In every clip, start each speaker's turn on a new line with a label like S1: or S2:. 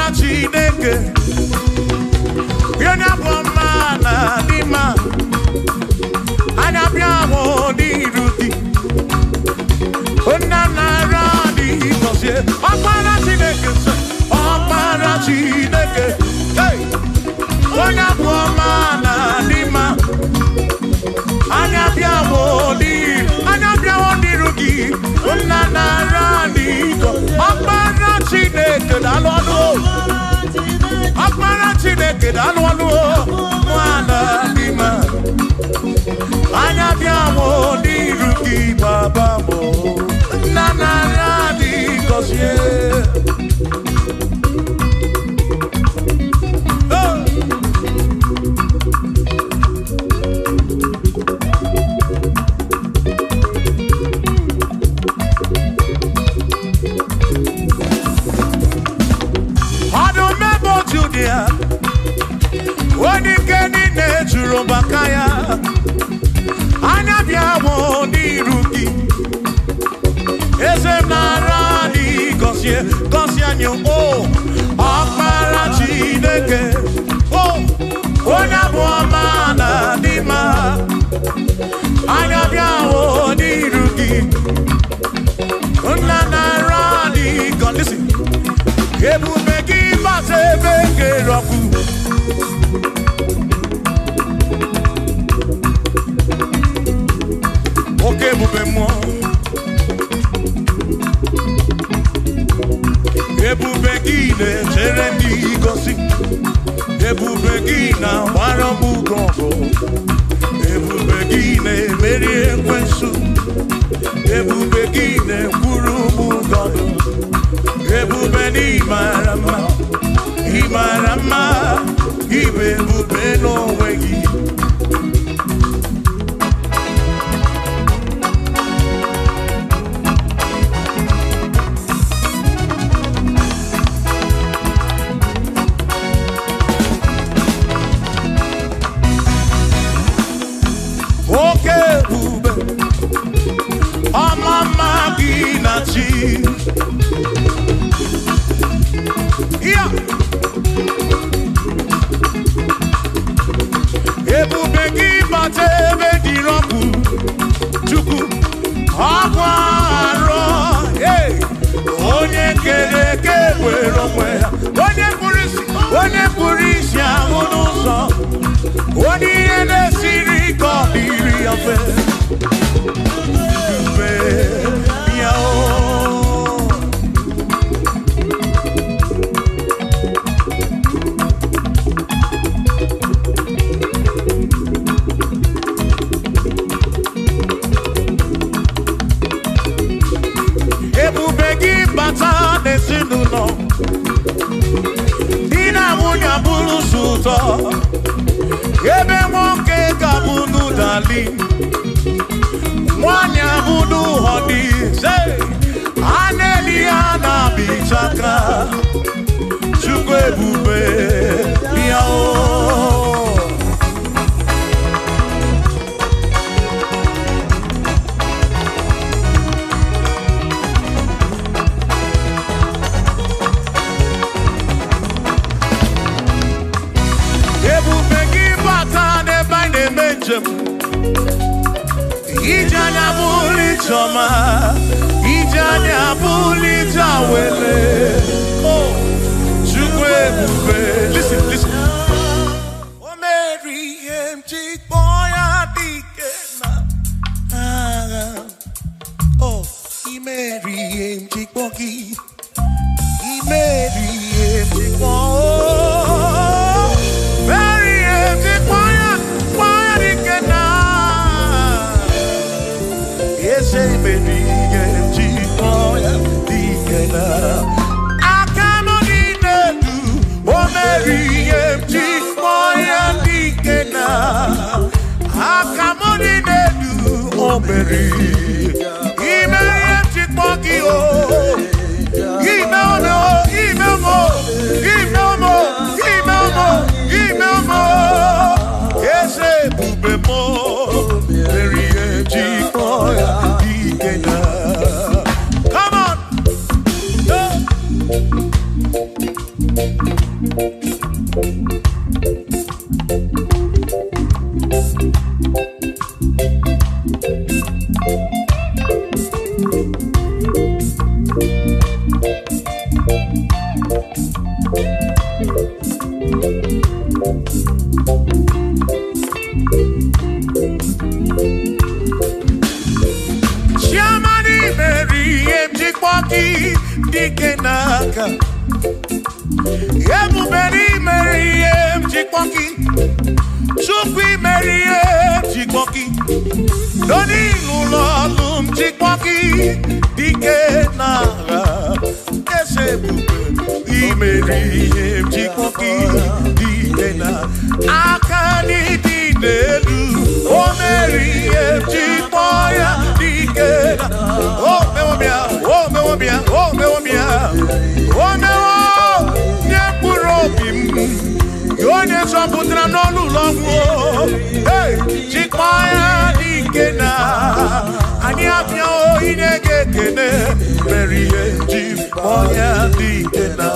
S1: Ọkpara Chineke, onye bụ ọma na dị mma, anya bịa mụ n'iru gị. Nna nara dị gọzie. Ọkpara Chineke sị, Ọkpara Chineke, hey! Onye bụ ọma na dị mma, anya bịa mụ n'iru, anya bịa mụ n'iru gị. Nna nara dị gọzie. Ọkpara Chineke daalụ ọnụ o. Ọkpara Chineke daalụ ọnụ o. Nwana dị mma, anya bịa mụ n'iru gị baba mụ. Nna nara dị gọzie. Oh! Ọdụm ebo Judia, onye ike niile juru maka ya. Anya bịa mụ n'iru gị. Eze m nara dị gọzie, gọzie anyị o. Ọkpara Chineke, o, onye bụ ọma na dị mma. Anya bịa mụ n'iru gị. Nna nara dị gọzie. Listen. Ebube gị bata ebe kere ọkụ. Oke ebube mmụọ. Ebube gị na-echere ndị gosi. Ebube gị na-agbara m ugo ọgụ. Ebube gị na-emeri ekwensu. Ebube gị na-ekwuru m ụgọdụ. Ebube na ị mara mma, ị mara mma, ị bụ ebube n'onwe gị. Oke ebube, ọma mma gị na chi. Ya! Ebube gị bata ebe dị ọkụ, Chukwu, ọkwa arọ, hey! Onye kere eke were onwe ya. Onye kpụrụ isi, onye kpụrụ isi ahụ n'ụzọ. Onye ihe na-esiri ike ọ dịrị ya mfe. Ebube bịa o. Ebube gị bata n'ezinụlọ, di na nwunye abụrụ sọ ụtọ, ebe nwoke ga-abụ n'ụdali, nwanyị abụ n'ụhọdị, a na-eli ya na-abịchaka. Chukwu ebube bịa o. Ebube gị bata n'ebe anyị na-eme njem, ije anya bụrụ ije ọma, ije anya bụrụ ije awele. Oh, Chukwu ebube. Listen, listen. O mere ihe m ji kpọọ ya dike na agha. Oh, i mere ihe m ji kpọọ gị. I mere ihe m ji kpọọ. Mere ihe m ji kpọọ ya dike na Eze mere ihe m ji kpọọ ya dike na aka m dị n'elu. O mere ihe m ji kpọọ ya dike na aka m dị n'elu. O mere ime ihe m ji kpọọ gị o. Ime ome o, ime ome o, ime ome o, ime ome o, ime ome o. Eze ebube m o, mere ihe m ji kpọọ ya dike na. Come on! Hey! Chiamani meri njikwa gị dike n'aka. Ebubere imeri ihe njikwa gị. Chukwu imeri ihe njikwa gị. Doni n'ụlọ ọlụ njikwa gị dike n'agha. Eze ebube imeri ihe njikwa gị dike na aka n'ịdị n'elu. O meri ihe njikwa ya dike na. O mewo bịa, o mewo bịa, o mewo bịa. O mewo nye mkpụrụ obi m. Onye zọpụtara n'ọnụ ụlọ ọgwụ. Hey, jikwa ya dike na. Anyị abịa inye gị ekele. Mere ihe njikwa ya dike na.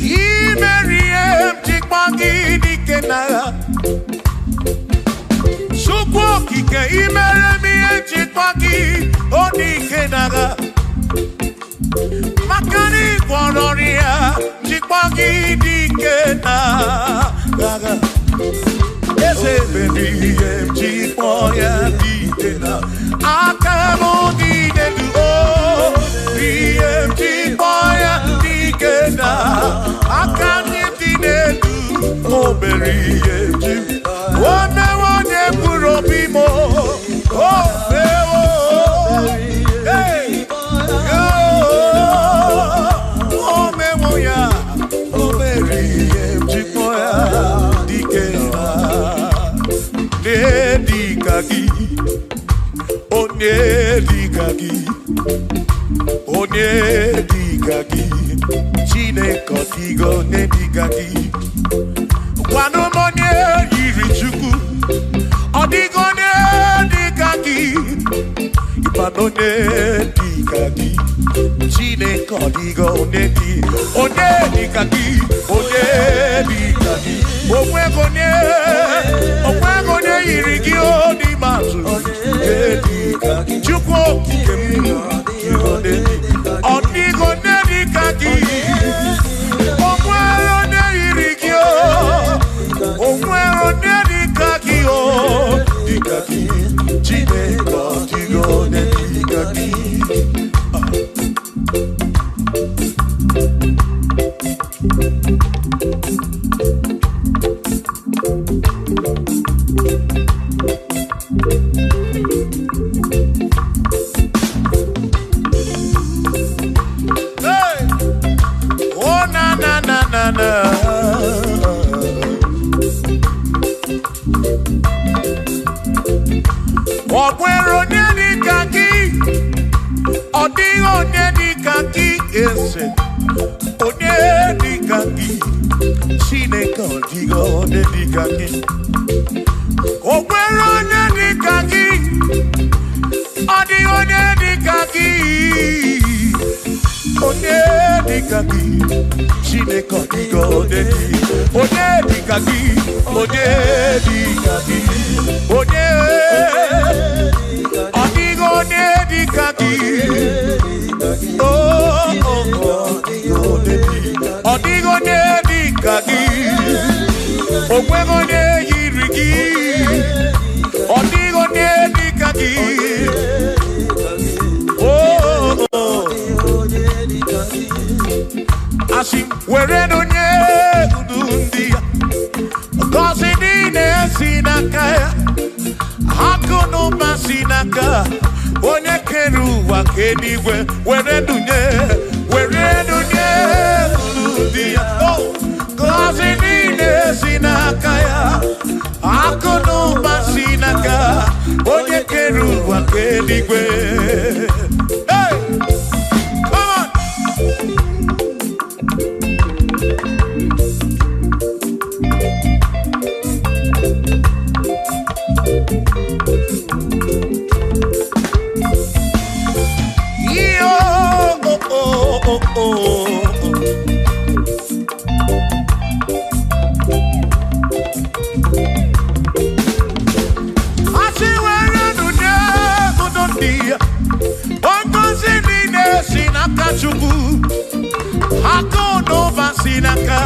S1: Imeri ihe njikwa gị dike n'agha. Chukwu okike imere m ihe njikwa gị ọ dike n'agha. Maka na ị gwọrọ ọrịa njikwa gị dike n'agha. Eze mere ihe njikwa ya dike na aka m dị n'elu o. Ihe njikwa ya dike na aka ndị dị n'elu. O mere ihe njikwa. O mewo onye mkpụrụ obi m o. O mewo. Hey! O mewo ya. O mere ihe njikwa ya dike na. Onye dịka gị, onye dịka gị, onye dịka gị, Chineke ọ dịghị onye dịka gị. Gwanụ m onye yiri Chukwu, ọ dịghị onye dịka gị. Ịmanụ onye dịka gị, Chineke ọ dịghị onye dị, onye dịka gị, onye dịka gị. Onweghị onye, onweghị onye yiri gị o n'ikpeazụ. Onye dịka gị, Chukwu okike m, ọ dịghị onye dịka gị. O nwere onye yiri gị o, o nwere onye dịka gị o, dịka gị. Chineke ọ dịghị onye dịka gị. Hey! Oh na na na na na. Ọ nwere onye dịka gị, ọ dịghị onye dịka gị eze. Onye dịka gị, Chineke ọ dịghị onye dịka gị. O nwere onye dịka gị, ọ dịghị onye dịka gị. Onye dịka gị, Chineke ọ dịghị onye dị. Onye dịka gị, onye dịka gị, onye ọ dịghị onye dịka gị. Oh, oh, oh, ọ dịghị onye dịka gị. O nweghị onye yiri gị. Ọ dịghị onye dịka gị. Oh, oh, oh. Asị m were onye udu ndị ya. Ngọzi niile si n'aka ya. Akụ na ụba si n'aka onye kere ụwa ka eluigwe were dunye, were dunye unu ndị ya. Oh, ngọzi niile Ke eluigwe. Hey! Come on! Yo, oh, oh, oh, oh. Asị were nụ nye udo ndị ya. Ngọzi niile si n'aka Chukwu. Akụ na ụba si n'aka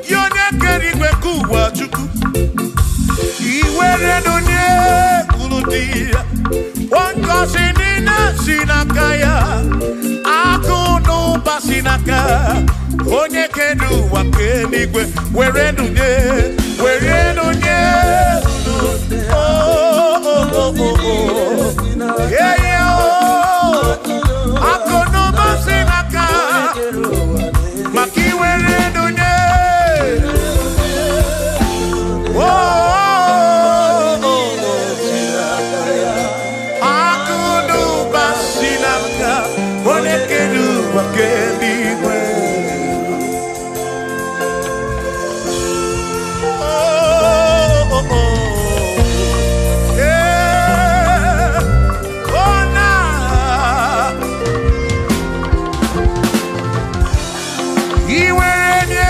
S1: ya onye kere igwe ka ụwa Chukwu. Iwere nụ nye unu dị ya. Ngọzi niile si n'aka ya. Akụ na ụba si n'aka onye kere ụwa ka eluigwe. Were nụ nye, were nụ nye unu. Oh, oh, oh, oh, oh. Yeah, yeah, oh. Akụ na ụba si n'aka maka iwere nụ nye. Oh, oh, oh, oh. Akụ na ụba si n'aka onye kere ụwa ka eluigwe. Oh, oh, oh. Yeah. Oh, na. Iwere nye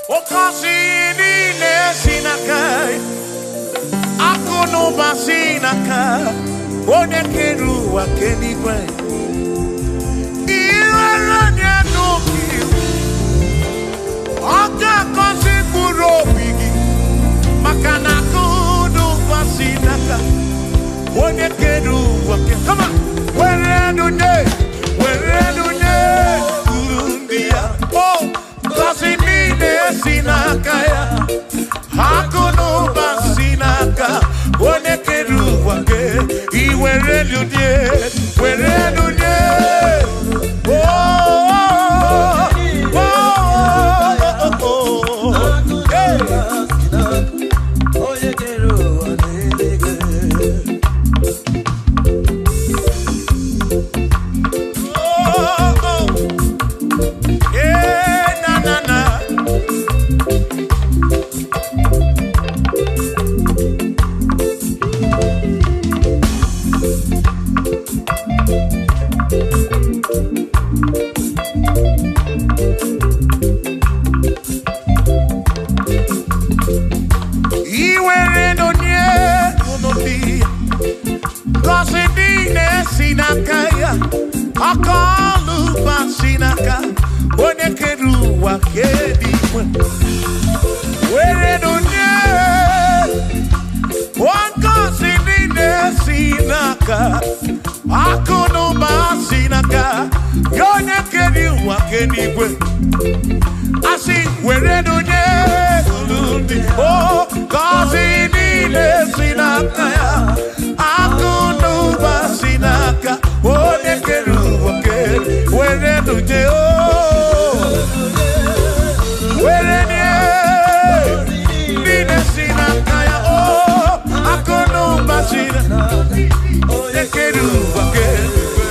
S1: oke osimiri niile si n'aka ya. Akụ na ụba si n'aka onye kere ụwa ka eluigwe. Iwere nye n'obi ọ ga-agọzi mkpụrụ obi gị maka na akụ na ụba si n'aka onye kere ụwa ke. Come on! Were nụ nye, were nụ nye uru ndị ya. Oh, ngọzi niile si n'aka ya. Akụ na ụba si n'aka onye kere ụwa ke. Iwere nụ nye, were nụ nye. Oh, oh, oh, oh, oh. Hey.
S2: Onye kere ụwa n'eluigwe.
S1: Oh, oh. Yeah, na, na, na. Iwere nụ nye unu dị ya. Ngọzi niile si n'aka ya. Aka ọlụ ụba si n'aka onye kere ụwa ka eluigwe. Were nụ nye ngọzi niile si n'aka akụ na ụba si n'aka ya onye kere ụwa ka eluigwe. Asị were nụ nye unu ndị o ngọzi niile si n'aka ya. Akụ na ụba si n'aka onye kere ụwa ka were nụ nye o were nye niile si n'aka ya o akụ na ụba si n'aka onye kere ụwa ka eluigwe.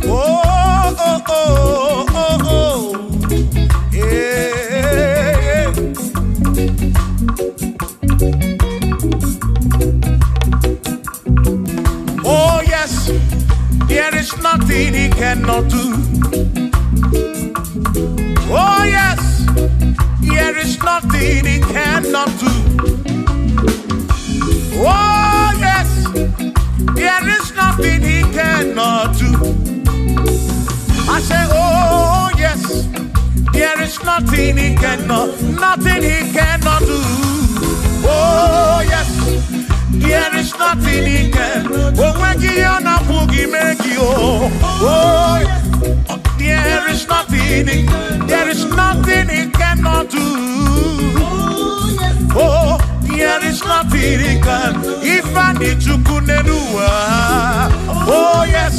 S1: Oh, oh, oh, oh, oh. Yeah. Oh, yes, there is nothing he cannot do. Oh, yes, there is nothing he cannot do. Oh, yes, there is nothing he cannot do. I say, oh, yes, there is nothing he cannot, nothing he cannot do. Oh, yes, there is nothing he can. Oh, when he on a boogie, make you. Oh, there is nothing, there is nothing he cannot do. Oh, there is nothing. nothing he can. Ifeanyi Chukwu n'elu ụwa. Oh yes,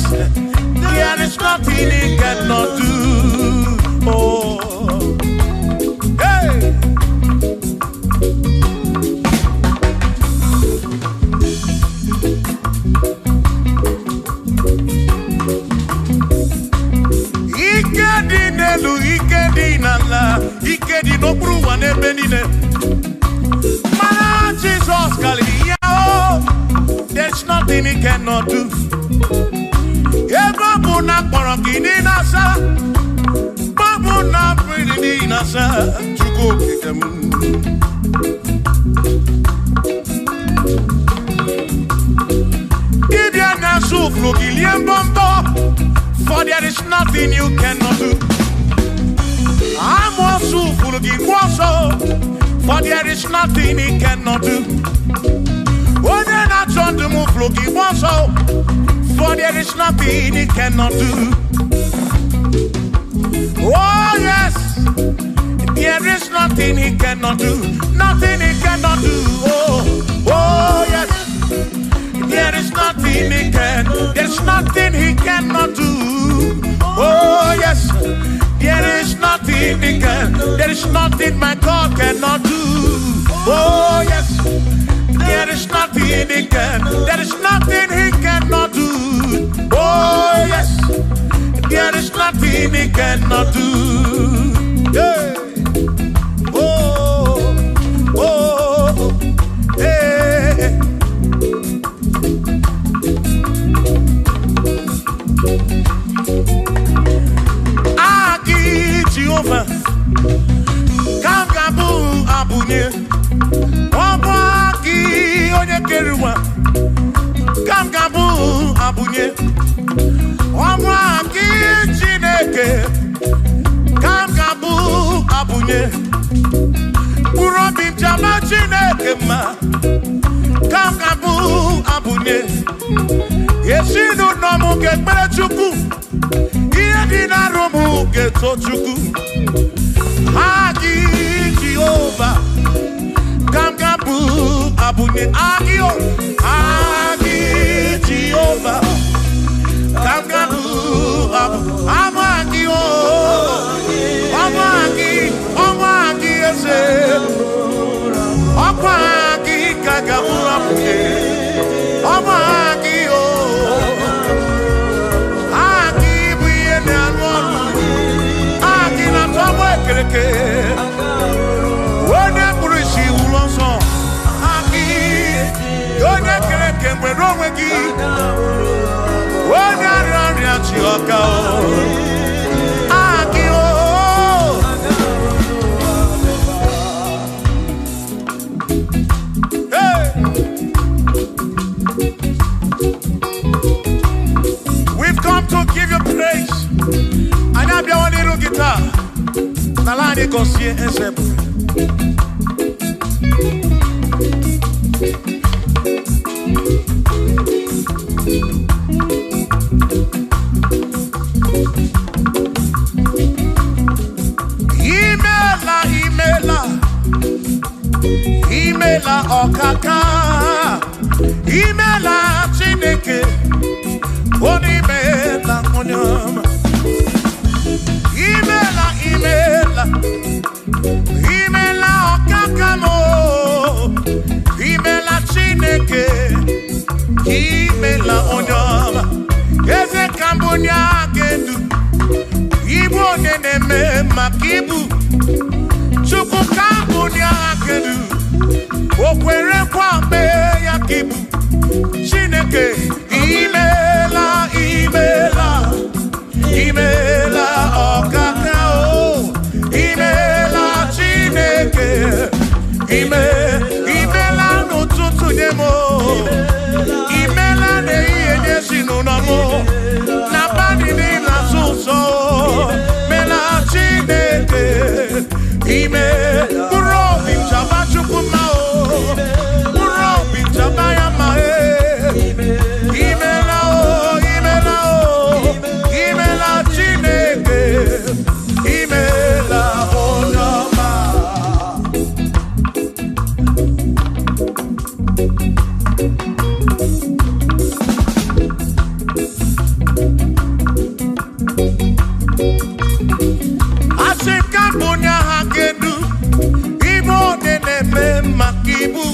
S1: there is nothing he cannot do. Oh, hey. Ike dị n'elu, ike dị n'ala, ike dị n'okpuru ụwa n'ebe niile. Mana Jizọs karịrị ya o. There's nothing he cannot do. Ebe ọ bụ na akpọrọ gị niile asa, ọ bụ na mmiri niile asa, Chukwu okike m. Dibịa na-asụ ụfụrụ gị lie mbọmbọ, for there is nothing you cannot do. Amoosu furu gị gwa ọsọ, for there is nothing he cannot do. Onye na-achọ ndụ m furu gị gwa ọsọ, for there is nothing he cannot do. Oh yes, there is nothing he cannot do. Nothing he cannot do. Oh, oh yes, there is nothing he can. There's nothing he cannot do. Oh yes, there is nothing he can. There is nothing my God cannot do. Oh yes, there is nothing he can. There is nothing he cannot do. Oh yes, there is nothing he cannot do. Yeah. Oh, oh, hey. Aki Jehova, ka m ga-abụ abụnye. Ọ bụ aki onye kere ụwa, ka m ga-abụ abụnye. Ọ bụ aki Chineke, ka m ga-abụ abụnye. Mkpụrụ obi m ji ama Chineke mma, ka m ga-abụ abụnye. Ezinụlọ m ga-ekpere Chukwu, ihe dị n'arụ m ga-eto Chukwu. Aki Jehova, ka m ga-abụ abụnye. Aki o, aki Jehova, ka m ga-abụ abụ. Abụ aki o, ọbụ aki, ọbụ aki eze. Ọkwa aki ka ga-abụ abụnye. Ọbụ aki o, aki bụ ihe na-arụ ọrụ. Aki na-atọ ọgbọ ekereke. Onye kpụrụ isi wuru ọsọ. Aki, onye kere eke nwere onwe gị. Onye arịa ọrịa chi ọka o. Aki o. Hey! We've come to give you praise. Anyị abịawo n'iru gị taa. N'ala anyị gọzie eze ebube. Imela, imela, imela ọkaka. Imela Chineke, onye imela onye ọma. Imela, imela, imela ọkaka m o. Imela Chineke, imela onye ọma. Eze ka mbụ onye aka edu, ibu onye na-eme maka ibu. Chukwu ka mbụ onye aka edu, o kwere nkwa mee ya ka ibu. Chineke, imela, imela, imela ọkaka o. Imela Chineke, ime, imela n'ụtụtụ nye m o. Imela n'ehihie nye ezinụlọ m o. N'abalị niile azụ ụzọ o. Mela Chineke, ime, mkpụrụ obi m chaba Chukwu mma o. mbunye aha kedu. Ibu onye na-eme maka ibu.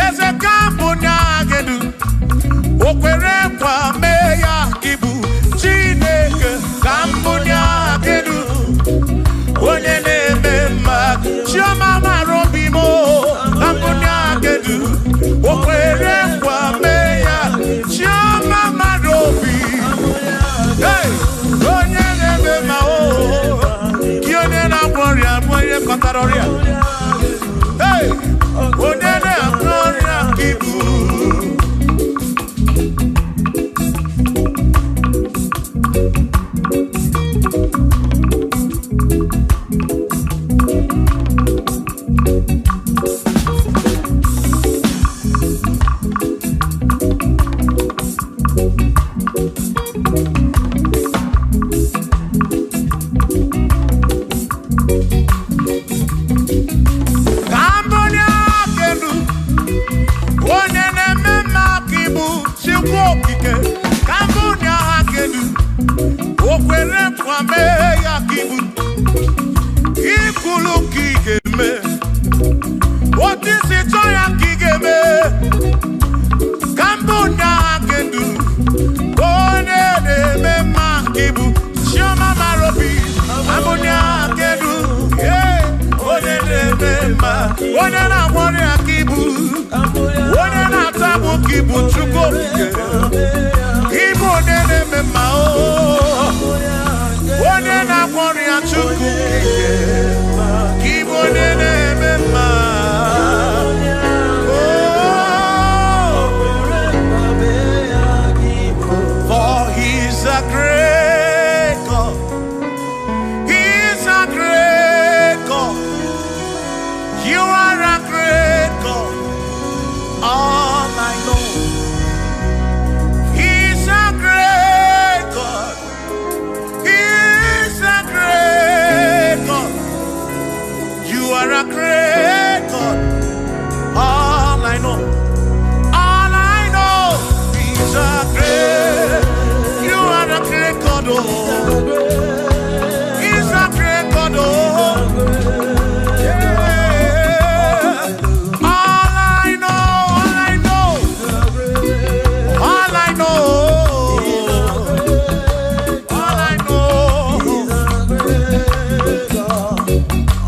S1: Eze ka mbunye aha kedu. O kwere nkwa mee ya ibu. Chineke ka mbunye aha kedu. Onye na-eme mma. Chioma mara obi m o. Ka mbunye aha kedu. O kwere nkwa mee ya. Chioma mara obi. Hey! Onye na-eme mma o. Gị onye na-agwọ ọrịa bụ onye kọtara ọrịa. Hey! Onye na-agwọ ọrịa ka ibu. Ka mbunye aka elu. Onye na-eme mma ka ibu Chukwu okike. Ka mbunye aka elu. O kwere nkwa mee ya ka ibu. Ikwulu ka ị ga-eme. Otu isi chọọ ya ka ị ga-eme. Ka mbunye aka elu. Onye na-eme mma ka ibu Chioma mara obi. Ka mbunye aka elu. Yeah. Onye na-eme mma. Onye na-agwọ ọrịa ka ibu. Onye na-ata agbụ ka ibu Chukwu okike. Ibu onye na-eme mma o. Onye na-agwọ ọrịa Chukwu okike. Ka ibu onye na-eme mma. Oh, for he's a great God. He's a great God. You are a great God. All I know. He's a great God. He's a great God. You are a great God. All I know. All I know. He's a great. You are a great God. Oh. He's a great God. Oh. Yeah. All I know. All I know. All I know. All I know.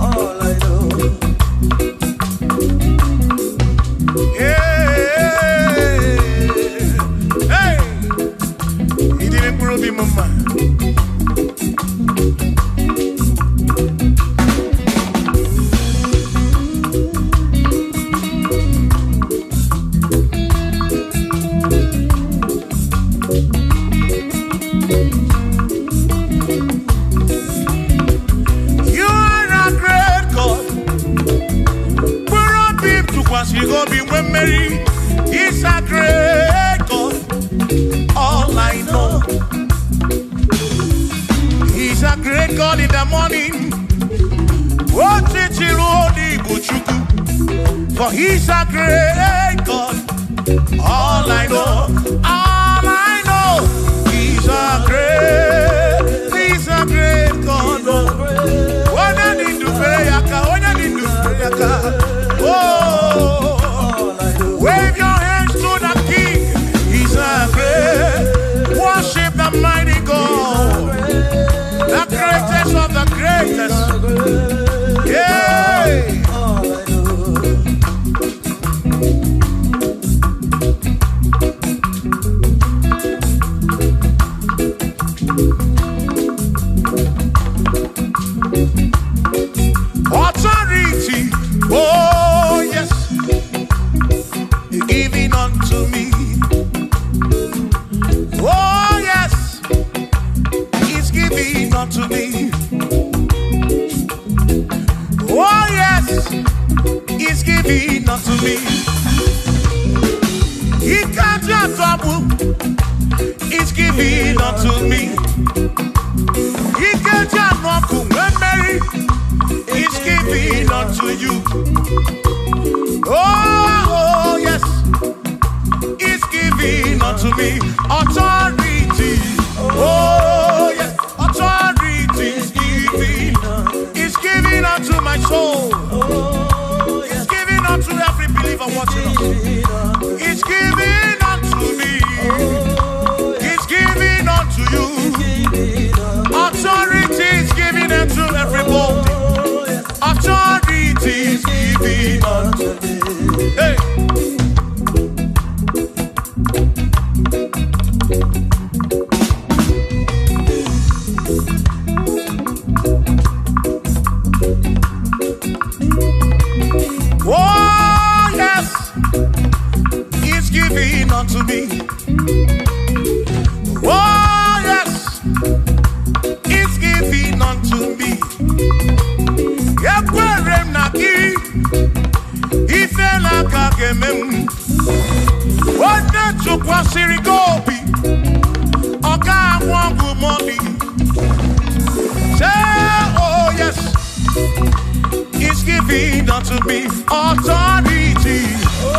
S2: All I know.
S1: Yeah. Hey. He didn't prove him, mama. You are a great God. Mkpụrụ obi m tụkwasịrị gị obi nwee mmeri. He's a great God. All I know. He's a great God in the morning. Ọchịchịrị onye bụ Chukwu. For he's a great God. All I know. All I know. He's a great God. Onye dị ndụ fere ya aka. Onye dị ndụ fere ya aka. Oh. Wave your hands to the King. He's a great. Worship the mighty God. The greatest of the greatest. Yeah. Authority. Oh, yes. Giving unto me. Oh, yes. He's giving unto me. Oh, yes. He's giving unto me. He can't trouble. He's giving unto me. He can't Mary. He's giving unto you. Oh, yes. He's giving unto me authority. Oh, yes. Authority is giving. soul.
S2: Oh,
S1: It's
S2: yes.
S1: given unto every believer watching us.
S2: Given unto
S1: It's given unto me.
S2: Oh, yes.
S1: It's given unto you.
S2: Given unto
S1: Authority is given unto everybody.
S2: Oh, yes.
S1: Authority is given unto.
S2: Unto me.
S1: Hey. Oh, yes, it's given unto me. Oh, yes, it's given unto me. Ekwere m na gị, ife na-aka ga-eme m. Onye tụkwasịrị gị obi, ọ ga-anwụ ọgwụ mọlị. Say, oh yes, it's given unto me authority.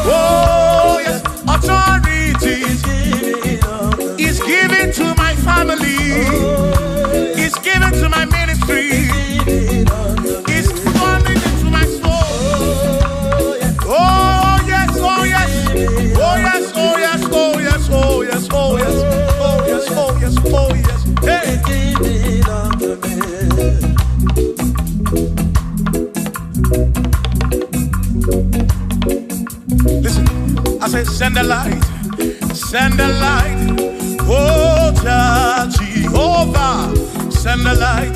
S1: Oh yes, authority
S2: Given unto
S1: is given to my family.
S2: Oh, yes.
S1: It's given to my ministry.
S2: Given unto
S1: It's coming into my soul.
S2: Oh, yes.
S1: Oh yes, oh yes, oh yes, oh yes, oh yes, oh yes, oh yes, oh yes, oh yes, oh yes. Hey.
S2: Given unto me.
S1: Listen, I say, send the light, send the light. Oh, Jehovah, send the light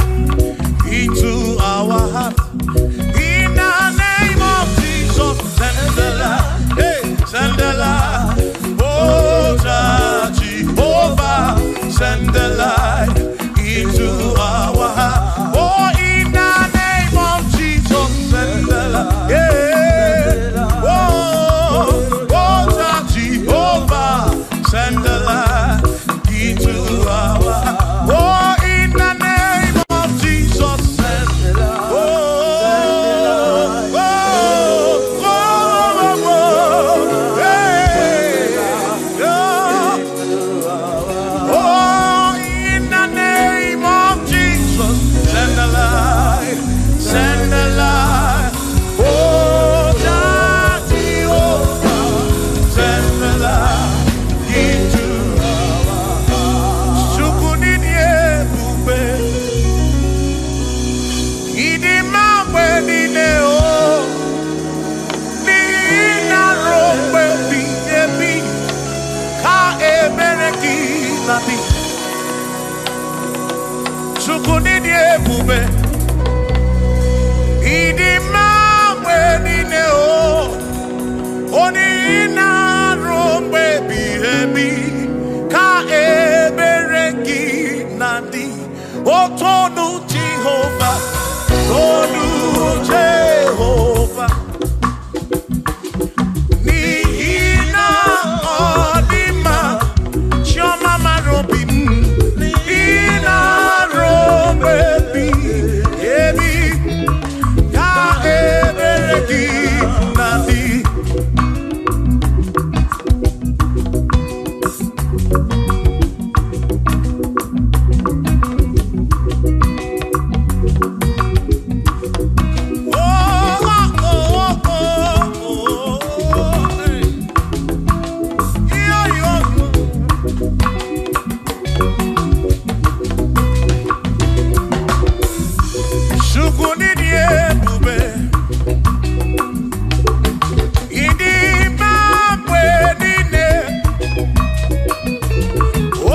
S1: into our heart. In the name of Jesus, send the light. Hey, send the light. Oh, Jehovah, send the light into our heart. Oh, in the name of Jesus, send the light. Yeah. Oh, oh, Jehovah, send the light into our heart. Oh, in the name of Jesus, send. Oh, oh, oh, oh, oh, hey, oh. Oh, in the name of Jesus, send the light, send the light. Oh, Jehovah, send the light into our hearts. Chukwu nini ebube, ịdị mma mgbe niile o, n'ihi na ruo mgbe ebighị ebi ka ebere gị na-adị. Chukwu nini ebube, ịdị mma mgbe niile o, onye na-arụ mgbe ebighị ebi ka ebere gị na-adị. Otonu Jehova, tonu Jehova, n'ihi na ọ dị mma, chiọma mara obi m, n'ihi na-arụ mgbe ebighị ebi ka ebere gị na-adị. Oh, oh, oh, oh, oh, hey. Yo, yo, yo. Chukwu n'ịdị ebube, ịdị mma mgbe niile,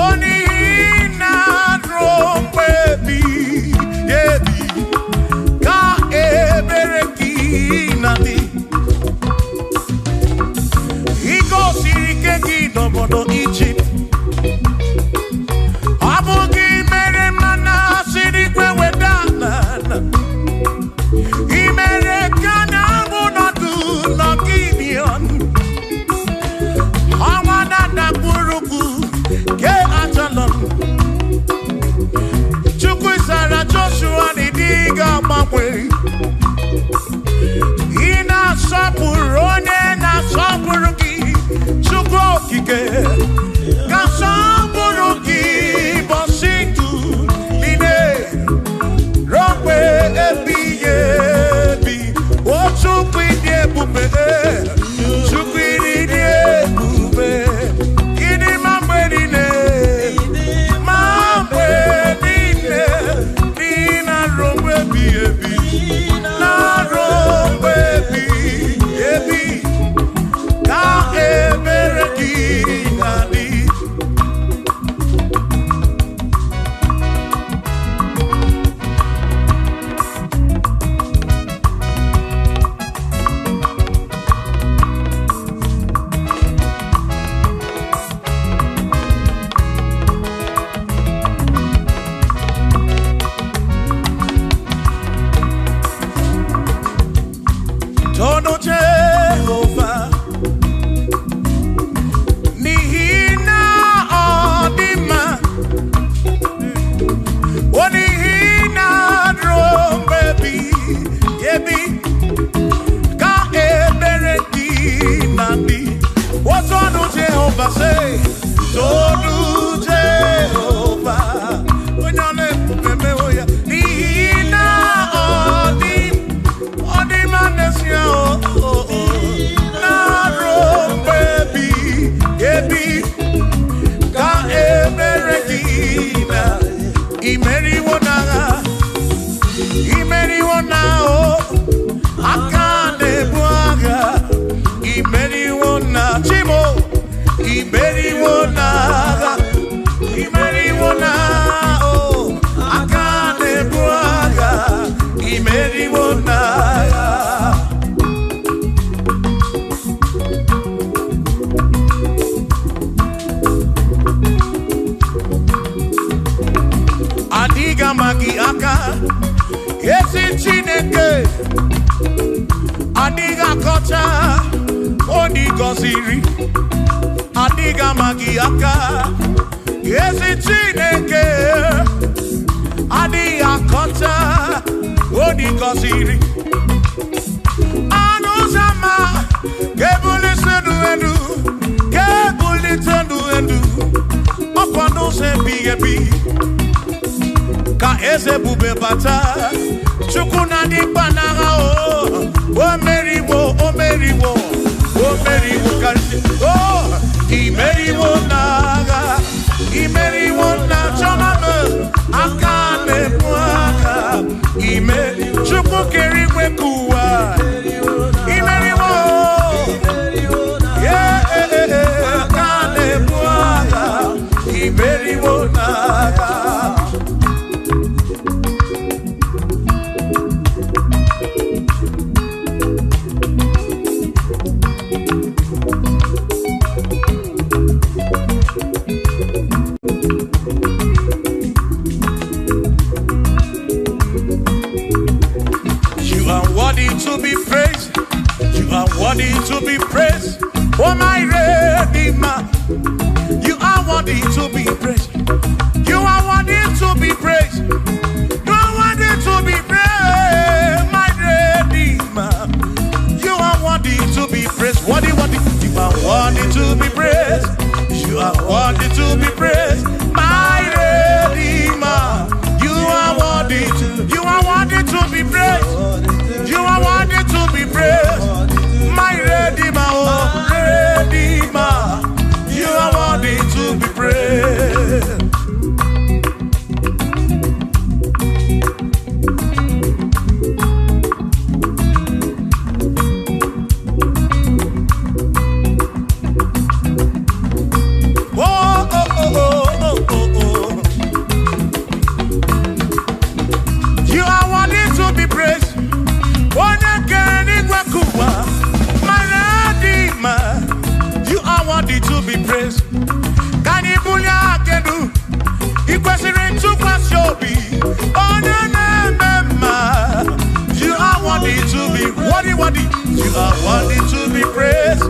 S1: onye na-arụ mgbe ebighị ebi, ka ebere gị na-adị. I gosiri ike gị n'obodo Ijipt, ọ bụ gị mere mmanụ asịrị ikwe weda n'ala. I mere Say, Tonu Jehovah. Onye ọ na-ebube mewo ya. N'ihi na ọ dị, ọ dị mma n'ezie, o, o, o. Na-arụ mgbe ebighị ebi ka ebere gị na imeriwo n'agha, imeriwo na o aka na-ebu agha, imeriwo na chimo, imeriwo n'agha, imeriwo na o aka na-ebu agha, imeriwo n'agha. Adịghị ama gị aka, ezi Chineke, adịghị akọcha onye ị gọziri. Adịghị ama gị aka, ezi Chineke, adịghị akọcha onye ị gọziri. Anụ ụzọ ama ga-ebulite ndụ elu, ga-ebulite ndụ elu, ọkwa n'ụzọ ebighị ebi ka eze ebube bata. Chukwu na dị mkpa n'agha, o o meriwo, o meriwo, o meriwo karịsịa. O imeriwo n'agha, imeriwo na chọma m aka na-ebu aka, ime Chukwu kere igwe ka ụwa, imeriwo. Yeah, aka na-ebu agha, imeriwo n'agha. You are worthy to be praised. You are worthy to be praised. Oh, my Redeemer. You are worthy to be praised. You are worthy to be praised. You are worthy to be praised, my Redeemer. You are worthy to be praised. Worthy, worthy. You are worthy to be praised. You are worthy to be praised, my Redeemer. You are worthy to. You are worthy to be praised. You are worthy to be praised, my Redeemer, oh Redeemer. You are worthy to be praised. Oh, oh, oh, oh, oh, oh, oh. You are worthy to be praised. Onye kere n'igwe kụwa, my Redeemer. You are worthy to be praised. Ka anyị bulie aka elu, ị kwesịrị ntụkwasị obi. Onye na-eme mma. You are worthy to be worthy, worthy. You are worthy to be praised.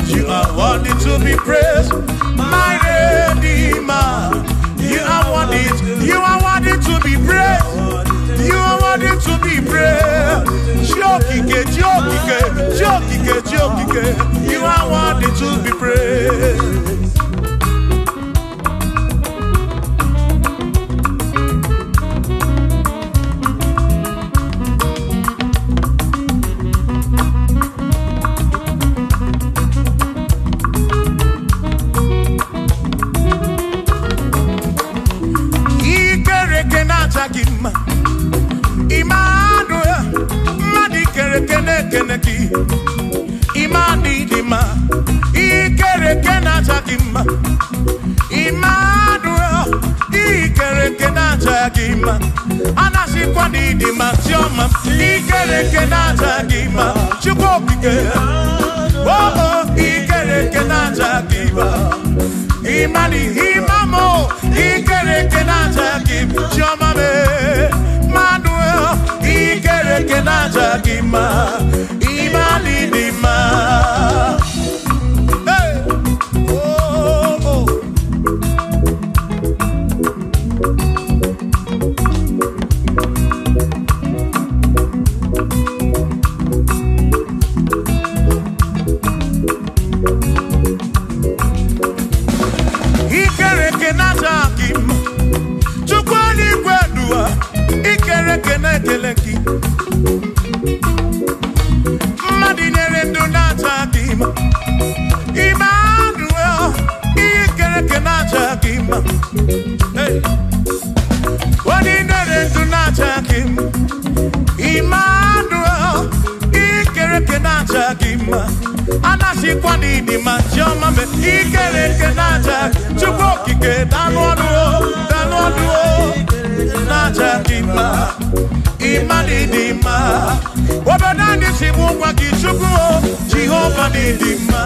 S1: You are worthy to be praised, my Redeemer. You are worthy. You are worthy to be praised. You are worthy to be praised. Chiokike, Chiokike, Chiokike, Chiokike. You are worthy to be praised. Ikereke na-acha gị mma. Ime anụ ya, mmadụ ikereke na-ekene gị. Ime anụ ịdị mma. Ikereke na-acha gị mma. Ime anụ ya, ikereke na-acha gị mma. Anasịkwa na ịdị mma, chiọma. Ikereke na-acha gị mma. Chukwu okike. Oh, oh, ikereke na-acha gị mma. Imani imamo ikereke na-acha gị chiọma me Manuel ikereke na-acha gị mma. Imani dị mma. Hey! Oh, oh. nere ndụ na-acha gị mma. Emmanuel, ihe kere eke na-acha gị mma. Hey. Onye nere ndụ na-acha gị mma. Emmanuel, ihe kere eke na-acha gị mma. Anasikwa n'ịdị mma, chiọma me, ikere eke na-acha. Chukwu okike, danụ ọnụ o, danụ ọnụ o, na-acha gị mma. Ịma n'ịdị mma. Obodo anyị si bụ ngwa gị, Chukwu o, Jehova n'ịdị mma.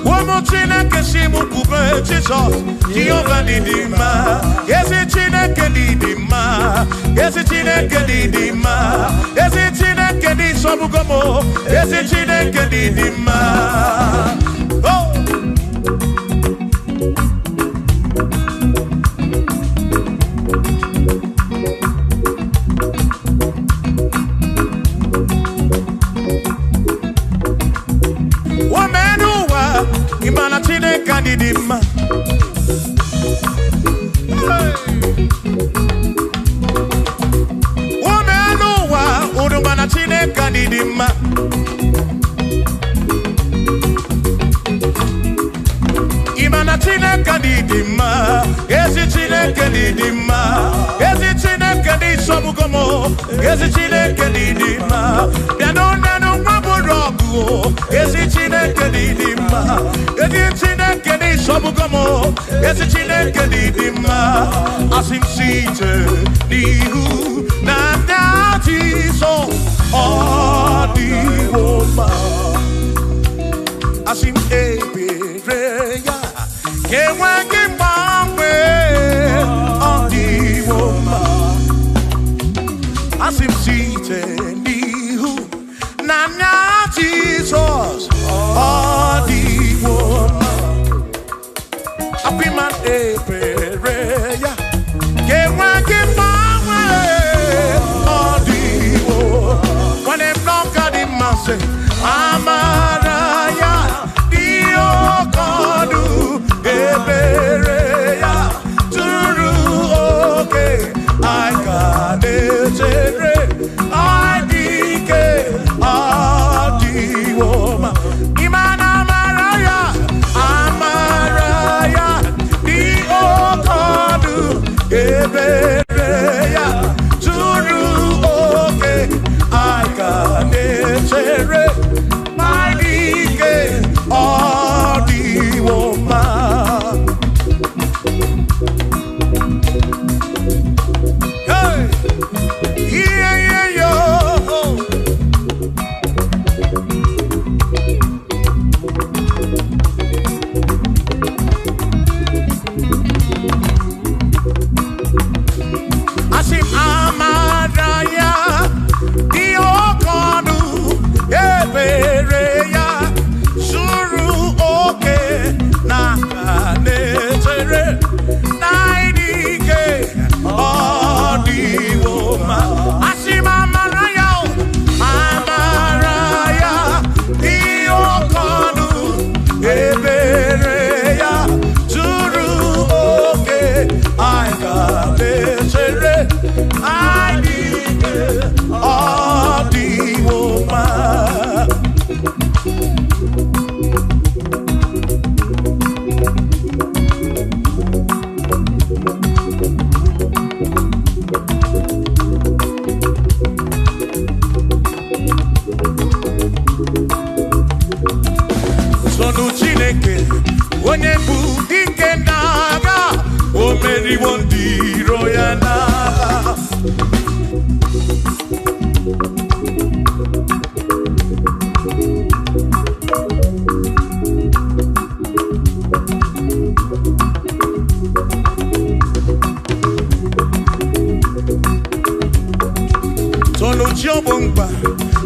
S1: Ụmụ Chineke si mụ kwube Jizọs, Jehova n'ịdị mma. Ezi Chineke n'ịdị mma. Ezi Chineke n'ịdị mma. Ezi Chineke dị nsọgbugo m o. Ezi Chineke n'ịdị mma. Oh! Women ụwa, ị ma na Chineke anyị dị mma. Hey! Women ụwa, unu ma na Chineke anyị dị mma. Ị ma na Chineke anyị dị mma. Ezi Chineke dị dị mma. Ezi Chineke dị nsọgbugo m o. Ezi Chineke dị dị mma. Bịanụ nenu nwa bụrụ ọgụ o. Ezi Chineke dị dị mma. Ezi Chineke dị nsọgbugo m o. Ezi Chineke dị dị mma. Asị m si ije n'ihu na ndị Jizọs ọ dịwo mma. Asị m ebere ya ka enweghị mgbanwe ọ dịwo mma. Asị m site n'ihu na anya Jizọs ọ dịwo mma. Akwịma ebere ya ka enweghị mgbanwe ọ dịwo. Nwanne m n'ọka dị mma sị amara ya dị oke ọnụ ebere ya tụrụ oke anyị ka na-echere anyị dị ike ọ dịwo mma. Ịma na amara ya dị oke ọnụ ebere ya tụrụ oke anyị ka na-echere anyị dị ike ọ dịwo mma. Hey! Yeah, yeah, yo. Asị m amara ya dị oke ọnụ ebere ya zuru oke na aka na-echere na ịdị ike ọ dịwo mma. Asị m amara ya o, amara ya dị oke ọnụ ebere ya zuru oke anyị ka na-echere anyị dị ike ọ dịwo mma. Sọnụ Chineke onye bụ dike n'agha o meriwo ndị iro ya n'agha. Sọnụ chi ọ bụ mkpa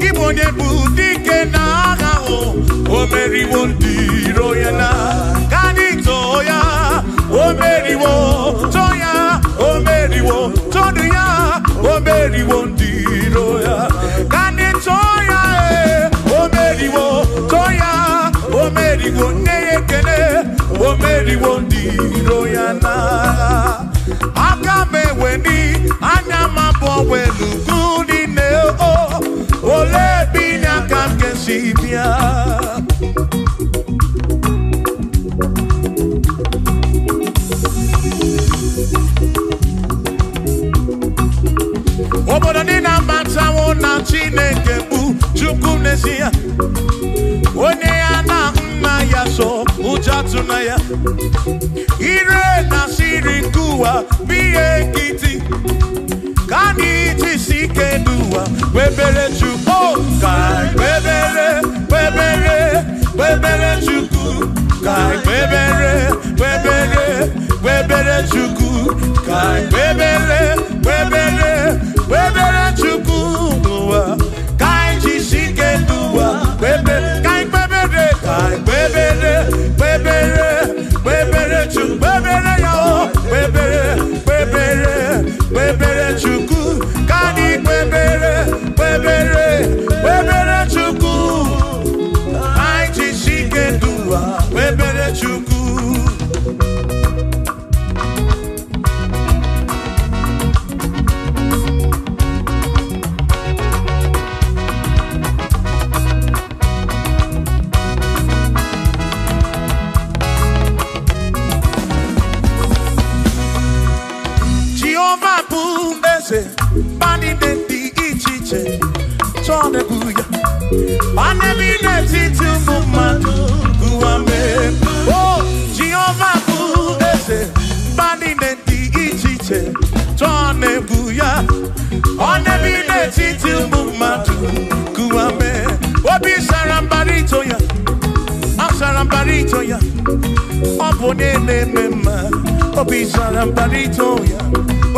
S1: ịbụ onye bụ dike n'agha o o meriwo ndị iro ya na ka anyị too ya o meriwo too ya o meriwo tonu ya o meriwo ndị iro ya ka anyị too ya e o meriwo too ya o meriwo nne ya ekele o meriwo ndị iro ya na. ya. Ire na siri nkụwa bụ ihe nkịtị. Ka anyị jisi ike n'ụwa kpebere Chukwu. Ka anyị kpebere, kpebere, kpebere Chukwu. Ka anyị kpebere, kpebere, kpebere Chukwu. Ka anyị kpebere, kpebere, kpebere Chukwu n'ụwa. Ka anyị jisi ike n'ụwa kpebere, ka anyị kpebere, ka anyị kpebere, kpebere, kpebere Chukwu, kpebere ya o, kpebere, kpebere, kpebere Chukwu. Ka anyị kpebere, kpebere, kpebere Chukwu. Ka anyị jisi ike n'ụwa kpebere Chukwu. Jehova bụ eze, mba niile dị iche iche chọọ na-ebu ya. Ọ na-ebi n'etiti ụmụ mmadụ ụwa mee. O Jehova bụ eze, mba niile dị iche iche chọọ na-ebu ya. Ọ na-ebi n'etiti ụmụ mmadụ ụwa mee. Obi sara mbara ito ya, ọ sara mbara ito ya. Ọ bụ onye na-eme mma, obi sara mbara ito ya.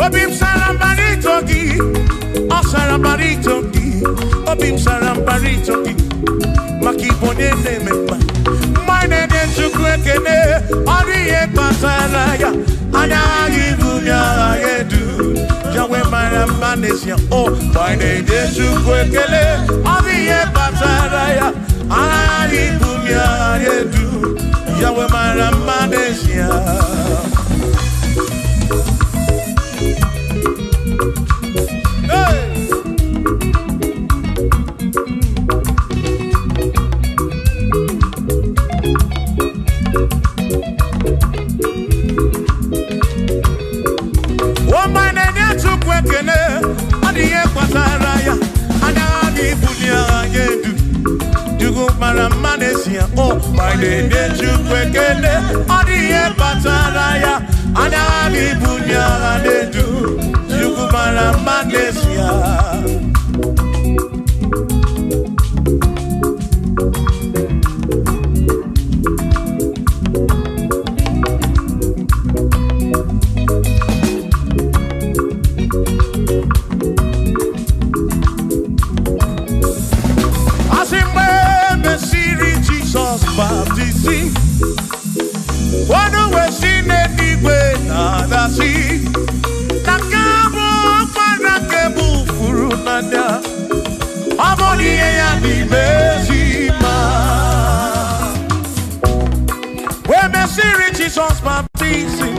S1: Obi m sara mbara ito gị, ọ sara mbara ito gị. Obi m sara mbara ito gị, maka ịbụ onye na-eme mma. Mgbe na-enye Chukwu ekele, ọ dị ihe kpatara ya. Anya agha ibu ya agha edu, ya wee mara mma n'ezie. O mgbe na-enye Chukwu ekele, ọ dị ihe kpatara ya. Anya agha ibu ya agha edu, ya wee mara mma n'ezie. Hey! Ọma na-enye Chukwu ekele, ọ dị ihe kpatara ya. Anya agha ibuli agha edu, Chukwu mara mma n'ezie. O ma na-enye Chukwu ekele, ọ dị ihe kpatara ya. Anya agha ibuli agha edu, Chukwu mara mma n'ezie. Asị mgbe e mesịrị Jizọs baptizim, ọnụ wee si n'eluigwe na-adasị, na nke a bụ ọkpara nke bụ furu n'anya, ọ bụ na ihe ya n'ime ezi mma. Wee mesịrị Jizọs baptizim,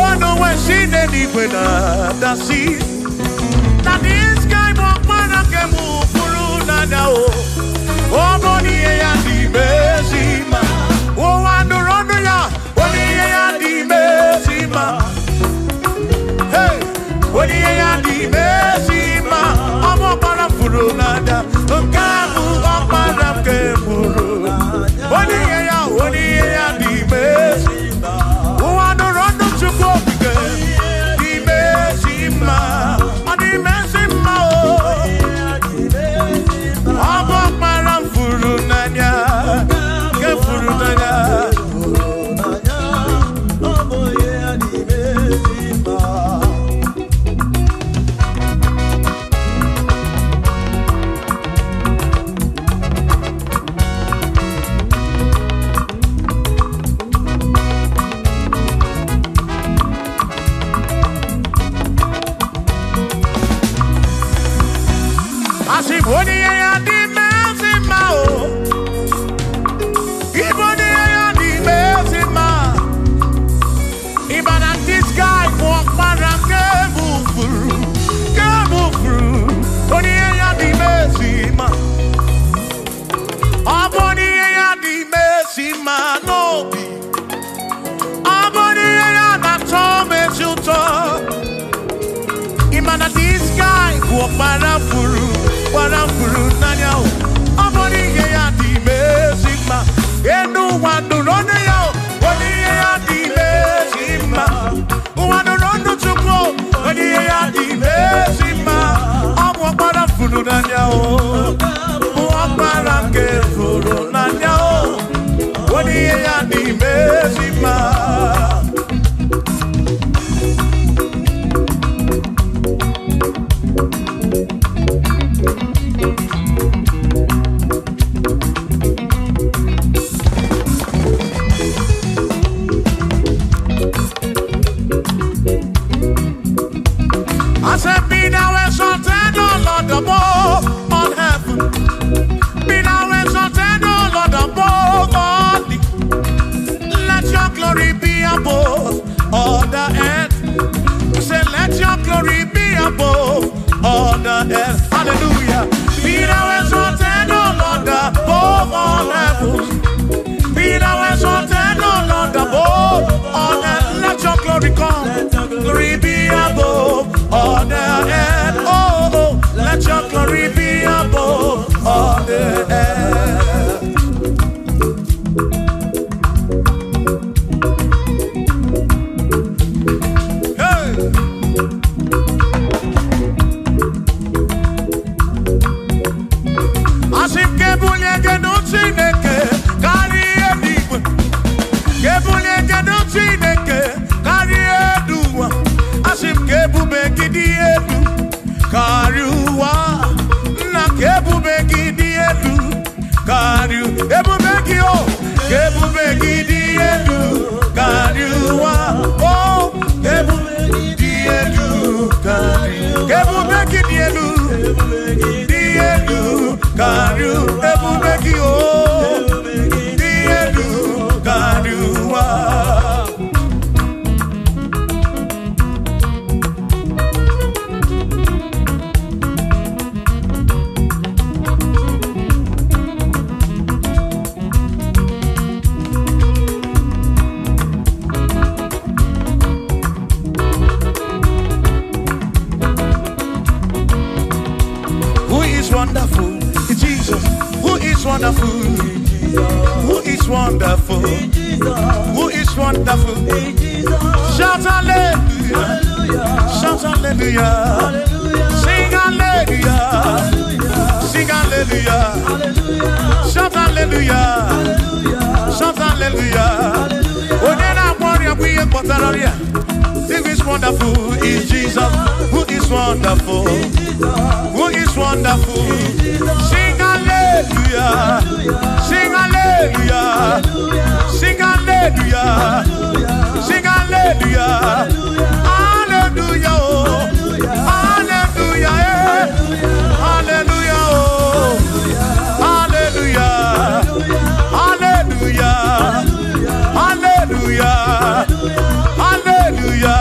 S1: ọnụ wee si n'eluigwe na-adasị, na this guy bụ ọkpara nke bụ furu n'anya o. Ọ bụ na ihe ya n'ime ezi mma. Ụwa nụrụ ọnụ ya, ọ bụ ihe ya n'ime ezi mma. Hey! Onye ihe ya n'ime ezi mma. Ọ bụ ọkpara m furu n'anya, nke a bụ ọkpara nke furu. Onye ihe ya, onye ihe ya n'ime ezi mma. Ụwa nụrụ ọnụ Chukwu okike n'ime ezi mma. Ọ n'ime ezi mma o. Ọ bụ ọkpara m furu n'anya, nke furu n'anya. Asị m onye ihe ya dị ezi mma o. Ịbụ onye ihe ya dị ezi mma. Ịma na this guy bụ ọkpara nke bụ furu, nke bụ furu. Onye ihe ya dị ezi mma. Ọ bụ onye ihe ya dị ezi mma n'obi. Ọ bụ onye ihe ya na-atọ m ezi ụtọ. Ịma na this guy bụ ọkpara furu, ọkpara furu n'anya o. Ọ bụ onye ihe ya dị ezi mma. Enu ụwa nụrụ Onye ya n'ime ezi mma. I said, be thou exalted, O Lord, above all heaven. Be thou exalted, O Lord, above all earth. Let your glory be above all the earth. Say, let your glory be above all the earth. Hallelujah. Be thou exalted, O Lord, above all heavens. Be thou exalted, O Lord, above all earth. Let your glory come. Glory be above all the earth. Oh, oh, let your glory be above all the earth. Hey! Asị m ka ebulie gị elu Chineke karịa eluigwe. Ka ebulie gị elu Chineke karịa elu ụwa. Asị m ka ebube gị dị elu karịa ụwa. Nna ka ebube gị dị elu karịa ebube gị o. Ka ebube gị dị elu karịa ụwa. O ka ebube gị dị elu karịa. Ka ebube gị dị elu. Dị elu karịa ebube gị o. Dị elu karịa ụwa. Who is wonderful? Jesus. Who is wonderful? Who is wonderful? Who is wonderful? Shout hallelujah. Shout hallelujah. Sing hallelujah. Sing hallelujah. Shout hallelujah. Shout hallelujah. Onye na-agwọ ọrịa bụ ihe kpọtara ọrịa. Who is wonderful is Jesus. Who is wonderful? Who is wonderful? Sing hallelujah. Sing hallelujah. Sing hallelujah. Sing hallelujah. Hallelujah. Oh. Hallelujah. Eh. Hallelujah. Oh. Hallelujah. Hallelujah. Hallelujah. Hallelujah.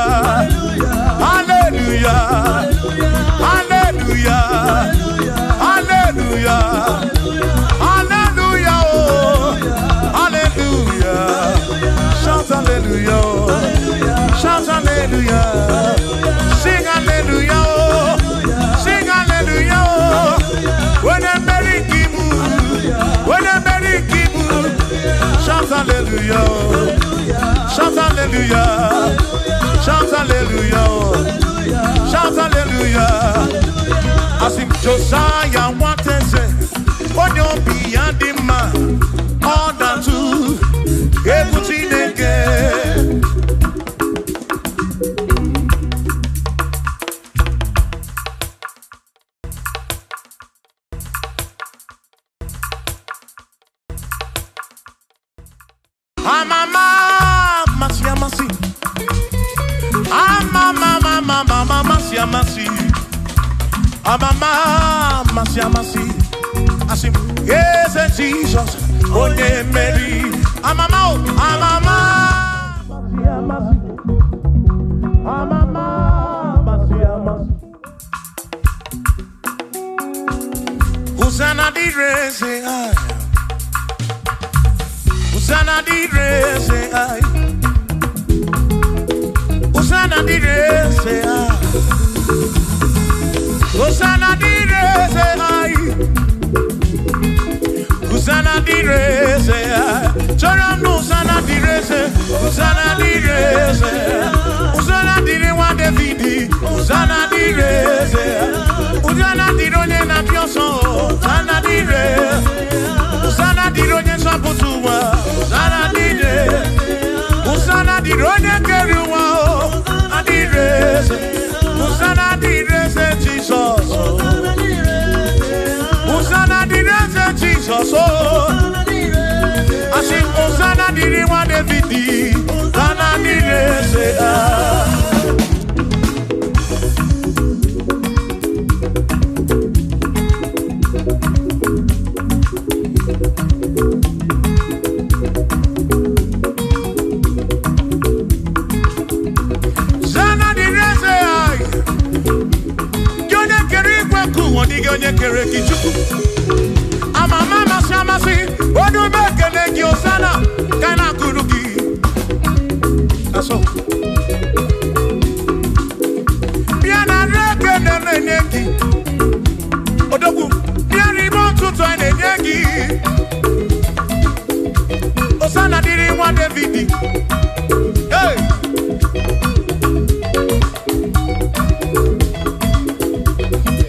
S1: Hallelujah. Hallelujah. Hallelujah. Hallelujah. Oh. Hallelujah. Shout hallelujah. Shout hallelujah. Sing hallelujah. Oh. Sing hallelujah. Oh. When I'm very kibu. When I'm very kibu. Shout hallelujah. Shout hallelujah. Shout hallelujah. Shout hallelujah. Asị m Josiah nwateze onye obi ya dị mma ọ na-atụ egwu Chineke. Amama amasị amasị. Amama amama amasị amasị. Amama amasị amasị. Asị m eze Jizọs onye mmeri. Amama o amama amasị amasị. Amama amasị amasị. Hosanna dịrị eze anyị. Hosanna dịrị eze anyị. Hosanna dịrị eze anyị. Hosanna dịrị eze anyị. Hosanna dịrị eze anyị. Chọrọ m na Hosanna dịrị eze. Hosanna dịrị eze. Hosanna dịrị nwa David. Hosanna dịrị eze. Hosanna dịrị onye na-apịa ọsọ. Hosanna dịrị. Hosanna dịrị onye nzọpụta ụwa. Hosanna kere gị Chukwu. Amama amasị amasị, onye ume ekele gị Hosana ka na-akụrụ gị. Asọ. Bịa na nri ekele na-enye gị. Odogwu, bịa n'ime ụtụtụ a na-enye gị. Hosana dịrị nwa David. Hey!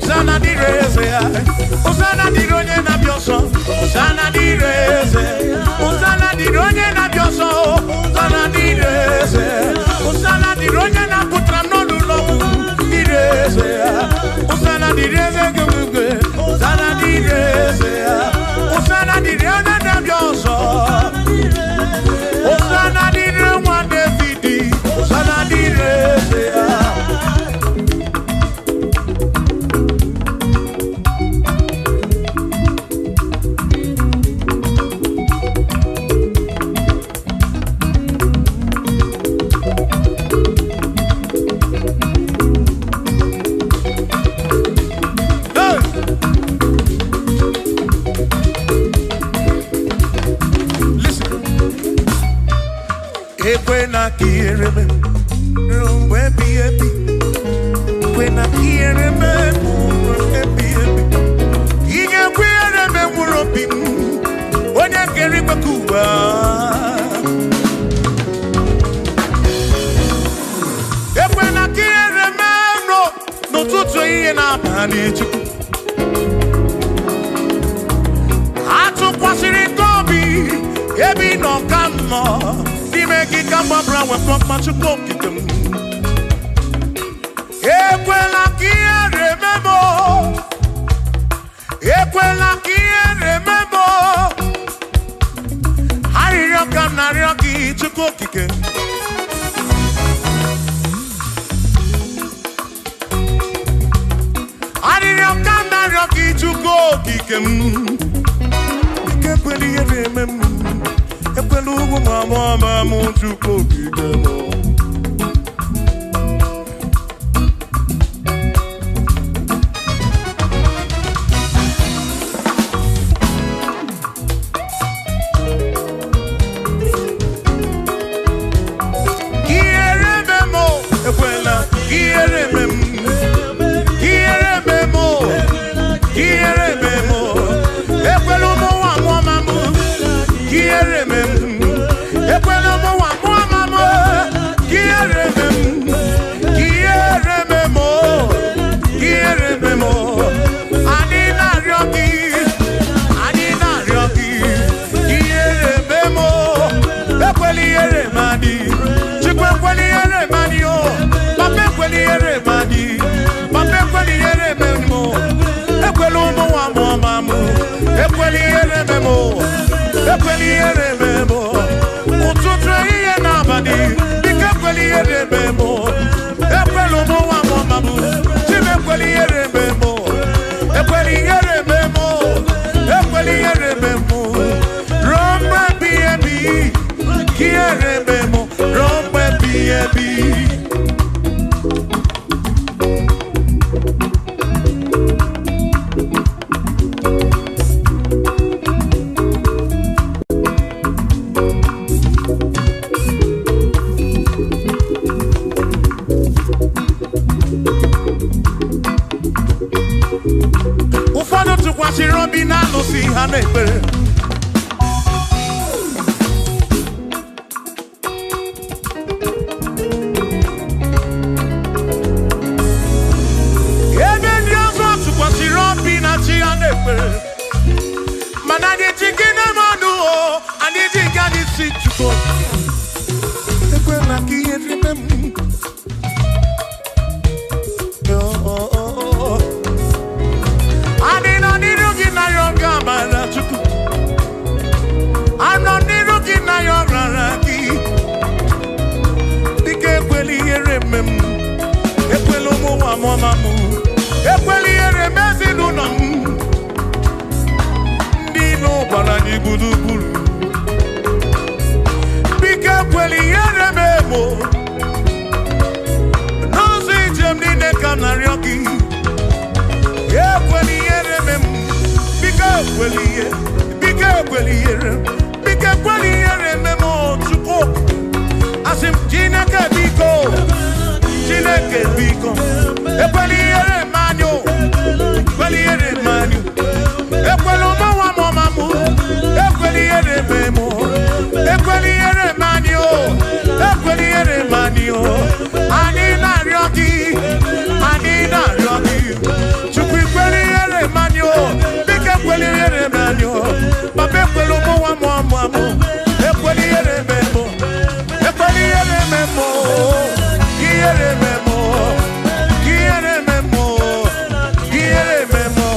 S1: Hosanna dịrị eze ya. Hosanna dịrị onye na-abịa ọsọ. Hosanna dịrị eze. Hosanna dịrị onye na-abịa ọsọ. Hosanna dịrị eze. Hosanna dịrị onye na-apụtara m n'ụlọ ọgwụ. Dịrị eze ya. Hosanna dịrị eze gị. Hosanna dịrị eze ya. Hosanna dịrị onye na-abịa ọsọ. Hosanna dịrị nwa David. Hosanna dịrị eze ya. Hey! Listen. Ekwena ka ihere mee ruo mgbe ebighị ebi. Ekwena ka ihere mee ruo mgbe ebighị ebi. Ị ga-ekwe ihere mee mkpụrụ obi m, onye kere igwe ka ụwa. Ekwena ka ihere mee n'ụtụtụ ehihie na abalị Chukwu. Atụkwasịrị gị obi ebe ị nọ ka m nọ n'ime gị ka m gbabara wepụ mma Chukwu okike m. Ekwela ka ihere mee m o. Ekwela ka ihere mee m o. Arịrịọ ka m na-arịọ gị Chukwu okike. Arịrịọ ka m na-arịọ gị Chukwu okike m. Ike ekwela ihere eme m. Ekwela ugwu ma mụọ ma mụ Chukwu okike m. Ihere eme m o, ekwela ihere eme m. Ihere eme m o, ihere eme m o. Ekwela ụmụ nwa mụọ ma mụ. Ihere eme m. Ekwela ụmụ nwa mụọ ma mụ. Ihere eme m. Ihere eme m o. Ihere eme m o. Anyị na-arịọ gị. Anyị na-arịọ gị. Ihere eme m o. Ekwela ihere m adị. Chukwu ekwela ihere m adị o. Papa ekwela ihere m adị. Papa ekwela ihere eme m o. Ekwela ụmụ nwa mụọ ma mụ. Ekwela ihere eme m o. Ekwela ihere eme m o. Ụtụtụ ehihie na abalị, biko ekwela ihere eme m o. Ekwela ụmụ nwa mụọ ma mụ. Chim ekwela ihere eme m o. Ekwela ihere eme m o. Ekwela ihere eme m o. Ruo mgbe ebighị ebi, ka ihere eme m o. Ruo mgbe ebighị ebi. Ụfọdụ tụkwasịrị obi na-alụsị ha n'ekpere. Ebe ndị ọzọ tụkwasịrị obi na chi ha n'ekpere. Mana anyị ji gị na-eme ọnụ o, anyị ji gị anyị si Chukwu. Ekwela ka ihere mee m. Oh, oh, oh, oh. Anyị nọ n'iru gị na ya oge amara Chukwu. Anọ n'iru gị na ya ọrara gị. Dịka ekwela ihere eme m. Ekwela ụmụ nwa mụọ ma mụ. Ekwela ihere eme ezinụlọ m. Ndị ilo gbara anyị gburugburu. Biko ekwela ihere eme m o. N'ụzọ ije m niile ka m na-arịọ gị. Ekwela ihere eme ekwela ihe, biko ekwela ihere, biko ekwela ihere eme m o, Chukwu. Asị m Chineke biko, Chineke biko, ekwela ihere eme anyị o, ekwela ihere eme anyị o. Ekwela ụmụ nwa m ọma m, ekwela ihere eme m o, ekwela ihere eme anyị o, ekwela ihere eme anyị o. Anyị na-arịọ gị, anyị na-arịọ gị, Chukwu ekwela ihere eme anyị o, biko ekwela ihere eme anyị o. Papa ekwela ụmụ nwa m ọma m, ekwela ihere eme m o, ekwela ihere eme m o, ihere eme m o, ihere eme m o, ihere eme m o,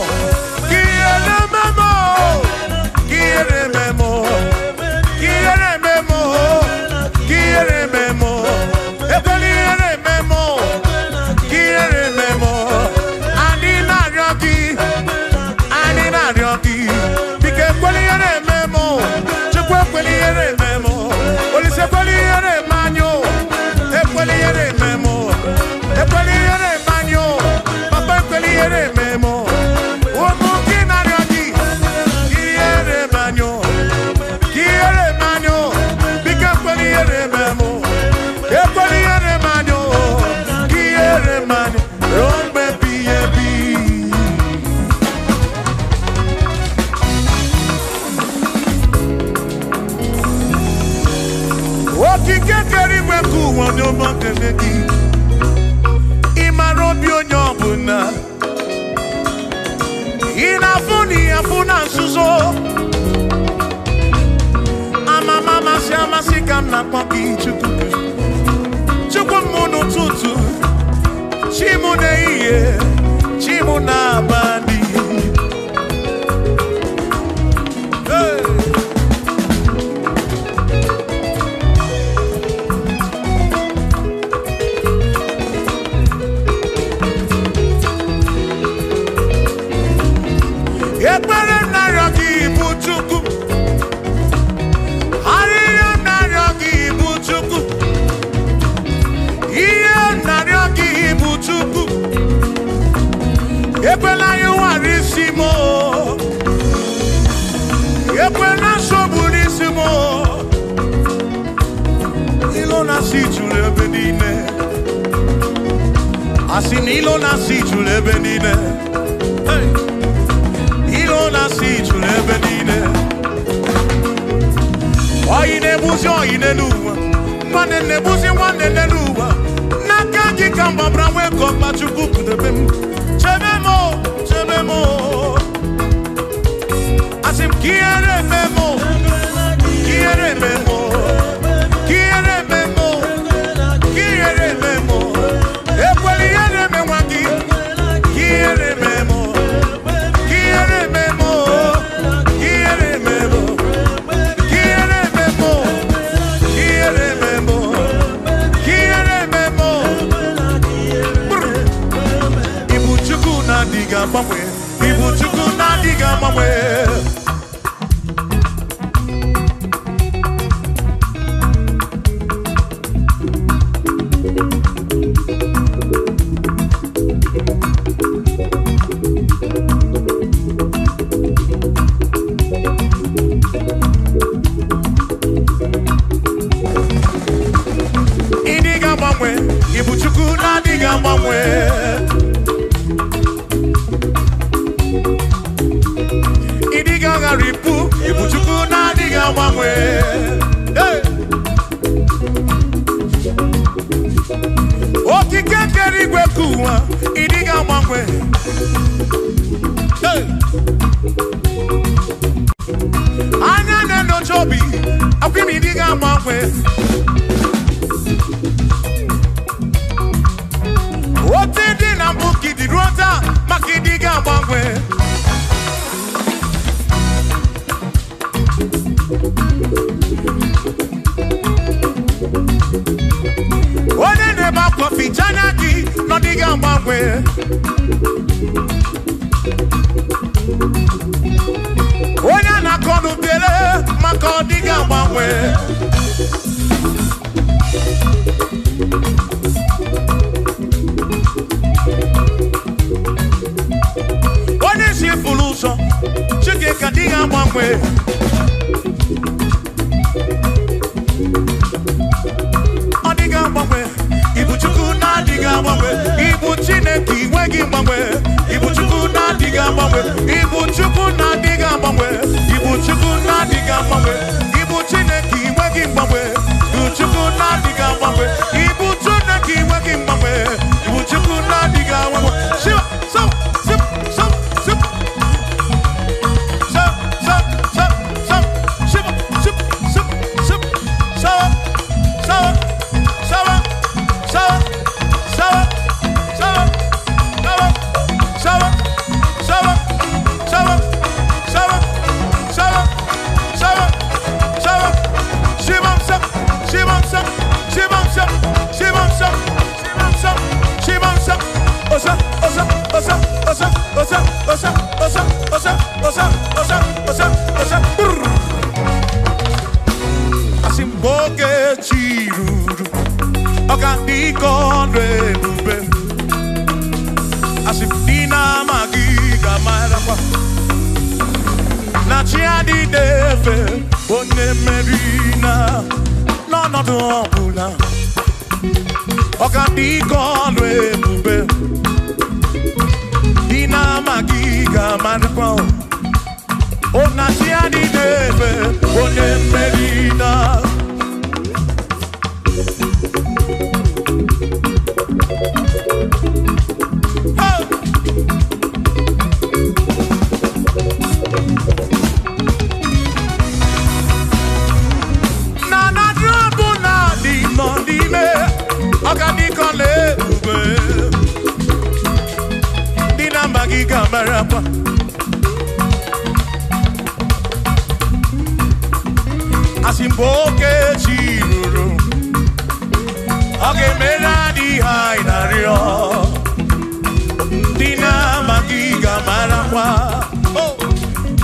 S1: ihere eme m o, ihere eme m o, ihere eme m o, ihere eme m o, ekwela ihere eme m o, ihere eme m o. Anyị na-arịọ gị, anyị na-arịọ gị, biko ekwela ihere eme m o, Chukwu ekwela ihere eme m o, Olise ekwela ihere eme anyị o, ekwela ihere eme m o, ekwela ihere eme anyị o, Papa ekwela ihere eme m o. Ụmụ gị na-arịọ gị, ihere eme anyị o, ihere eme anyị o, biko ekwela ihere eme m o, ekwela ihere eme anyị o, ihere eme anyị ruo mgbe ebighị ebi. Okike kere igwe nke ụwa onye ọma kele gị, ị mara obi onye ọbụla, ị na-afụ na ị afụ na nzuzo. Amama amasị amasị ka m na-akpọ gị Chukwu, Chukwu m n'ụtụtụ, chi m n'ehihie, chi m n'abalị. Hey! Ekpere narịọ gị bụ Chukwu, arịrịọ narịọ gị bụ Chukwu, ihe narịọ gị bụ Chukwu. Ekwela anyị nwara isi m o, ekwela nsogbu n'isi m o. Ilo na-asị juru ebe niile, asị na ilo na-asị juru ebe niile. Hey! Ilo na-asị juru ebe niile. Oyi na-egbuzi oyi n'elu ụwa, nwanne na-egbuzi nwanne n'elu ụwa. N'aka gị ka m gbabara nwee ka ọkpa Chukwu kudebe m. Chebe m o, chebe m o. Asị m ka ihere eme m o, ka ihere eme m o, ka ihere eme m o, ka ihere eme m o. Ekwela ihere eme nwa gị, ka ihere eme m o, ka ihere eme m o, ka ihere eme m o. Quiere memo, quiere memo, quiere memo. Ibu Chukwu na-adịghị agbanwe, Ibu Chukwu na-adịghị agbanwe. Ịdịghị agbanwe, Ibu Chukwu na-adịghị agbanwe. Ịdịghị agharịpụ, Ibu Chukwu na-adịghị agbanwe. Hey! Okike kere igwe ka ụwa, ịdịghị agbanwe. Hey! Anya na-enyocha obi, akwa ime ịdịghị agbanwe. Otu dị na mbụ ka ịdị ruo taa, maka ịdịghị agbanwe. Onye na-ebe akwa ficha anya gị na ọ dịghị agbanwe. Onye a na-akọ n'ubere maka ọ dịghị agbanwe. Onye isi fụrụ ụzọ, Chike agbanwe. Ọ dịghị agbanwe. Ibu Chukwu na-adịghị agbanwe. Ibu Chineke inweghị mgbanwe. Ibu Chukwu na-adịghị agbanwe. Ibu Chukwu na-adịghị agbanwe. Ibu Chukwu na-adịghị agbanwe. Ibu Chineke inweghị mgbanwe. Ibu Chukwu na-adịghị agbanwe. Ibu Chineke inweghị mgbanwe. Ibu Chukwu na-adịghị agbanwe. Shiva, so, sip, so, sip. So, so, so, so. Shiva, sip, sip, sip. So, so, so, so, so, so, so, so, so, so, so, so, so, so. Shivam sap, shivam sap, shivam sap, shivam sap, shivam sap, shivam sap. Osa, osa, osa, osa, osa, osa, osa, osa, osa, osa, osa, osa. Brr. Asị m oge chi ruru, ọ ga-adị ka ọnụ ebube. Asị m ndị na-amaghị ga-amarakwa na chi adịghị efe onye mmeri na n'ọnọdụ ọbụla. Ọ ga-adị ka ọnụ ebube. Ndị na-amaghị ga-amarakwa o na chi adịghị efe onye mmeri na. Hey! Na na drọbụ na dị nọ n'ime ọ ga dị ka ọla ebube. Ndị na-amaghị ga-amarakwa. Asị mgbe oke chi ruru, ọ ga-emere anyị ihe anyị na-arịọ. Ndị na-amaghị ga-amarakwa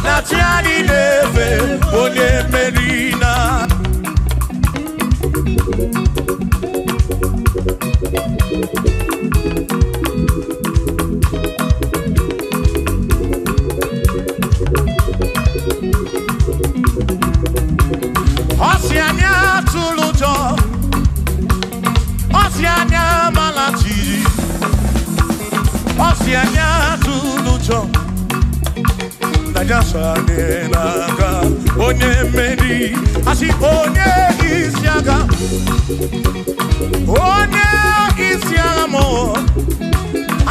S1: na chi anyị na-efe onye mmeri na. Ọ sị anyị atụla ụjọ, ọ sị anyị amala jijiji, ọ sị anyị atụla ụjọ, na ya so anyị n'aka onye mmeri. Asị onye isi agha, onye isi agha mụ,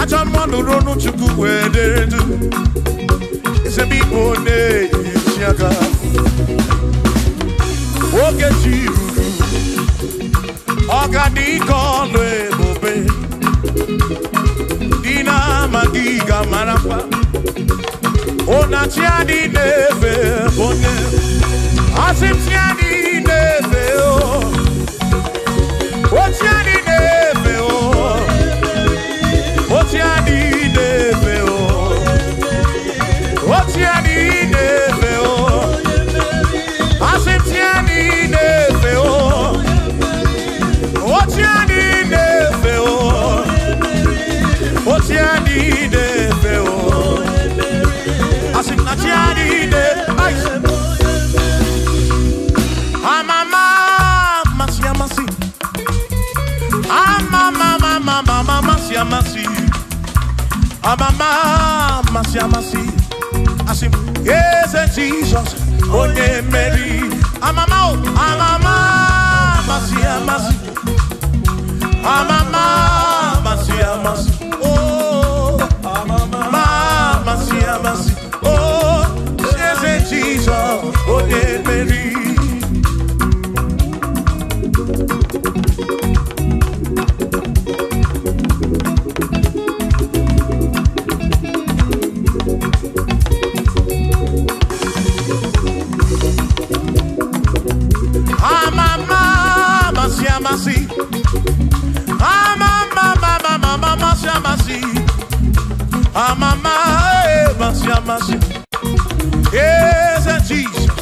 S1: ajọ mmadụ ronu Chukwu wee dere du, eze m ịbụ onye isi agha. Oge chi ruru, ọ ga-adị ka ọlụ ebube. Ndị na-amaghị ga-amarakwa na chi adị na-efe onye. Asị m chi adị na-efe o, o chi adị na-efe o, o chi adị na-efe o, o chi adị na-efe o. Asị m chi adị na-efe o, o chi adị na-efe o, o chi adị na-efe o. Asị m na chi adị na-efe. Amama amasị amasị, amama amama amasị amasị, amama amasị amasị. Asị m eze Jizọs onye mmeri. Amama o, amama amasị amasị, amama amasị amasị, oh amama amasị amasị, oh eze Jizọs onye mmeri. Amama amasị amasị, amama amama amasị amasị, amama amasị amasị, eze Jizọs.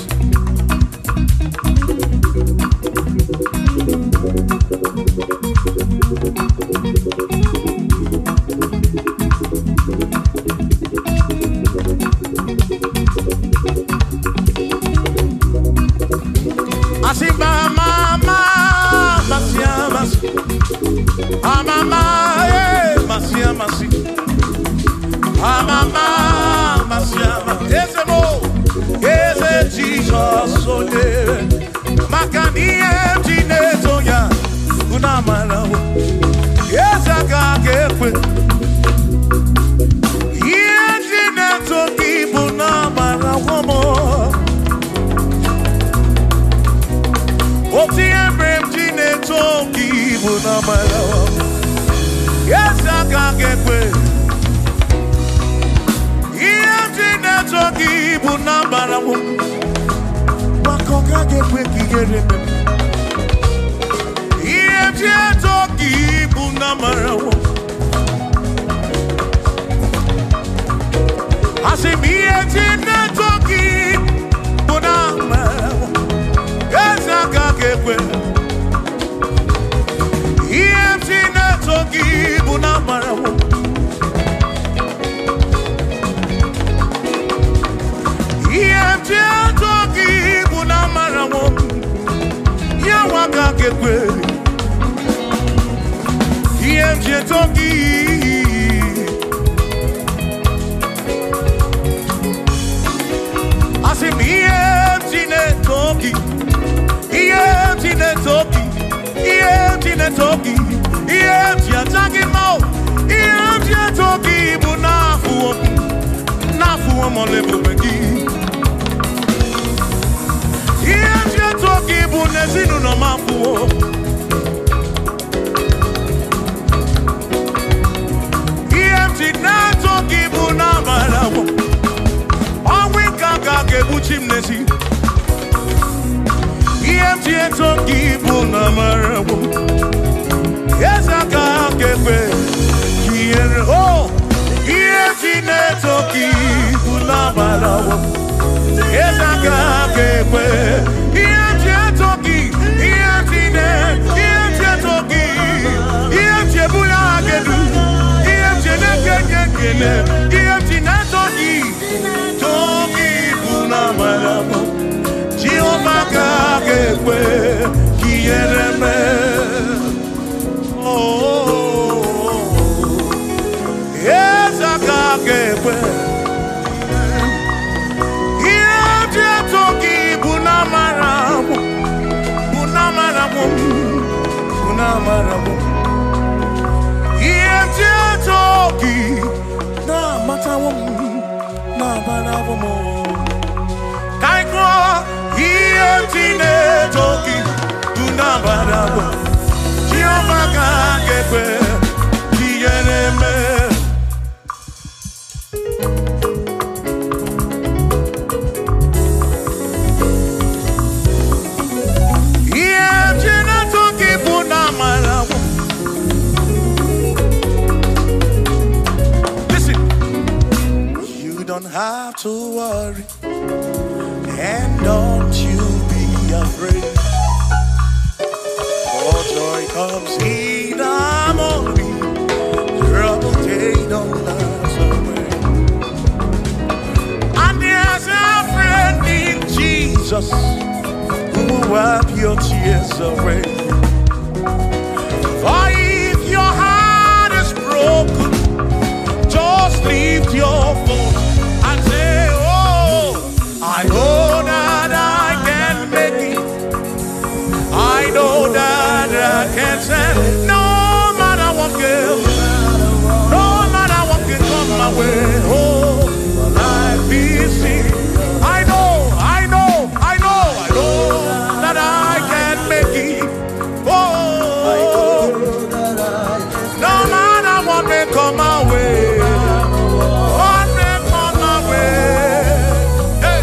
S1: na ihe m ji na-eto ya bụ na amara m. Eze aka ga-ekwe. Ihe m ji na-eto gị bụ na amara m. Otu ihe mere m ji na-eto gị bụ na amara m. Eze aka ga-ekwe. Ihe m ji na-eto gị bụ na amara m. Maka ọ gaghị ekwe ka ihere mee m. Ihe m ji eto gị bụ na amara m. Asị m ihe m ji na-eto gị bụ na amara m. Eze aka ga-ekwe. Ihe m ji na-eto gị bụ na amara m. Ihe m ji eto gị bụ na amara m. Ya nwa aka ga-ekwe. Ihe m ji eto gị. Asị m ihe m ji na-eto gị. Ihe m ji na-eto gị. Ihe m ji na-eto gị. Ihe m ji aja gị mma o. Ihe m ji eto gị bụ n'afụwo m. N'afụwo m ọla ebube gị. Ihe m ji eto gị bụ n'ezinụlọ m afụwo. Ihe m ji na-eto gị bụ n'amara m. Ọnwụ ike aka ga-egbuchi m n'ezi. Ihe m ji eto gị bụ n'amara m. Eze aka ga-ekwe ka ihere o. Ihe m ji na-eto gị bụ n'amara m. Eze aka ga-ekwe. Ihe m ji eto gị, ihe m ji na- ihe m ji eto gị, ihe m ji ebuli aha gị elu, ihe m ji na-ekenye ekele, ihe m ji na-eto gị, too gị bụ n'amara m. Jehova ka ga-ekwe ka ihere mee. Oh, eze aka ga-ekwe. Ihe m ji eto gị bụ n'amara m, bụ n'amara m, bụ n'amara m. Ihe m ji eto gị na-amatawo m, na-amarawo m. Ka anyị gụọ, ihe m ji na-eto gị bụ n'amara m. Jehova ka ga-ekwe ka ihere mee. Ihe m ji na-eto gị bụ n'amara m. Listen, you don't have to worry, and don't you be afraid. For joy comes in the morning, trouble they don't last away. And there's a friend in Jesus who will wipe your tears away. For if your heart is broken, just lift your voice and say, oh, I know that I can make it. I know that I can stand. No matter what girl, no matter what can come my way. Oh, my life is in. I know, I know, I know, I know that I can make it. Oh, no matter what may come my way. What may come my way. Hey.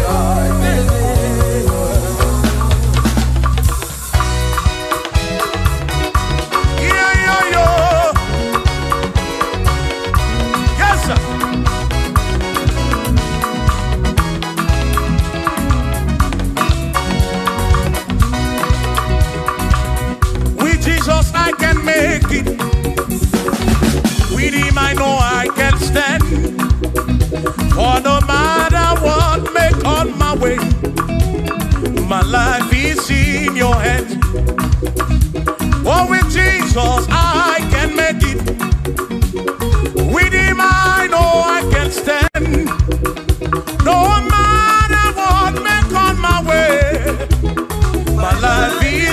S1: Yeah, yeah, yeah. Yes, sir. With Jesus I can make it. With him I know I can stand. For no matter what may come my way, my life is in your hands. For with Jesus I can make it. With him I know I can stand. No matter what may come my way, my life is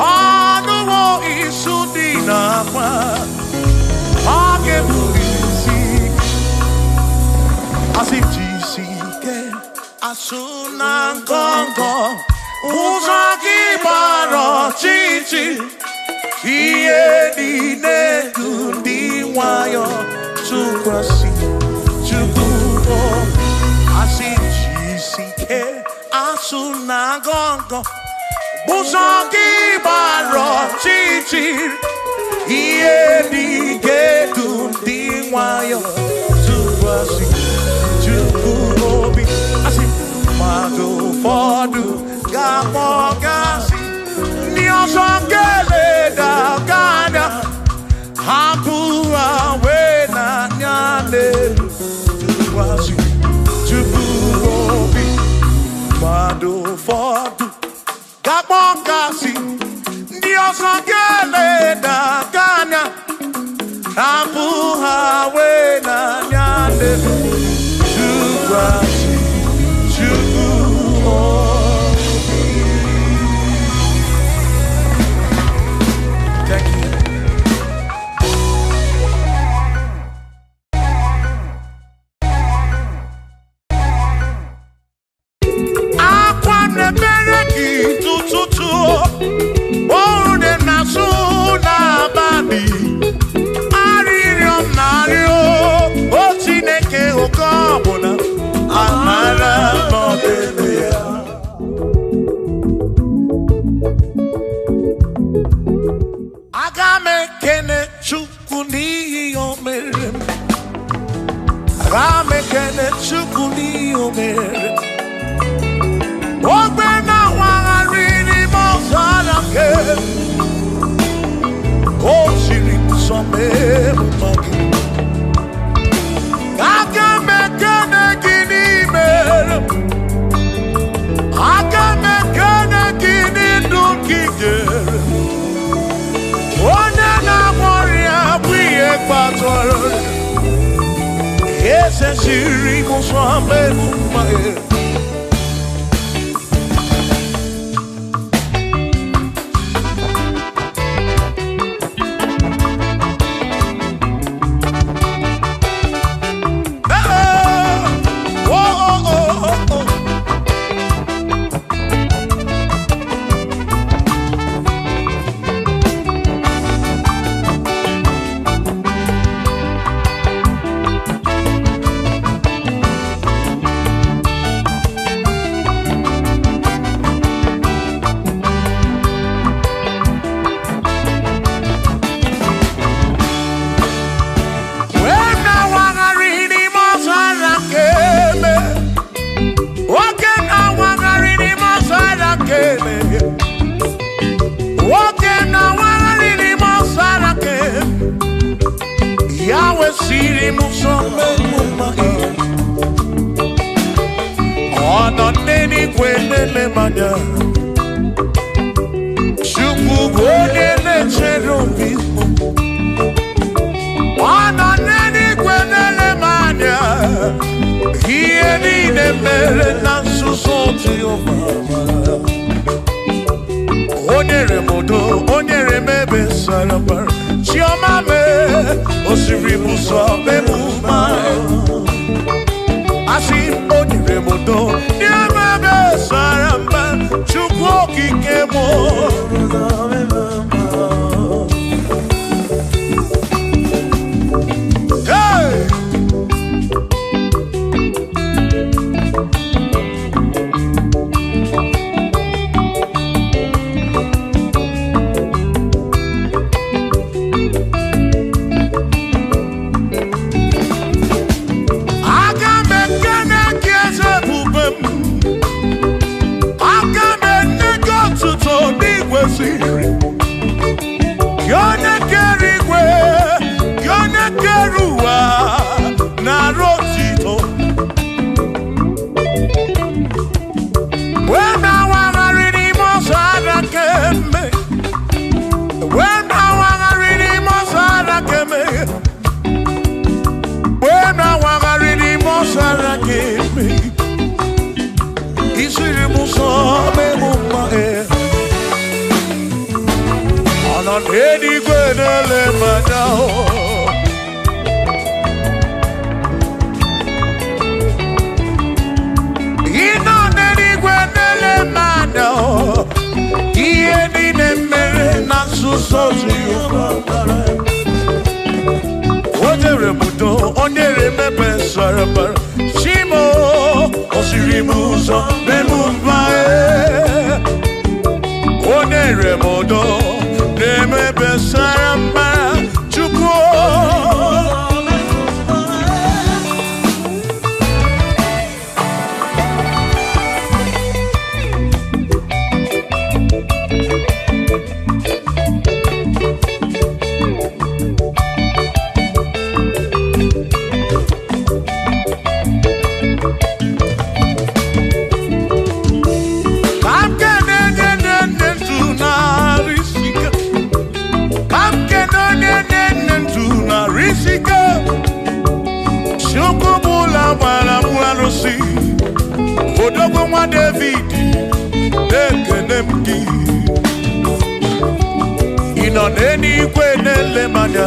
S1: Ọnụwo isu dị n'akwa, ọ ga-ebu isi. Asị jisi ike, asụ na ngọngọ, ụzọ gị gbara ọchịchị, ihe niile dị ndị nwayọ tụkwasị Chukwu obi. Asị jisi ike, asụ na ngọngọ, ụzọ gị gbara ọchịchị, ihe niile dị ndị nwayọ tụkwasị Chukwu obi. Asị mmadụ ụfọdụ ga-akpọ gasị, ndị ọzọ ga-eleda gị anya, hapụ ha wee na-anya n'elu tụkwasị Chukwu obi. Mmadụ ụfọdụ ga-akpọ gasị, ndị ọzọ ga-eleda gị anya, hapụ ha wee na-anya n'elu tụkwasị Chukwu obi. Thank you. Akwa na-ebere gị tụtụtụ, oru dị na-asụ n'abalị, arịrịọ m na-arịọ, o Chineke oke ọbụla, amara n'ọdịdị ya. Aga m ekene Chukwu n'ihi o mere m. Aga m ekene Chukwu n'ihi o mere m. Ogbe na-awagharị n'ime ọzara nke o siri nsọ mee mma gị. Aga m ekene gị n'ime m. Aga m ekene gị n'ndụ gị nyere m. Onye na-agwọ ọrịa bụ ihe kpatara eze siri m nsọ mee mma gị. Oh, oh, oh, oh, oh. Wee na-awagharị n'ime ọzara nke eme. Nwoke na-awagharị n'ime ọzara nke eme. Nwoke na-awagharị n'ime ọzara nke eme. Ya wesịrị m nsọ mmemme gị. Ọ nọ n'eluigwe na-ele m anya. Chukwu bụ onye na-echere obi m. Ọ nọ n'eluigwe na-ele m anya. Ihe niile mere na nzuzo Jehova mara. O nyere m udo, o nyere m ebe sara mbara. Chiọma mee, o siri m ụzọ mee m mma. Asị m, o nyere m udo, nye m ebe sara mbara. Chukwu okike m. Hey! Aga m ekene gị eze ebube m. Aga m enye gị otuto n'igwe siri. Gị onye kere igwe, gị onye kere ụwa, nara otito. Wee na-awagharị n'ime ọzara keme. Wee na-awagharị n'ime ọzara keme. Wee na-awagharị n'ime ọzara keme. Isiri m ụzọ mee m mma, eh. n'eluigwe na-ele m anya. Ị nọ n'eluigwe na-ele m anya. Ihe niile mere na nzuzo Jehova. O nyere m udo, o nyere m ebe sara mbara. Chimo, o siri m ụzọ mee m mma. O nyere m udo, na-eme ebe sara mbara. Chukwu. Odogwu nwa David, na-ekene m gị. Ị nọ n'eluigwe na-ele m anya.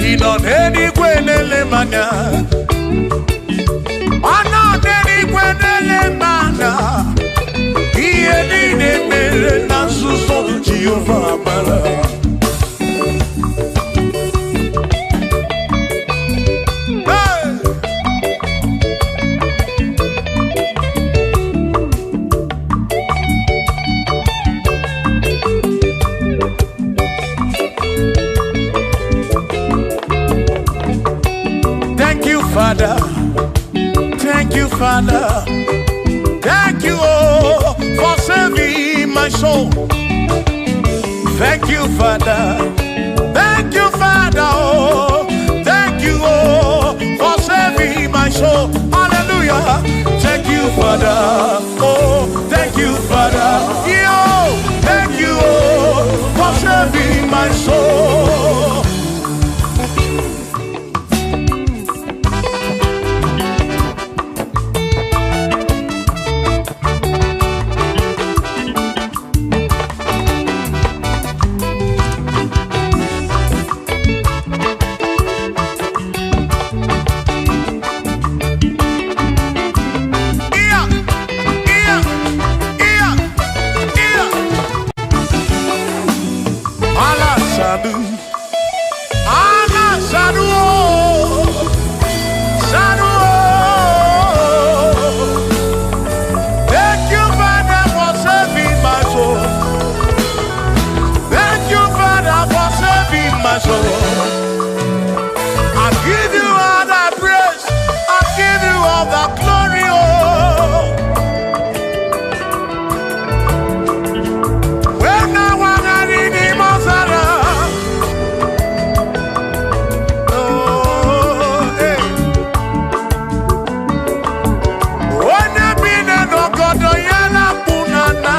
S1: Ị nọ n'eluigwe na-ele m anya. Ọ nọ n'eluigwe na-ele m anya. Ihe niile mere na nzuzo Jehova mara. Thank you, Father. Thank you, Father. Thank you, oh, for saving my soul. Thank you, Father. Thank you, Father. Oh, thank you, oh, for saving my soul. Hallelujah. Thank you, Father. Oh, thank you, Father. Yo, thank you, oh, for saving my soul. Iya, iya, iya, iya. Ala sadu, ala sadu, oh, sadu. Oh. Thank you, Father, for saving my soul. Thank you, Father, for saving my soul. I give you all the praise. I give you all the glory. Oh. When I was in Mozara, oh, hey. Onye bi n'ọgọdọ ya na-akpụ n'ana,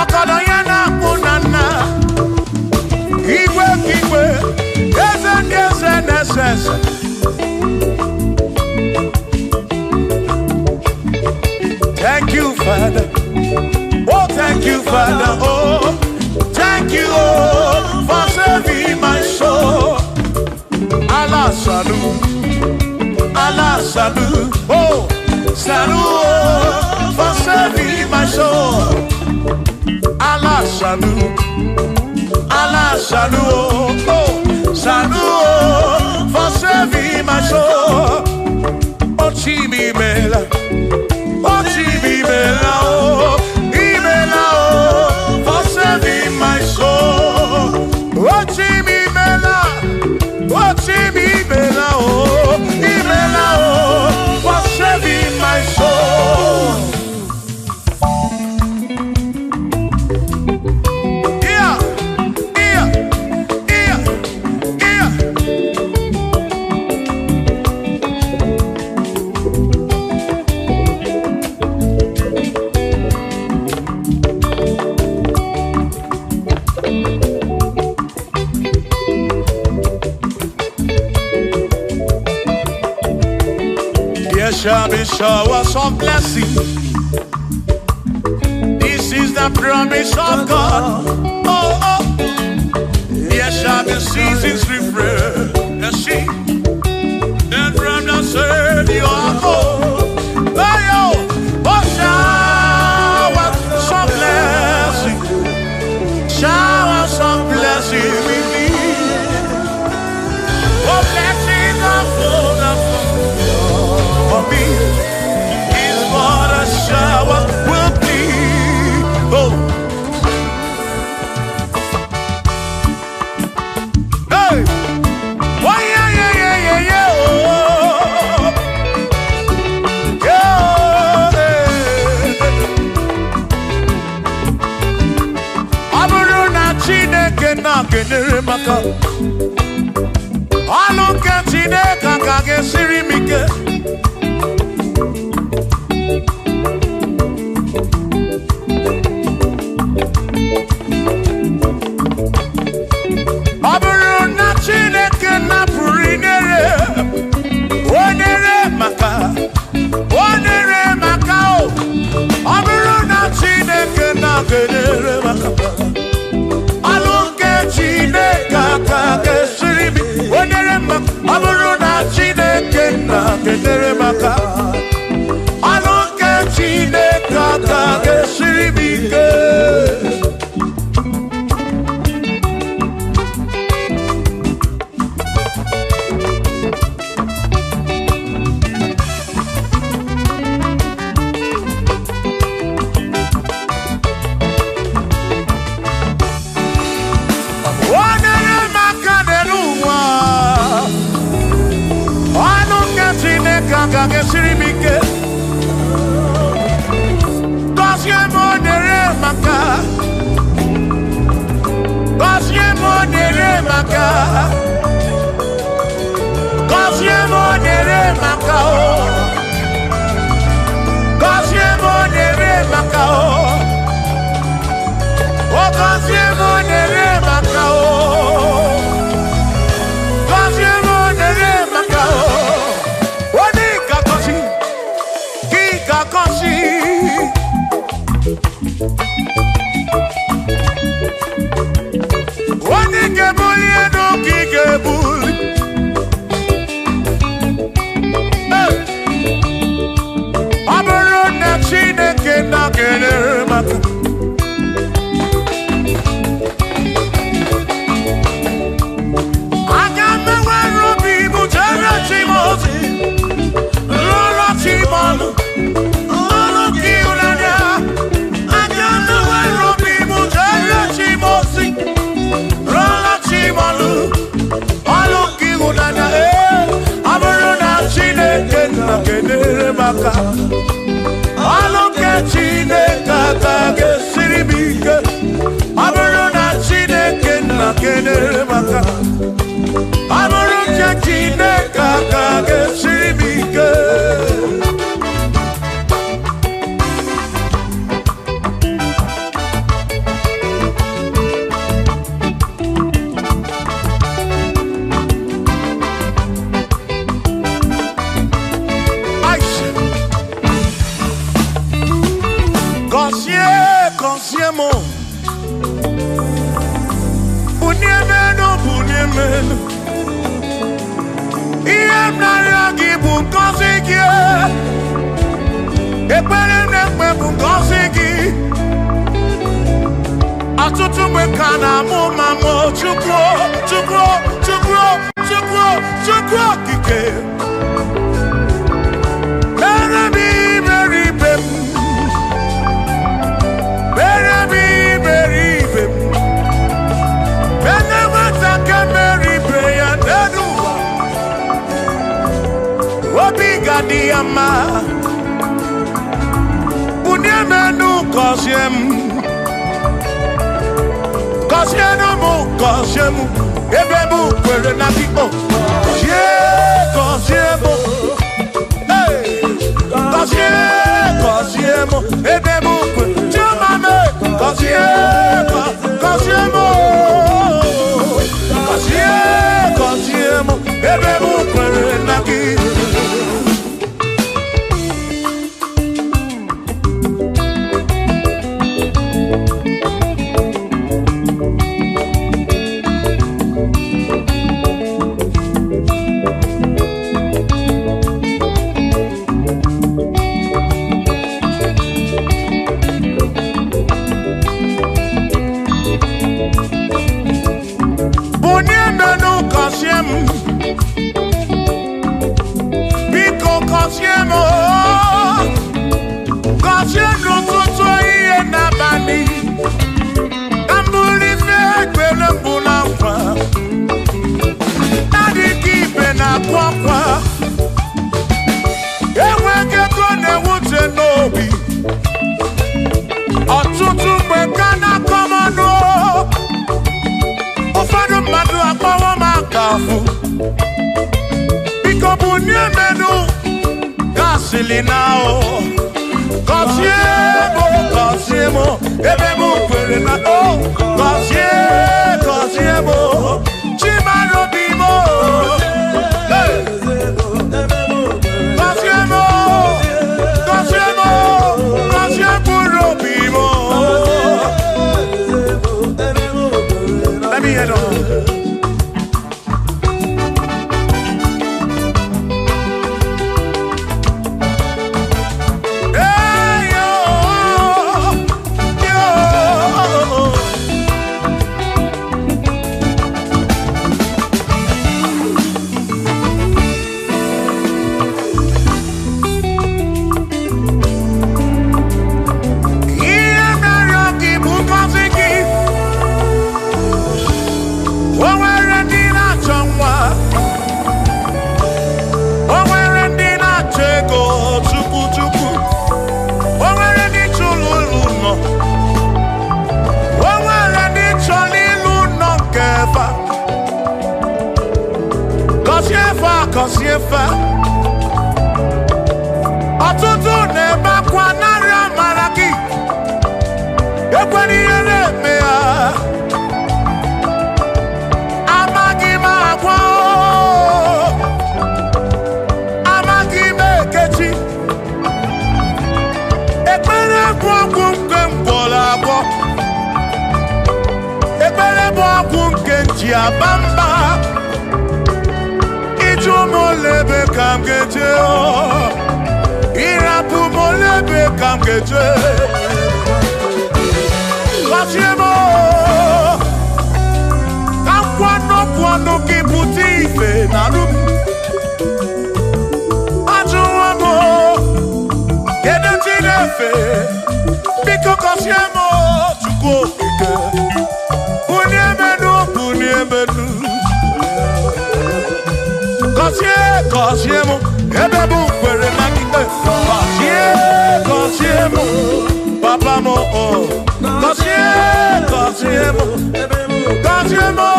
S1: ọgọdọ ya na-akpụ n'ana. Igwe ka igwe, eze ndị eze na-ese ese. Thank you, Father. Oh, thank you, Father. Oh, thank you, oh, for saving my soul. Allah salu, Allah salu, oh, salu, oh, for saving my soul. Allah salu, Allah salu, oh, oh, salu, oh, for saving my soul. Oh, Chimi Mela. Oh, Chimi Mela, oh, Imela, oh, for saving my soul. Oh, Chimi Mela, oh, Chimi Mela, oh, Imela, oh, for saving my soul. Yeah, yeah, yeah, yeah. There shall be showers of blessing. This is the the promise of God. Oh, oh, there shall be seasons refreshed. And she, and from the Savior, oh, oh, oh, shower some blessing, shower some blessing with me. Oh, blessings are full of for me. Is what a shower will be. Oh, hey, oh yeah, yeah, yeah, yeah, yeah, oh, yeah, hey. Ọ bụrụ na Chineke na-kenyere m aka, ọlụ nke Chineke ka ga-esiri m ike. Ọ bụrụ na Chineke napụrụ inyere, o nyere maka, o nyere maka o. Ọ bụrụ na Chineke na-kenyere maka, ọlụ nke Chineke aka ga-esiri m, o nyere maka. Ọ bụrụ na Chineke na-kenyere maka, ọlụ nke Chineke aka ga-esiri m ike. Onye maka n'elu ụwa, ọnụ nke Chineke agaghị esiri m ike. Gọzie m onyere maka, gọzie m onyere maka, gọzie m onyere maka o, gọzie m onyere maka o, o gọzie m onyere maka o. Gọzie m onyere maka o. Onye ga-agọzi, gị ga-agọzi. Onye ga-ebuli elu ka ị ga-ebuli. Hey! Ọ bụrụ na Chineke na-enyere m aka, aga m enwere obi m jere chi m ozi, rụọrọ chi m ọlụ, ọlụ nke ịhụnanya. Aga m enwere obi m jere chi m ozi, rụọrọ chi m ọlụ, ọlụ nke ịhụnanya. Ee, ọ bụrụ na Chineke na-enyere m aka, ọlụ nke Chineke aka ga-esiri m ike. Ọ bụrụ na Chineke na-enyere m aka, ọ bụrụ nke Chineke aka ga-esiri m ike. Aisha. Gọzie, gọzie m, bunie m elu, bunie m elu. Ihe m na-arịọ gị bụ ngọzi gị. Ekpere m na-ekpe bụ ngọzi gị. Ọtụtụ mgbe ka na-amụ ma mụ Chukwu, Chukwu, Chukwu, Chukwu, Chukwu okike. Mere m iberibe m, mere m iberibe m. Mere nwata nke mere ibe ya n'elu ụwa, obi ga-adị ya mma. Bunie m elu, gọzie m, gọzienụ m, gọzie m, ebe m kwere na gị o. Gọzie, gọzie m, hey! Gọzie, gọzie m, ebe m kwere. Chioma m, gọzie, gọzie m, o. Gọzie, gọzie m, ebe m kwere na gị. sịrị na o. Gọzie m, gọzie m, ebe m kwere na o. Gọzie, gọzie m, Chimara obi m o. Hey! Gọzie m, gọzie m, gọzie mkpụrụ obi m o. Let me hear them. Hey, yo, yo. Ihe mere gị bụ ngọzi gị. O nwere ndị na-achọ nwa. O nwere ndị na-achọ ego chukwu chukwu. O nwere ndị chọrọ ụlọ nọ. O nwere ndị chọrọ ịlụ nọ nke fa. Gọzie fa, gọzie fa. Ọtụtụ na-ebe akwa narị amara gị. Ekwela ihe na-eme ya. Amaghị m agwa o. Amaghị m ekechi. Ekpere bụ ọgwụ nke m gwọrọ agwọ. Ekpere bụ ọgwụ nke m ji aba mba. Ịjụ m ole ebe ka m ga-eje o. Ịrapụ m ole ebe ka m ga-eje. Gọzie m o. Ka nkwanụ kwọnụ gị pụta ife na arụ m. Ajụwo m o. Kedu chi na-efe? Biko gọzie m o, Chukwu okike. Bulie m enu, bulie m enu. Gọzie, gọzie m, ebe m kwere na gị. Gọzie, gọzie m, papa m o. Gọzie, gọzie m, gọzie m o.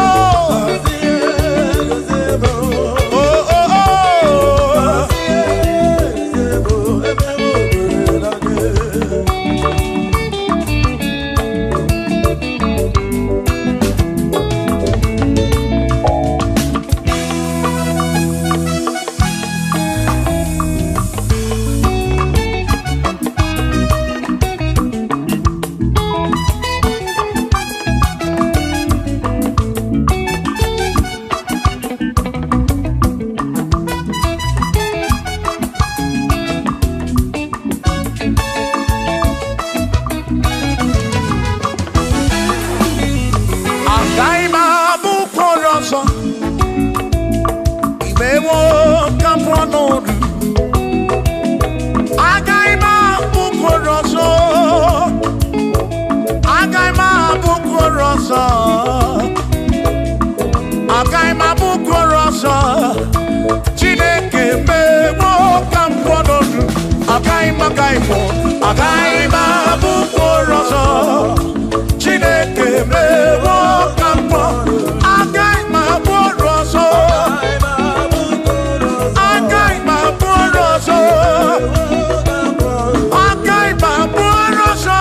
S1: Oh, oh, oh. Agaghị m abụ ụkpụrụ ọzọ. Imewo ka m pụọ n'ọdụ. Agaghị m abụ ụkpụrụ ọzọ. Agaghị m abụ ụkpụrụ ọzọ. Agaghị m abụ ụkpụrụ ọzọ. Chineke mewo ka m pụọ n'ọdụ. Agaghị m, agaghị m, agaghị m abụ ụkpụrụ ọzọ. Chineke mewo ka m pụọ. Agaghị m abụ ọrụ ọzọ. Agaghị m abụ ọrụ ọzọ. Agaghị m abụ ọrụ ọzọ.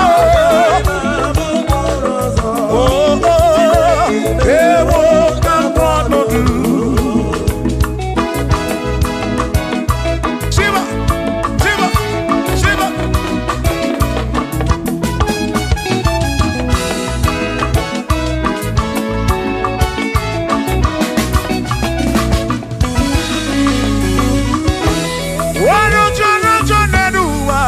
S1: Oh, oh, ewo ka m pụọ n'ọdụ. Shiva, Shiva, Shiva. Wọ́n jọrọ jọ nínú wa.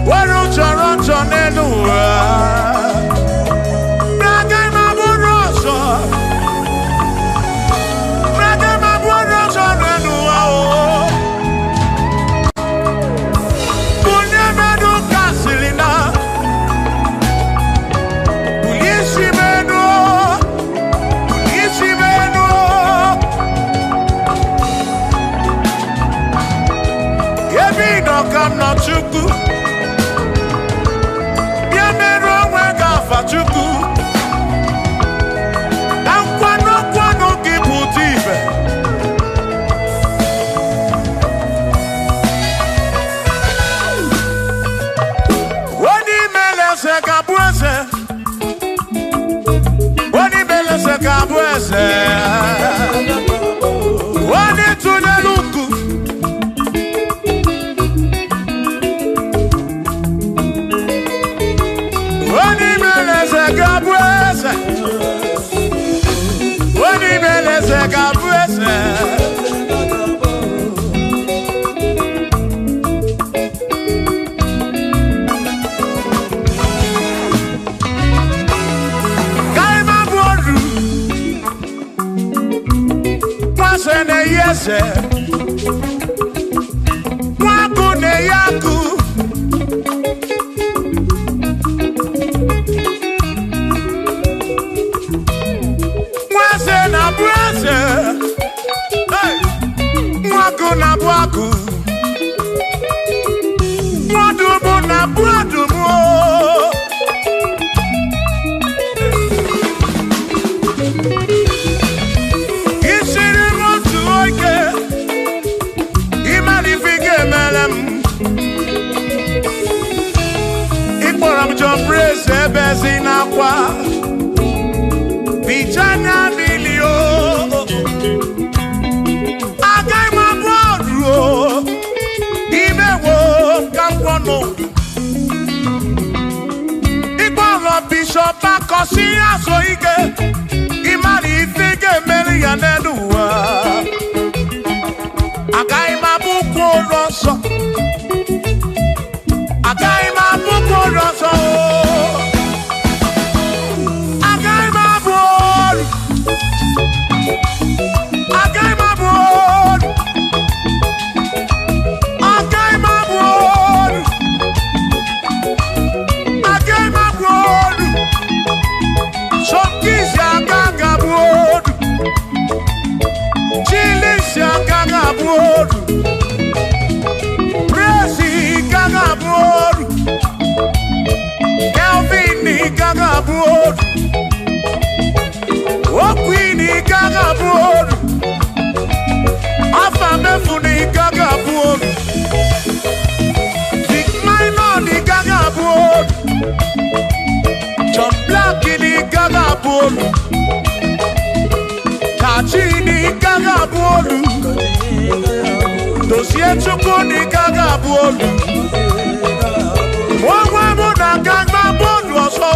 S1: Wọ́n jọrọ jọ nínú wa. Braga ma bụrụ ọzọ. Braga ma bụrụ ọzọ nínú wa o. Bulie mmadụ kasịrị na. Bulie isi m enu. Bulie isi m enu. Ebe ị nọ ka m nọ Chukwu. Bịa merụ onwe gị afa Chukwu. Ka nkwanụ nkwanụ gị pụta ibe. eze. Nwagụ na-enye akụ. Nwa eze na-abụ eze. Hey! Nwagụ na-abụ agụ. Nwadụm na-abụ adụm o. Isiri m otu oge, ịmara ife ị ga-emere m. Ịkpọrọ m John Praise ebe ezi n'akwa. Bicha anya mmiri o. Agaghị m abụ ọrụ o. Imewo ka m kwọ n'ụdụ. Ịkpọrọ Bishọp Akọsị azụ ike. Ịmara ife ị ga-emere ya n'elu ụwa. Agaghị m abụ ụkwụ ụlọ nsọ. Agaghị m abụ ụkwụ ụlọ nsọ. Agaghị m abụ ọrụ. Agaghị m abụ ọrụ. Agaghị m abụ ọrụ. Agaghị m abụ ọrụ. Sọmkisi aka ga-abụ ọrụ. Chilisi aka ga-abụ ọrụ. Prezi ka ga-abụ ọrụ. Kelvin ka ga-abụ ọrụ. Okwini ka ga-abụ ọrụ. Afa Mefuni ka ga-abụ ọrụ. Vic Minor ka ga-abụ ọrụ. John Black ka ga-abụ ọrụ. Kachi ka ga-abụ ọrụ. Dozie Chukwu ka ga-abụ ọrụ. Onwe mụ na aka gba bọọlụ ọzọ.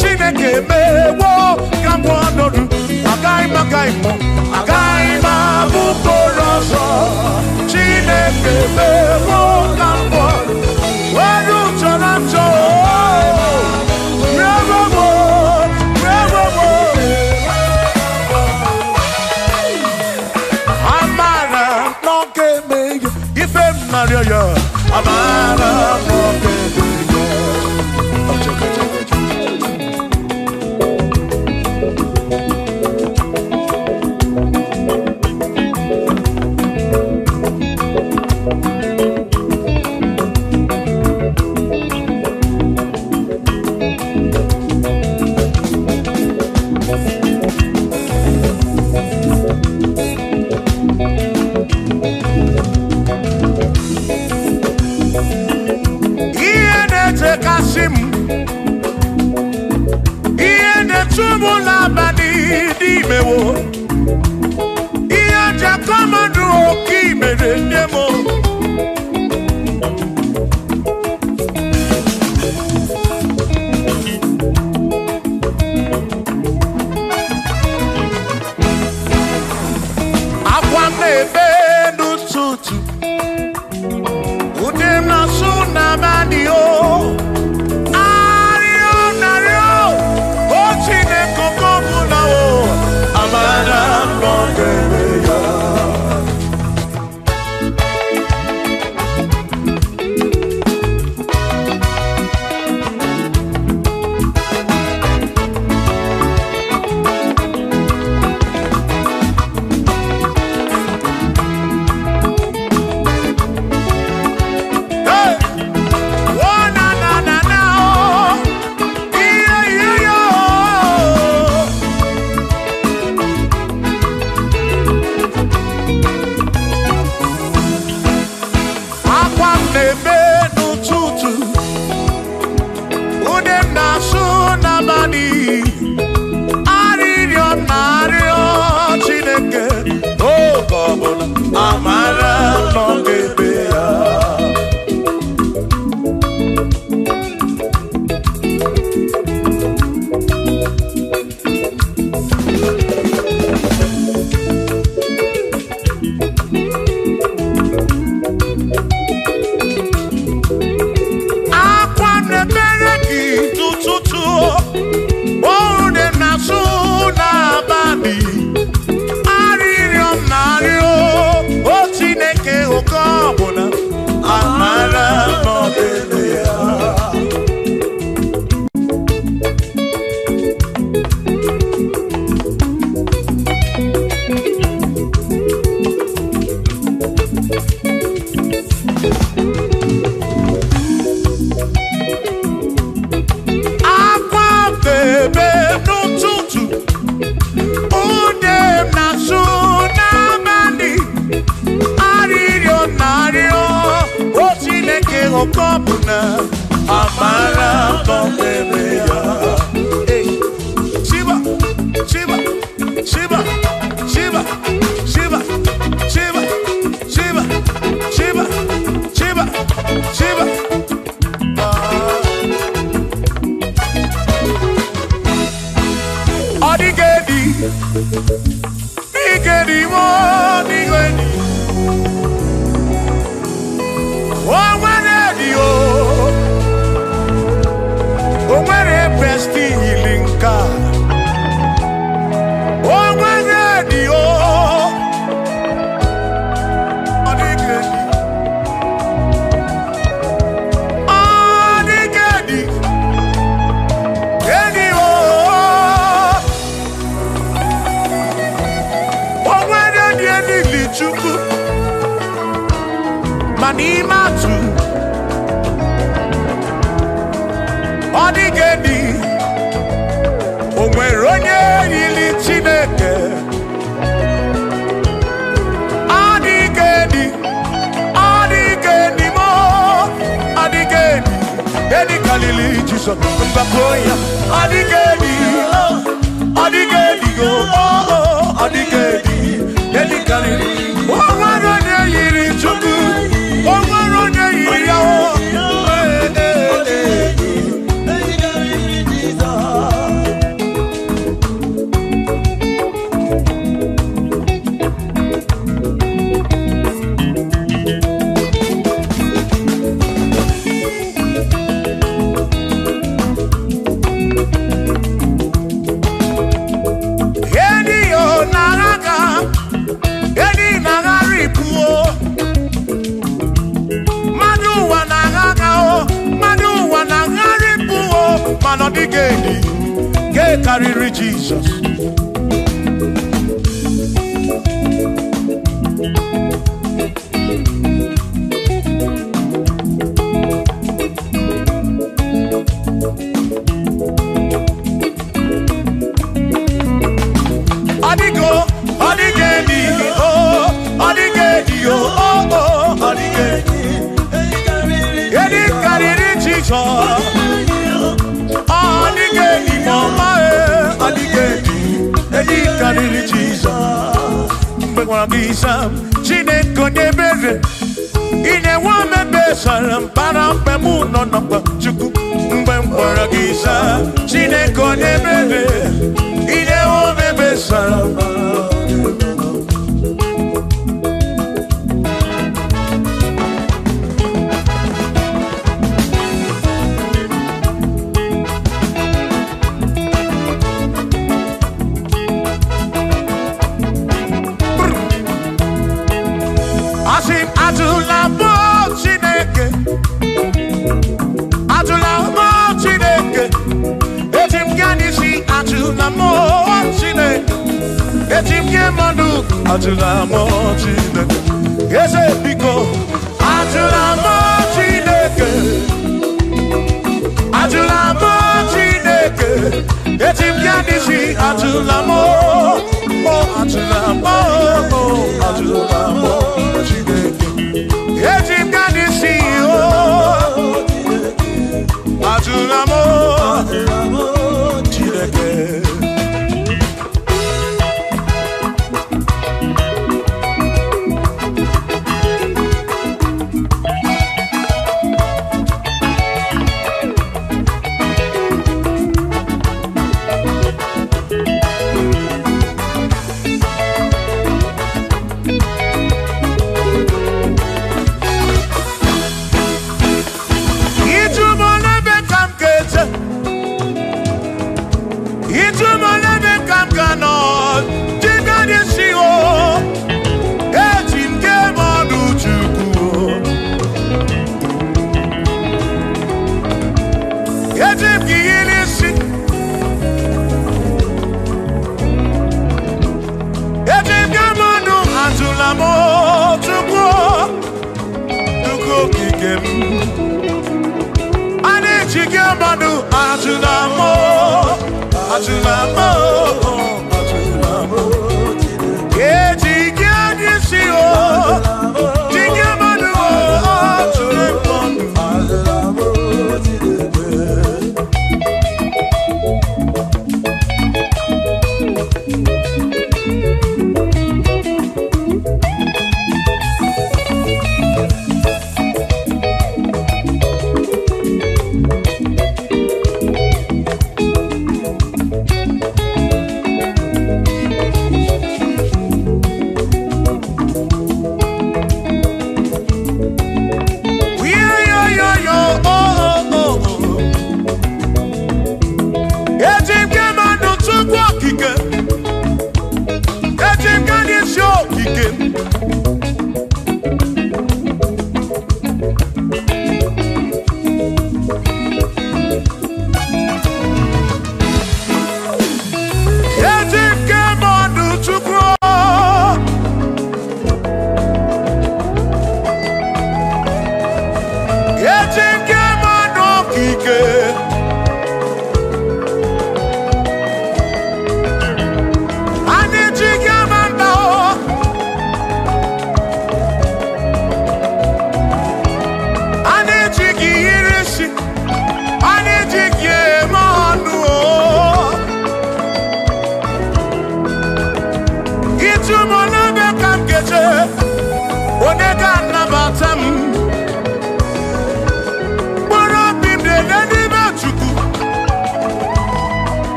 S1: Chineke mewo ka m pụọ n'ọdụ. Agaghị m agaghị m agaghị m abụ mkpụrụ ọzọ. Chineke mewo ka m pụọ. Ọrụ chọrọ nchọ. Rewo m, rewo m. Amara n'oge emeghe ife m narịọ ya. Amara n'oge emeghe. Ọchọkọ, ọchọkọ, ọchọkọ. Ihe na-echekasị m, ihe na-echu m n'abalị n'imewo, ihe njakọ mmadụ oke imere nne m. Akwa m na-ebe n'ụtụtụ, ude m na-asụ n'abalị o. Arịọ narịọ, o Chineke oke ọbụla o, amara m na ọ ga-eme ya. Hey! Oh, na, na, na, na, oh. Yeah, yeah, yeah, oh. Akwa m na-ebe n'ụtụtụ, ude m na-asụ n'abalị, arịrịọ m na-arịọ Chineke, oge ọbụla amara m na ọ ga-eme ya. Akwa na-emere gị n'ụtụtụ, oru na-asụ n'abalị, arịrịọ m na Akwa bebe n'ụtụtụ, ude m na-asụ n'abalị, arịrịọ na-arịọ, o Chineke oke ọbụna amara gọbere ya. Hey. Shiba, Shiba, Shiba, Shiba, Shiba, Shiba, Shiba, Shiba, Shiba, Shiba. Ọ dịghị edi, dịghị edi, ọ dịghị edi. O nwere edi o, o nwere besti yiri nke a. O nwere edi o, ọ dịghị edi. Ọ dịghị edi, edi o. O nwere dị elili Chukwu, ma n'ime atụ, ọ dịghị edi. O nwere onye yiri Chineke. Ọ dịghị edi, ọ dịghị edi mo, ọ dịghị edi. Edi karịrị Jizọs, mgbakọ ya. Ọ dịghị edi, ọ dịghị edi o, ọ dịghị edi. Edi karịrị. O nwere onye yiri Chukwu, o nwere onye yiri ya o. Ee, ee, ee. Edi yo naraga, edi nagaripu o. Mmadụ ụwa na-agha o, mmadụ ụwa na-agharịpụ o, mana ọ dịghị edi, nke karịrị Jizọs. Ọ dịghị o, ọ dịghị edi o, ọ dịghị edi o, o, o, ọ dịghị edi. Edi karịrị Jizọs. Ọ dịghị edi ma ọma e, ọ dịghị edi, edi karịrị Jizọs. Mgbe gwara gị zaa m, Chineke onye ebere, ị na-enwe omebe sara mbara mgbe mụ nọ n'ọkpa Chukwu. Mgbe m gwara gị zaa, Chineke onye ebere, ị na-enwe omebe sara mbara. Asị m ajụla mụ Chineke, ajụla mụ Chineke, eji m gaa n'isi ajụla mụ Chineke, eji m gị mmadụ ajụla mụ Chineke, eze biko ajụla mụ Chineke, ajụla mụ Chineke, eji m gaa n'isi ajụla mụ, o ajụla mụ, o ajụla mụ Chineke. Eji m gaa n'isi o, ajụla mụ Chineke. okike m. A na-eji gị mmadụ atụla m, atụla m, eji gị adị isi o, ji gị mmadụ atụla m.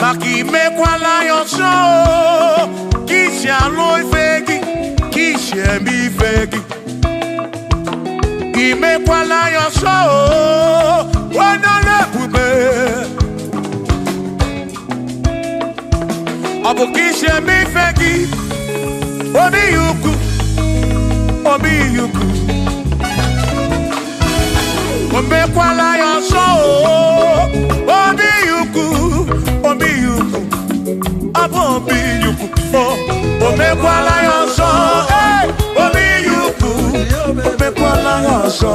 S1: Maka imekwala ya ọzọ, ka isi alụ ife gị, ka isi eme ife gị. Imekwala ya ọzọ, onye ọrụ ebube. Ọ bụ ka isi eme ife gị, obi ya ukwu, obi ya ukwu. Omekwala ya ọzọ, obi ya ukwu, obi ya ukwu, ọ bụ obi ya ukwu. Omekwala ya ọzọ, obi ya ukwu, omekwala ya ọzọ,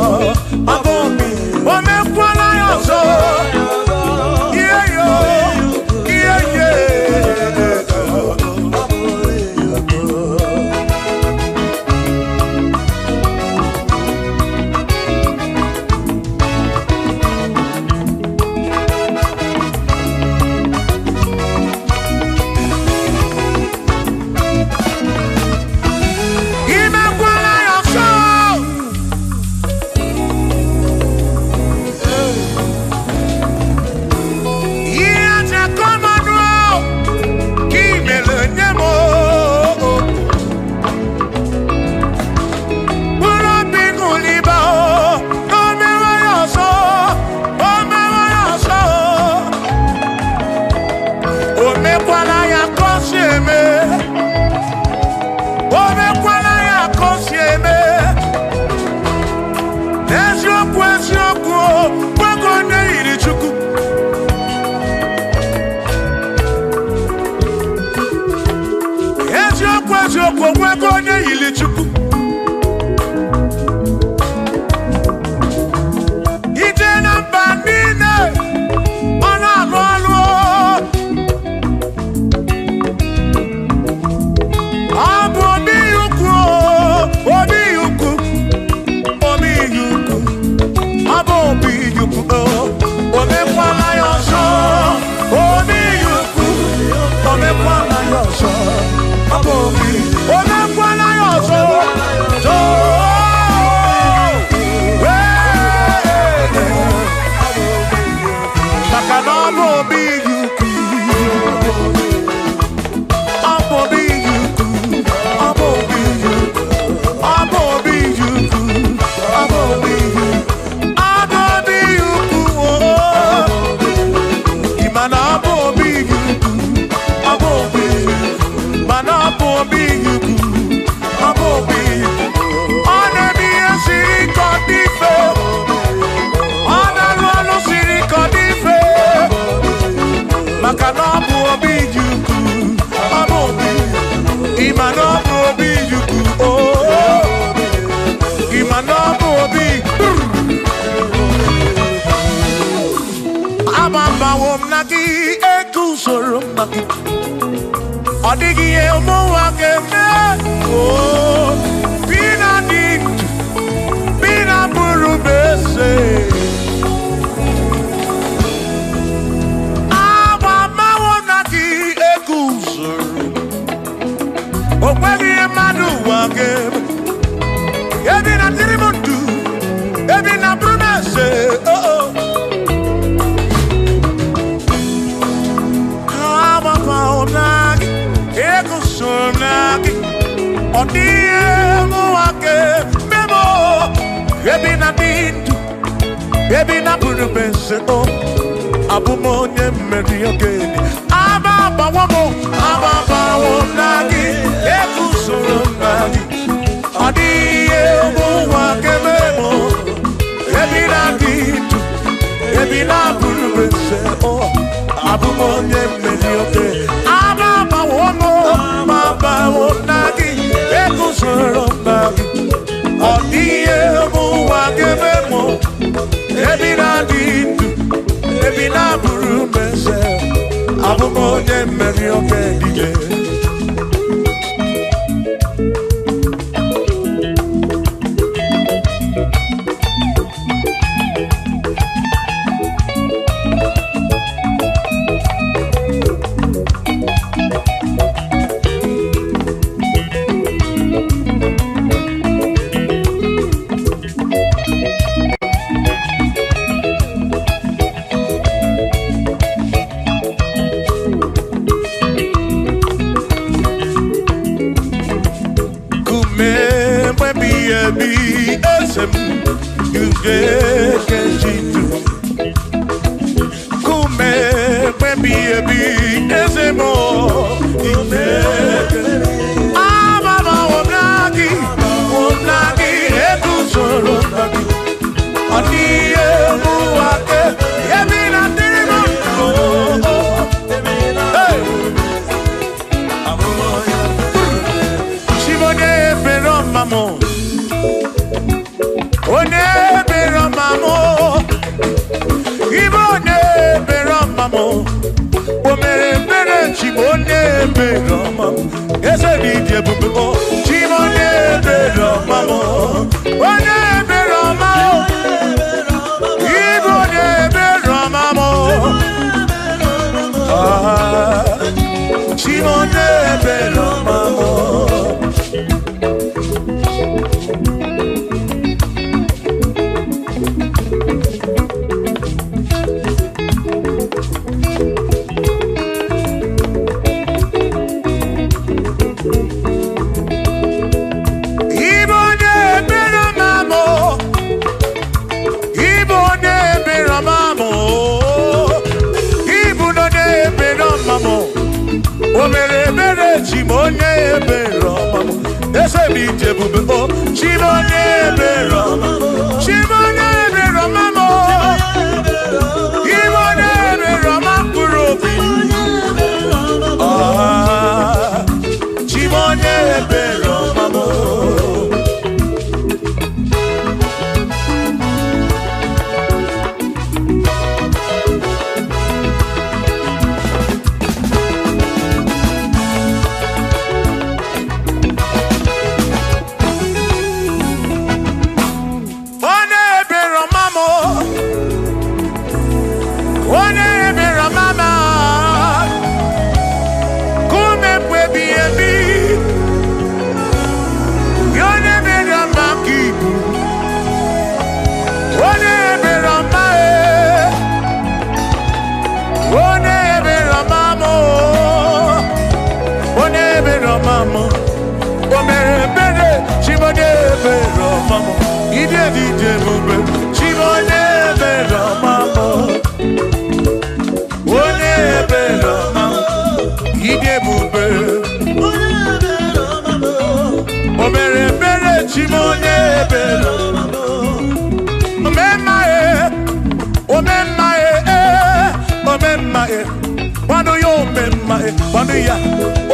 S1: ọ bụ obi. Omekwala ya ọzọ, ihe yo, ihe ye. Onye yiri Chukwu, ije na mba niile ọ na-alụ ọlụ, ọ bụ obi ukwu, obi ukwu, obi ukwu, ọ bụ obi ukwu. Omekwala ya ọzọ, obi ukwu, omekwala ya ọzọ, ọ bụ obi. Omekwala ya ọzọ. Odie muake memo ebina dindu ebina burubese o abumonye mmeri ogeni aba wo nagi ekusoro nagi odie muake memo ebina dindu ebina burubese o abumonye mmeri ogeni aba wo mo aba wo nagi ekusoro nagi odie muake memo ebina dindu ebina burubese abumonye mmeri ogeni.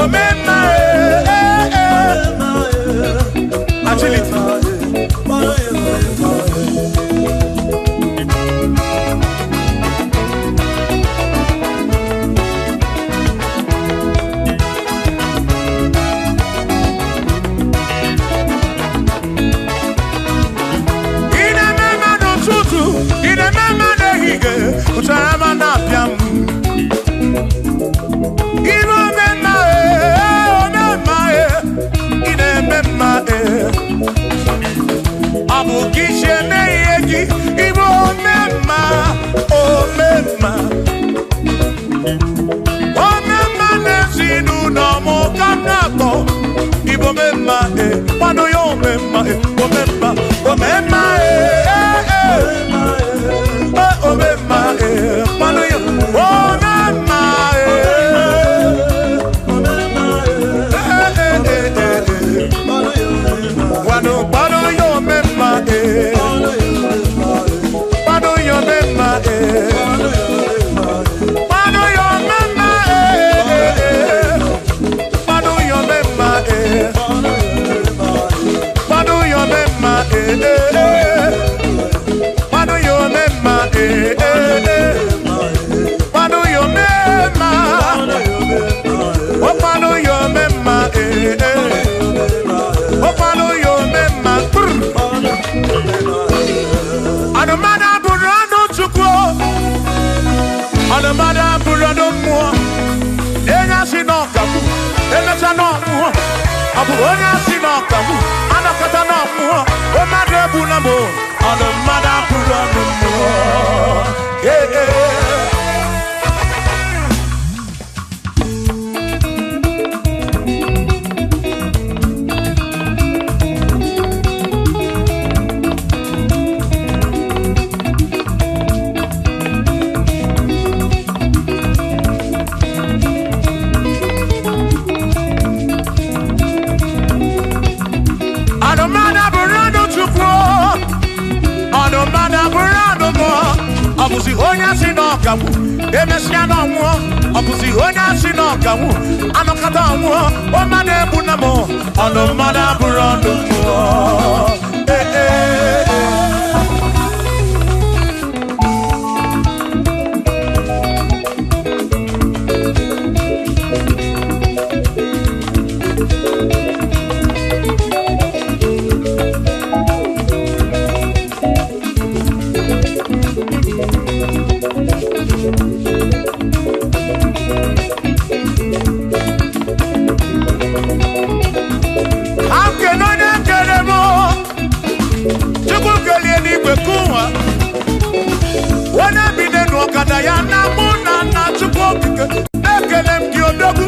S1: Omema, Kpọnụ ya omemma, omemma, omemma, omemma, kpọnụ ya omemma, kpọnụ ya omemma, kpọnụ ya omemma, kpọnụ ya omemma, kpọnụ ya omemma, kpọnụ ya omemma, kpọnụ ya omemma, kpọnụ ya omemma, kpọnụ ya omemma, kpọnụ ya omemma. Anụmanụ abụrụ anụ Chukwu, anụmanụ abụrụ anụ mmụọ. Onye asị na ọkagbu, emecha na ọmụọ. Ọ bụ onye asị na ọkagbu, anakọta na ọmụọ. Mmadụ egbu na mụ, anụmanụ abụrụ anụ mmụọ. Ee, ee. Anụmanụ abụrụ anụ Chukwu, anụmanụ abụrụ anụ mmụọ. Ọ bụzi onye asị na ọkagbu, emesịa na ọnwụọ. Ọ bụzi onye asị na ọkagbu, anọkọta ọnwụọ. Mmadụ egbu na mụ, anụmanụ abụrụ anụ mmụọ. Ee, ee, ee. Akene onye kere m, Chukwu kelie n'igwe kụwa. Onye bi n'elu ọkada ya na mụ na nna Chukwu okike, ekele m gị odogwu.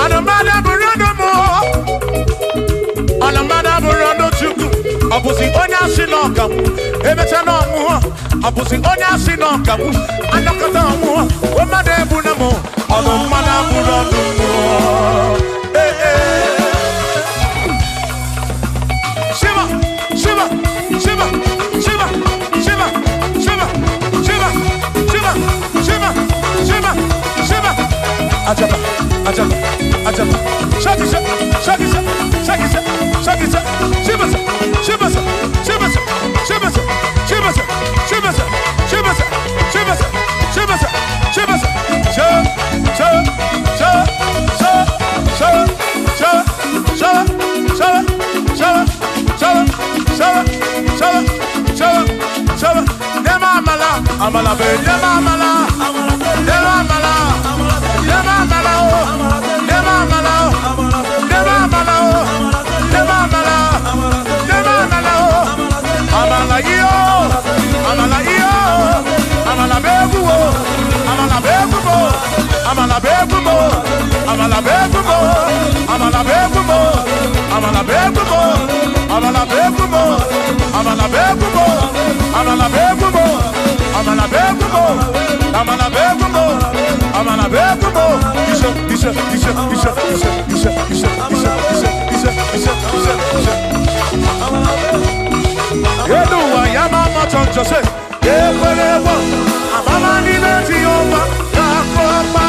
S1: Anụmanụ abụrụ ọnụ mụ, anụmanụ abụrụ ọnụ Chukwu. Ọ bụzi onye asị na ọkagbu, emecha na ọnwụọ. Ọ bụzi onye asị na ọkagbu, anọkọta ọnwụọ. Mmadụ egbu na mụ, ọnụmmadụ abụrụ ọnụ mmụọ. Ee, ee. Shiva, Shiva, Shiva, Shiva, Shiva, Shiva, Shiva, Shiva, Shiva, Shiva, Shiva. Ajaba, ajaba, ajaba. Shaki, shaki, shaki, shaki, shaki, Shiva, Shiva, Shiva, Shiva, Shiva, Shiva, Shiva, Shiva, Shiva, Shiva, Sha, sha, sha, sha, sha, sha, sha, sha, sha, sha, sha, sha, sha, sha. Nema amala, amala be, nema amala, nema amala, nema amala o, nema amala o, nema amala o, nema amala, nema amala o, amala iyo, amala iyo, amala be guo, amala be guo, amala be guo, amala be guo, amala be guo, amala be guo, amala be guo, amala be guo, amala be guo, amala be guo, amala be guo, amala be guo. Isha, isha, isha, isha, isha, isha, isha, isha, isha, isha, isha, isha, isha. Yeduwa ya mama choncho se, yekwelewa, amama ni leti yoma, kakoma.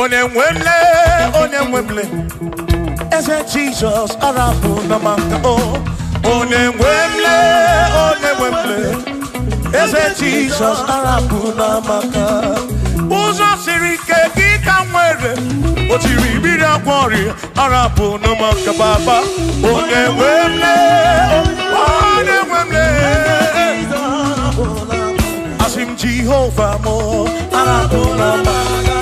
S1: Onye nwemle, onye nwemle, eze Jizọs arapụ na maka o. Onye nwemle, onye nwemle, eze Jizọs arapụ na maka. Ụzọ siri ike gị ka nwere, o tiri mmiri agwọ ọrịa arapụ na maka baba. Onye nwemle, onye nwemle, asị m Jehova mụ arapụ na maka.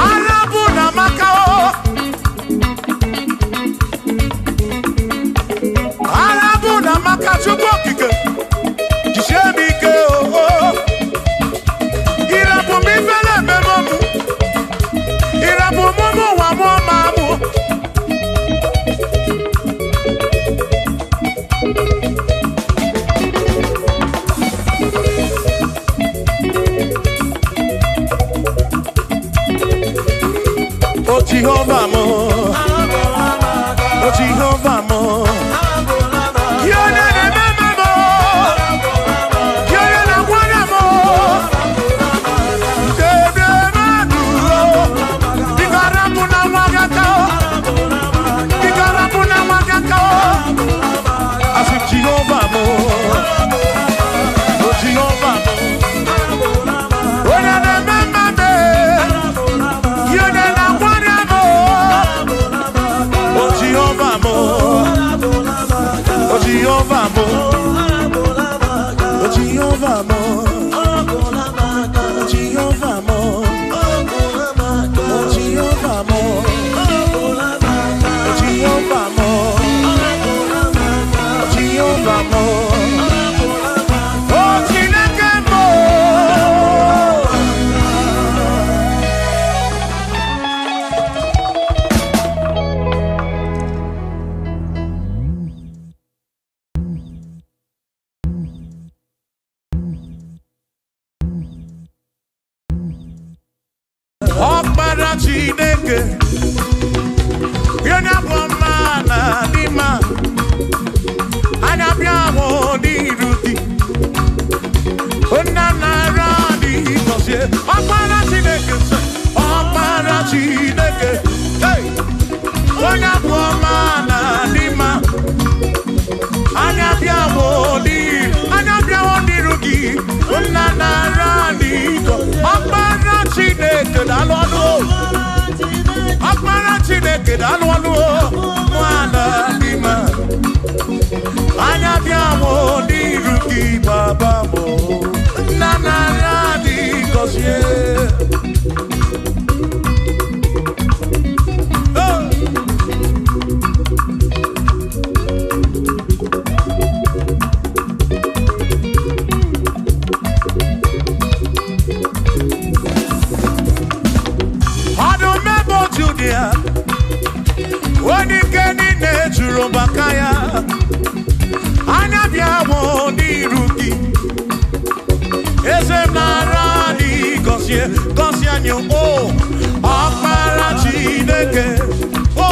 S1: Arabu na Macao, Arabu na Macao, Chukwu okike, jisie m ike o. Ịrapụ m ifele ememe mụ, ịrapụ m ụmụ ụwa mụọ ma mụ. O Jehovah mo, O Jehovah mo, Yone na mama mo, Yone na gwana mo, Dede madu, Bikarapu na wagaka, Bikarapu na wagaka, Asi Jehovah mo, O Jehovah mo, Yone na mama me, Yone na gwana mo, O Jehovah mo, O Jehovah mo, O Jehovah mo, O Jehovah mo, O Jehovah mo, O Jehovah mo, O Jehovah mo, O Chineke mo. Ọkpara Chineke, onye bụ ọma na adị mma, anya bịa hụ n'iru gị, nna nara adịghị gọzie. Ọkpara Chineke sị, Ọkpara Chineke, hey! Onye bụ ọma na adị mma, anya bịa hụ n'iru, anya bịa hụ n'iru gị, nna nara adịghị gọzie. Ọkpara Chineke daalụ ọnụ o. Ọkpara Chineke daalụ ọnụ o. Nwana dị mma, anya bịa mụ n'iru gị baba mụ. Nna nara dị gọzie. Oh! Ọdụm ebe Judia, onye ike niile juru maka ya. Anya bịa mụ n'iru gị, eze m nara dị gọzie, gọzie anyị o. Ọkpara Chineke, o,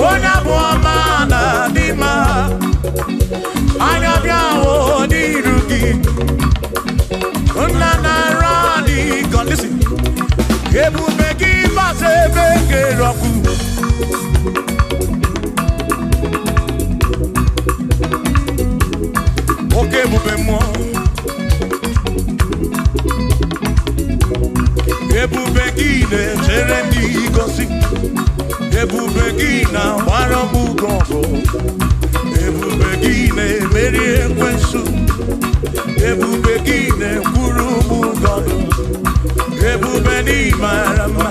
S1: onye abụ ọma na dị mma. Anya bịa hụ n'iru gị, Ebube gị na-echere ndị gosi. Ebube gị na-agbara m ugo ọgụ. Ebube gị na-emeri ekwensu. Ebube gị na-ekwuru m ụgọdụ. Ebube na ịmara mma,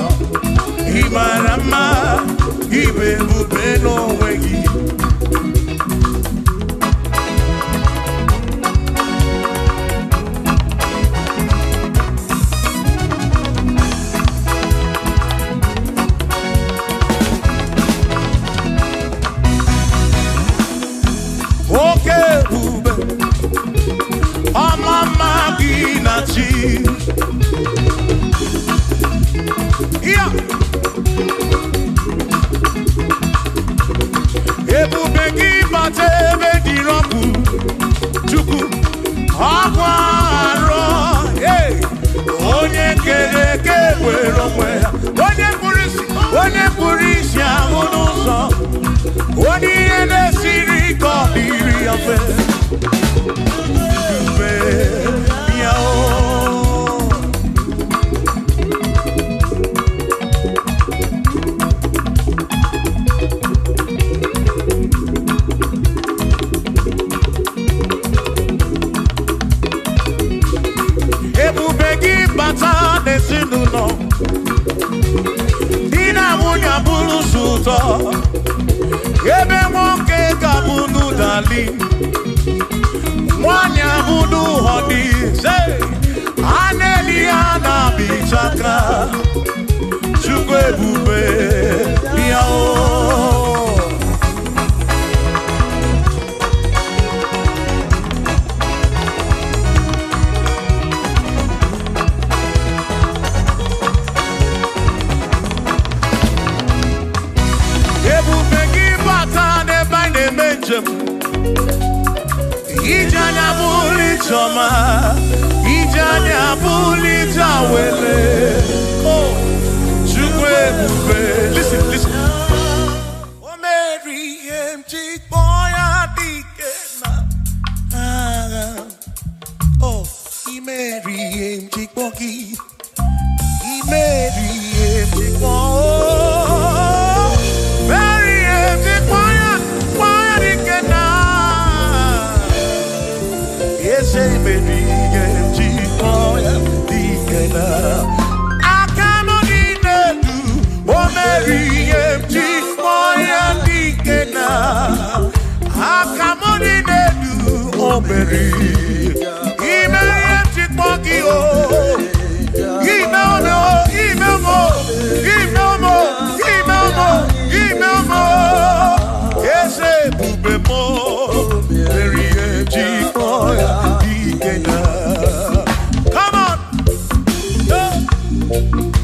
S1: ịmara mma, ịbụ ebube n'onwe gị. Oke ebube, ọma mma gị na chi. Ya. Ebube gị bata ebe dịrị ọkụ, Chukwu, ọkụ arọ. Hey! Onye kere eke were onwe ya. Onye kpụrụ isi, onye kpụrụ isi ahụ n'ụzọ. Onye ihe na-esiri ike ọ dịrị ya mfe. Ebube ya o. Ebube gị bata n'ezinụlọ, di na nwunye abụrụ sọ ụtọ, ebe nwoke ga-abụ n'ụdali, nwanyị abụ n'ụhọdị, a na-eli ya na-abịchaka, Chukwu ebube bịa o. Ebube gị bata n'ebe anyị na-eme njem, ije anya bụrụ ije ọma, ije anya bụrụ ije awele. Oh, Chukwu ebube. Listen, listen. O mere ihe m ji kpọọ ya dike na agha. Oh, i mere ihe m ji kpọọ gị. I mere ihe m ji kpọọ. Mere ihe m ji kpọọ ya dike na eze mere ihe m ji kpọọ ya dike na aka m dị n'elu. O mere ihe m ji kpọọ ya dike na aka m dị n'elu. O mere ime ihe m ji kpọọ gị o. Ime ome o, ime ome o, ime ome o, ime ome o, ime ome o. Eze ebube m o, mere ihe m ji kpọọ ya dike na. Come on! Hey!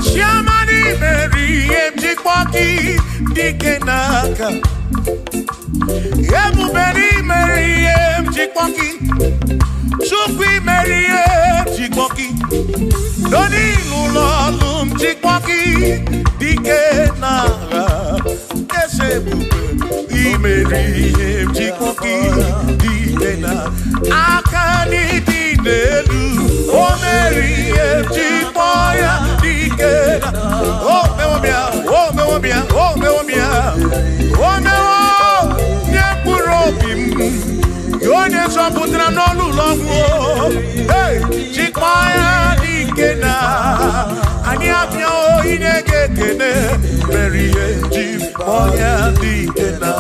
S1: Chiamani mere ihe m ji kpọọ gị dike n'aka. Ebube mere ihe m ji kpọọ gị. Chukwu mere ihe m ji kpọọ gị. Doni n'ụlọ ọrụ m ji kpọọ gị dike n'agha. Eze ebube imere ihe m ji kpọọ gị dike na aka n'ịdị n'elu. O mere ihe m ji kpọọ ya dike na. O mewo m ya, o mewo m ya, o mewo m ya. O mewo nye mkpụrụ obi m. Onye zọpụtara n'ọnụ ụlọ ọgwụ o. Hey, jikpọọ ya dike na anyị abịa oyi na-ege ekene mere ihe ji kpọọ ya dike na.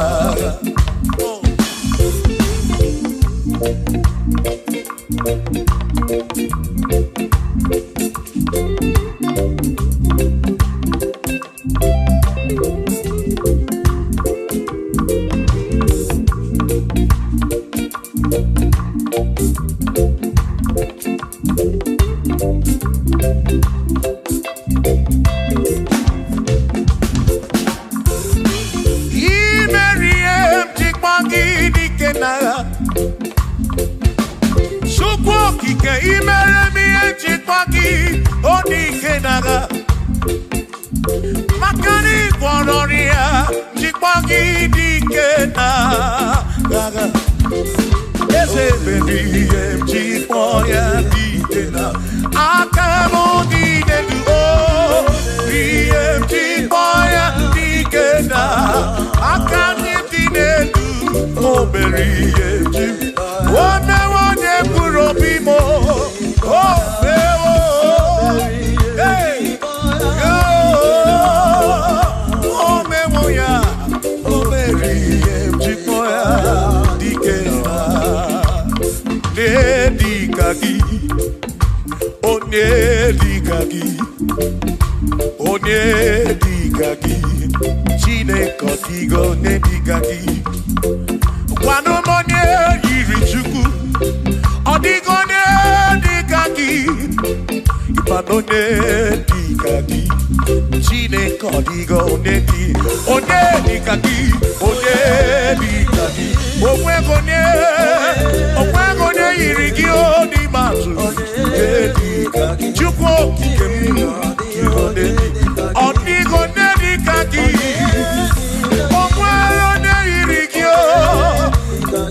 S1: dike n'agha. Chukwu okike imere m ihe njikwa gị o dike n'agha. Maka na ị gwọrọ ọrịa njikwa gị dike n'agha. Eze mere ihe njikwa ya dike na aka m dị n'elu o ihe njikwa ya dike na aka m dị n'elu o mere ihe njikwa o mewo onye mkpụrụ obi m o mewo. Hey! O mewo ya o mere ihe njikwa ya dike na dịka gị onye dịka gị onye dịka gị Chineke ọ dịghị onye dịka gị. Gwanụ m onye yiri Chukwu ọ dịghị onye dịka gị. Ịmanụ onye dịka gị Chineke ọ dịghị onye dị onye dịka gị onye dịka gị onweghị onye onweghị onye yiri gị o n'ime atụ onye dịka gị Chukwu okike m ọ dịghị onye dịka gị o nwere onye yiri gị o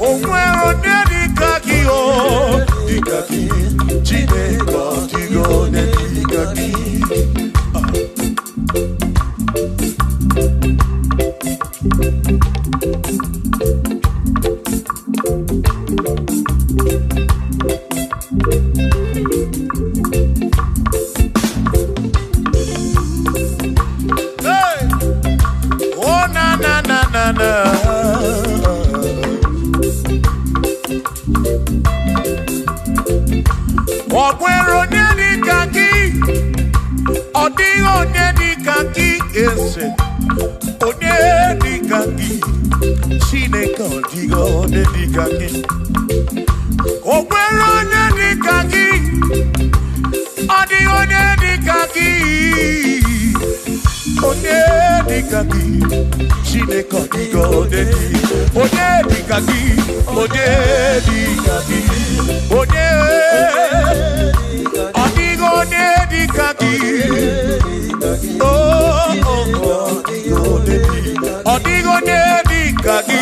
S1: o nwere onye dịka gị o dịka gị Chineke ọ dịghị onye dịka gị. Hey! Oh na na na na na. Ọ nwere onye dịka gị ọ dịghị onye dịka gị eze onye dịka gị Chineke ọ dịghị onye dịka gị. O nwere onye dịka gị ọ dịghị onye dịka gị onye dịka gị Chineke ọ dịghị onye dị onye dịka gị onye dịka gị onye ọ dịghị onye dịka gị oh oh oh ọ dịghị onye dịka gị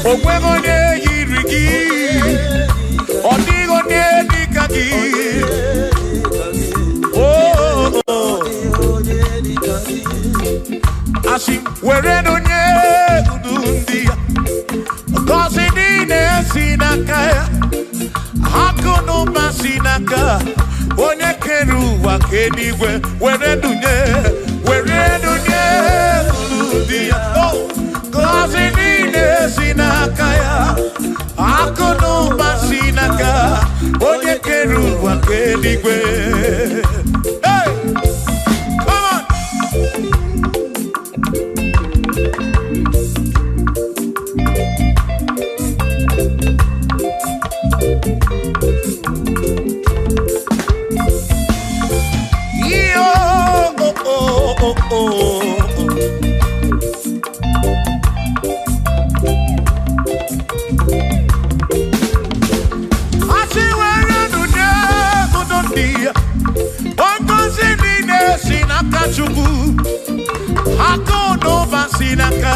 S1: o nweghị onye yiri gị ọ dịghị onye dịka gị oh oh. Asị were onye udu ndị ya ngọzi niile si n'aka ya akụ na ụba si n'aka onye kere ụwa ka eluigwe were dunye were dunye unu ndị ya. Oh, ngọzi niile si n'aka ya akụ na ụba si n'aka onye kere ụwa ka eluigwe. Hey! Come on! Yo, oh, oh, oh, oh. Asị were nụ nye unu ndị ya ngọzi niile si n'aka Chukwu akụ na ụba si n'aka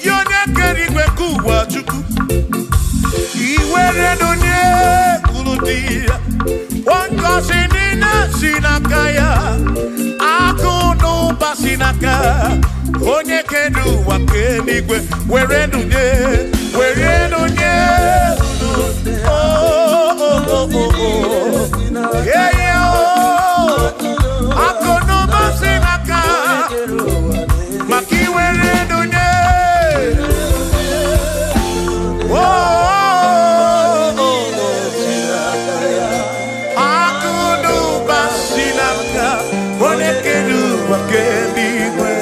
S1: gị onye kere igwe nke ụwa Chukwu iwere nụ nye unu ndị ya ngọzi niile si n'aka ya akụ na ụba si n'aka onye kere ụwa nke eluigwe were nụ nye were nụ nye oh oh oh oh oh yeah yeah oh akụ na ụba si n'aka maka iwere nụ nye oh oh oh akụ na ụba si n'aka onye kere ụwa nke eluigwe.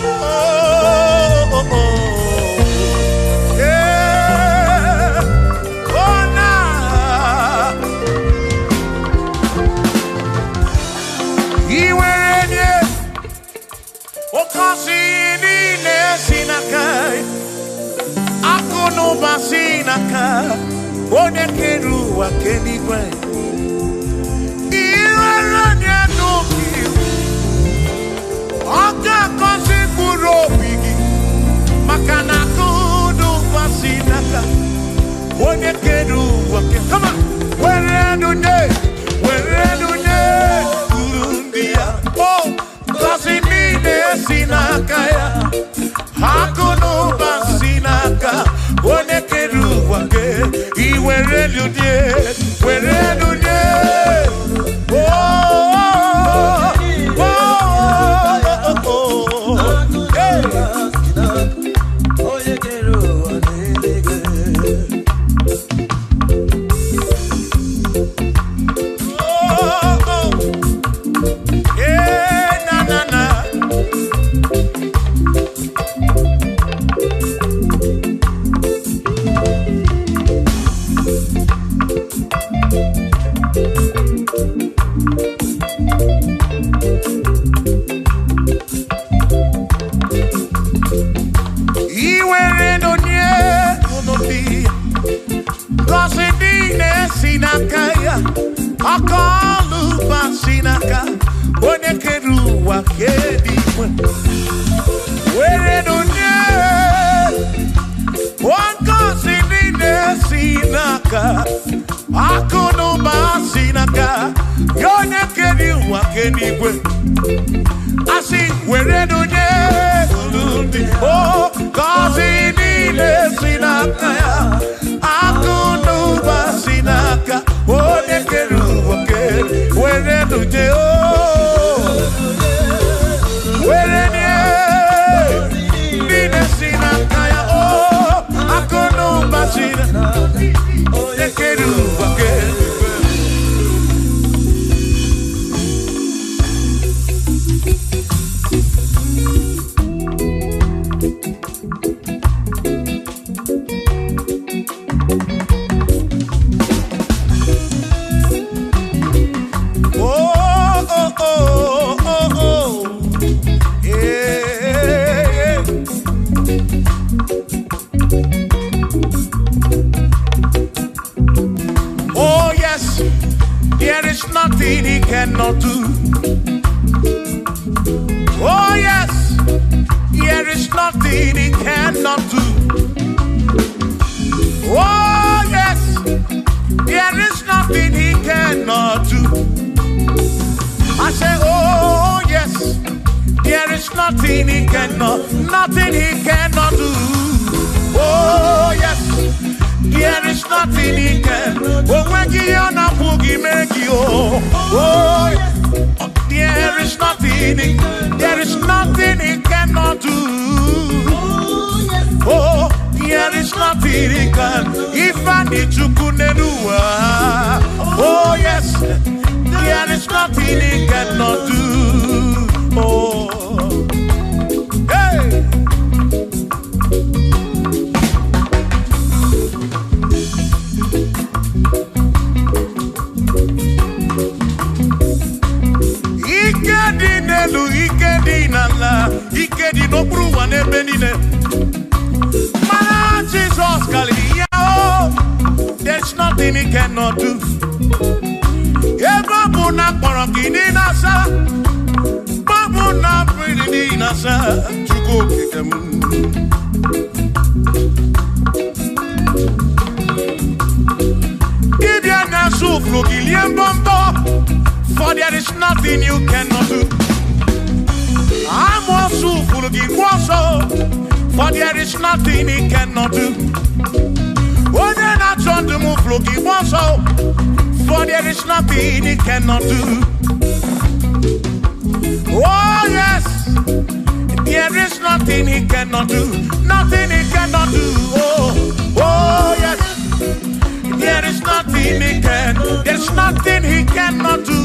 S1: Oh, oh, oh. Yeah. Oh, na. Iwere nye Okosi niile si n'aka ya. Akụ na ụba si n'aka onye kere ụwa keligwe. Iwere nye n'obi, ọ ga-agọzi mkpụrụ obi gị, maka na akụ na ụba si n'aka onye kere ụwa ke. Come on, were nụ nye, were nụ nye uru ndị ya. Oh, ngọzi niile si n'aka ya. Akụ na ụba si n'aka onye kere ụwa ke. I were nụ nye, were nụ nye. Oh, oh, oh, oh, oh. Hey.
S2: Onye kere ụwa n'eluigwe.
S1: Oh, oh. Yeah, na, na, na. I were nụ nye unu dị. Ngọzi niile si n'aka ya. Aka ọlụ ụba si n'aka onye kere ụwa keligwe. Were nụ nye. Ngọzi niile si n'aka. Akụ na ụba si n'aka ya onye kere ụwa keligwe. Asị were nụ nye unu ndị. O ngọzi niile si n'aka ya. Akụ na ụba si n'aka onye kere ụwa kere. Were nụ nye o. Were nye niile si n'aka ya o. Akụ na ụba si n'aka onye kere ụwa kere. Oh, oh, oh, oh, oh. Yeah. Oh, yes, there is nothing he cannot do. Oh, yes, there is nothing he cannot do. Oh, yes, there is nothing he cannot do. I say, oh, yes, there is nothing he cannot, nothing he cannot do. Oh, yes, there is nothing he can. Oh, when he on a boogie, make you. Oh, there is nothing he, there is nothing he cannot do. Oh, there is nothing he can. If I need to kunenua. Oh, yes, there is nothing he cannot do. Oh, hey. Ike dị n'elu, ike dị n'ala, ike dị n'okpuru ụwa n'ebe niile. Mana Jizọs karịrị ya o. There's nothing he cannot do. Ebe ọ bụ na akpọrọ gị dị n'asa, ọ bụ na mmiri dị n'asa, Chukwu okike m. Dibịa na-asụ ụfụrụ gị lie mbọmbọ, for there is nothing you cannot do. Amoosu fụrụ gị gwa ọsọ, for there is nothing he cannot do. Onye na-achọ ndụ m fụrụ gị gwa ọsọ, for there is nothing he cannot do. Oh yes, there is nothing he cannot do. Nothing he cannot do. Oh, oh yes, there is nothing he can. There's nothing he cannot do.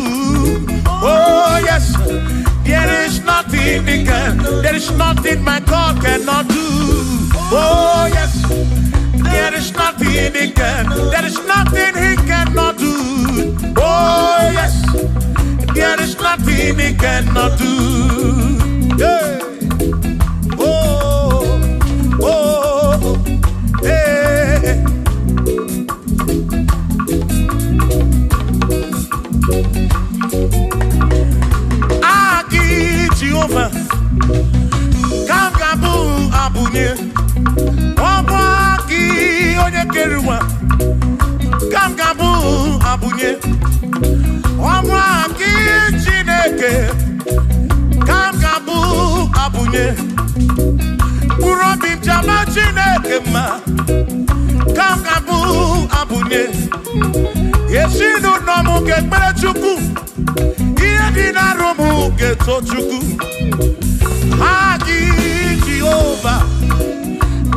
S1: Oh yes, there is nothing he can. There is nothing my God cannot do. Oh yes, there is nothing he can. There is nothing he cannot do. Oh yes, there is nothing he cannot do. Yeah. Jehova ka m ga-abụ abụnye. Ọkwa gị onye kere ụwa ka m ga-abụ abụnye. Ọkwa gị Chineke ka m ga-abụ abụnye. Mkpụrụ obi m jama Chineke mma ka m ga-abụ abụnye. Ezinụlọ m ga-ekpere Chukwu, ihe dị n'arụ m ga-eto Chukwu. Ha gị Jehova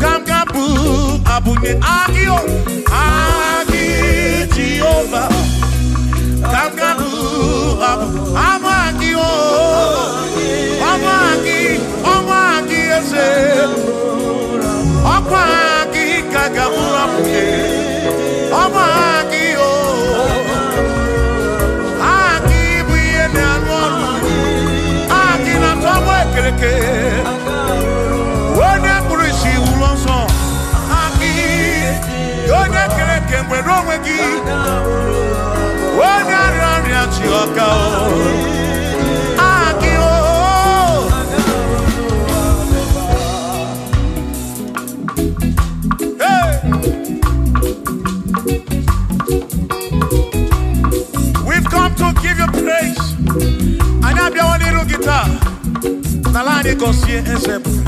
S1: ka m ga-abụ abụnye. Agị o, agị Jehova ka m ga-abụ abụ. Ama gị o, ọma gị, ọma gị eze, ọkwa gị ka ga-abụ abụnye. Ọma gị o, agị bụ ihe na-arụ ọrụ, agị na-atọgbọ ekereke. Onye kpụrụ isi wụrụ ọsọ, agị onye kere eke nwere onwe gị. Onye arịa ọrịa chi ọka o, agị o. Hey! We've come to give you praise. Anyị abịawo n'iru gị taa. N'ala anyị gọzie eze ebube.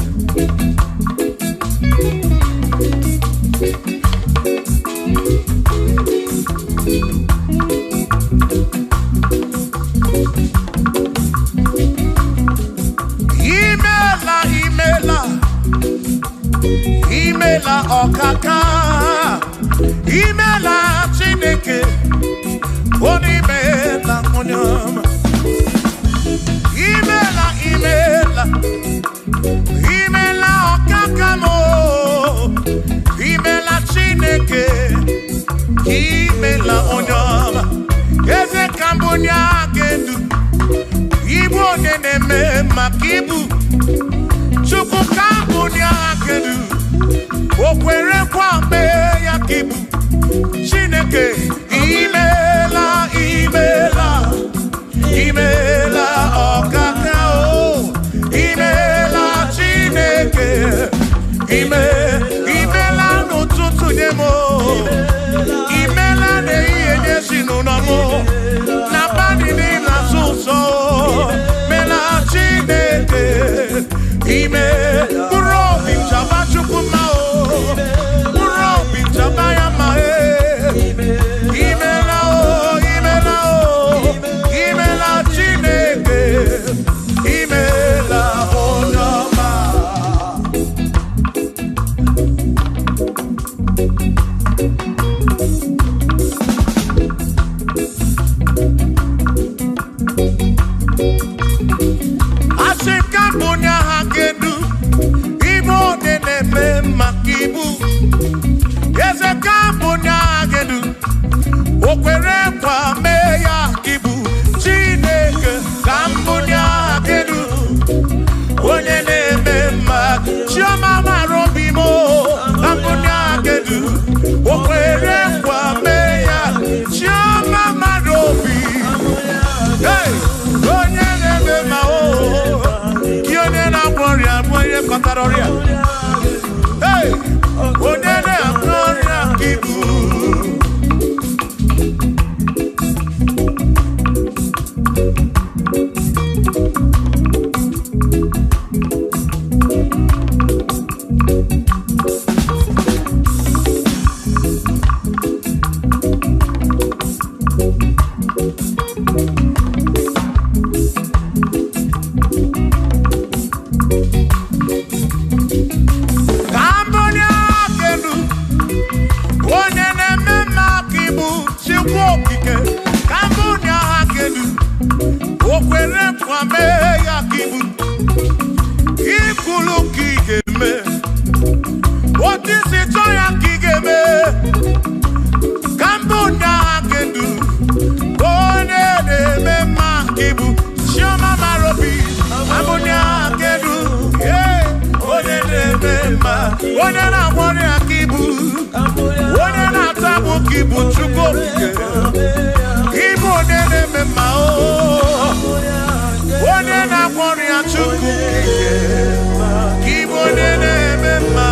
S1: Imela, imela, imela ọkaka, imela Chineke, onye imela onye ọma. Imela, imela, imela ọkaka m o, imela Chineke, imela onye ọma. Eze ka mbụ onye agha edu, ibu onye na-eme maka ibu. Chukwu ka mbụ onye agha edu, o kwere nkwa mee ya ka ibu. Chineke, imela, imela, imela ọkaka o, imela Chineke, ime, imela n'ụtụtụ nye m o, imela n'ehihie nye ezinụlọ m o, n'abalị niile asụ ụsọ o, mela Chineke, ime, mkpụrụ obi m chaba Chukwu mma o, mkpụrụ obi m chaba ya mma e. Imela o, imela o, imela Chineke, imela onye ọma. Asị m ka mbụ onye agha ga-edu, ibu onye na-eme maka ibu. Eze ka mbụ onye agha ga-edu, o kwere nkwa mee ya ka ibu. Chineke ka mbụ onye agha ga-edu, onye na-eme mma. Chioma mara obi m o, ka mbụ onye agha ga-edu, o kwere nkwa mee ya. Chioma mara obi. Hey! Onye na-eme mma o, gị onye na-agwọ ọrịa bụ onye kọtara ọrịa. Hey! Onye na-agwọ ọrịa ka ibu. Ka mbụ onye aka elu, onye na-eme mma ka ibu Chukwu okike. Ka mbụ onye aka elu, o kwere nkwa mee ya ka ibu. Ikwulu ka ị ga-eme, otu isi chọọ ya ka ị ga-eme. Ka mbụ onye aka elu, onye na-eme mma ka ibu. Chioma mara obi, abụ onye aka elu, yeah. Onye na-eme mma, onye na-agwọ ọrịa ka ibu, onye na-ata agbụ ka ibu Chukwu okike. Ibu onye na-eme mma o, onye na na-agwọ ọrịa Chukwu kike. Gị bụ onye na-eme mma.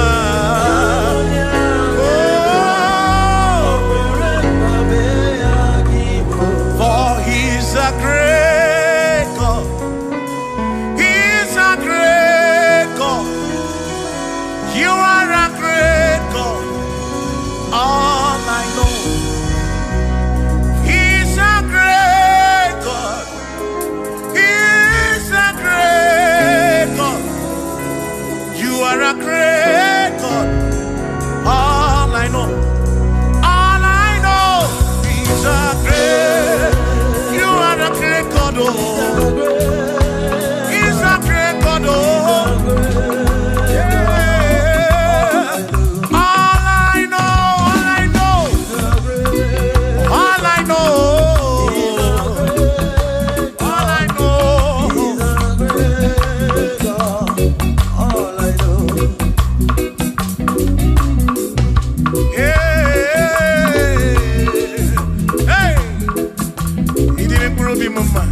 S1: Oh, for he's a great God. He's a great God. You are a great God. All I know. He's a great God. He's a great God. You are a great God. All I know. All I know. He's a great. You are a great God. Oh. He's a great God. Oh. Yeah. All I know. All I know. All I know. All I know.
S2: All I know.
S1: Yeah. Hey. Ịdịrị mkpụrụ obi m mma.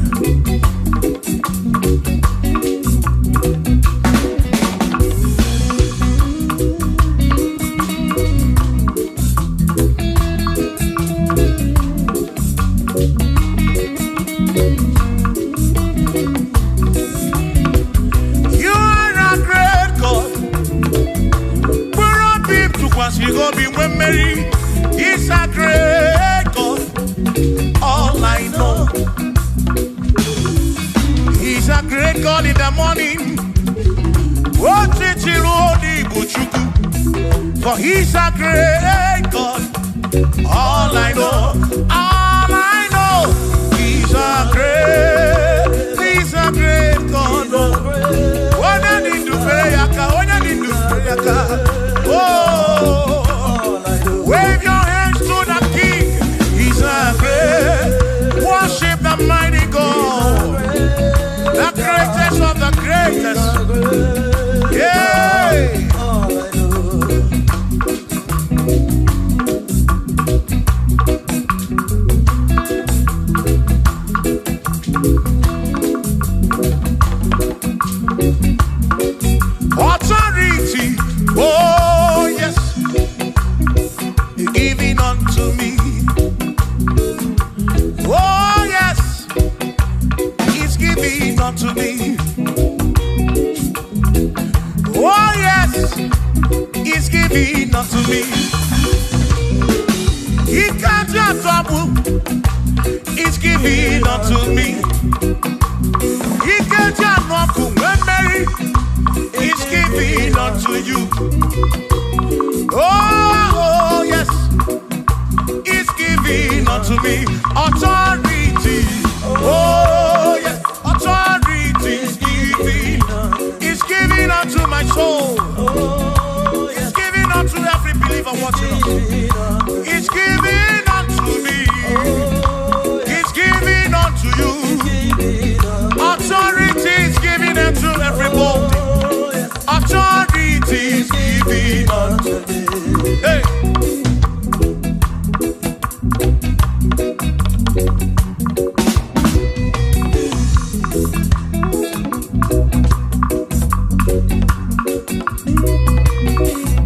S1: You are a great God. Mkpụrụ obi m tụkwasịrị gị obi nwee mmeri. He's a great God. All I know. He's a great God in the morning. Otiti ruo n'Igbo Chukwu. For he's a great God. All I know, all I know, he's a great God. Oh. Onye dị ndụ fere ya aka, onye dị ndụ fere ya aka. Oh, wave your hands to the King. He's a great, worship the mighty God, the greatest of the greatest. Yeah.
S2: All I know.
S1: Authority, oh yes, giving unto me. Oh yes, he's giving unto me. Oh yes, he's giving unto me. He can't trouble, he's giving unto me. He can't when Mary is giving unto you. Oh, yes, he's giving unto me authority. Oh, yes, authority is giving. He's giving unto my soul. He's giving unto every believer watching us. He's giving unto me. He's giving unto you. Authority is given unto everybody. Authority is given unto me. Hey.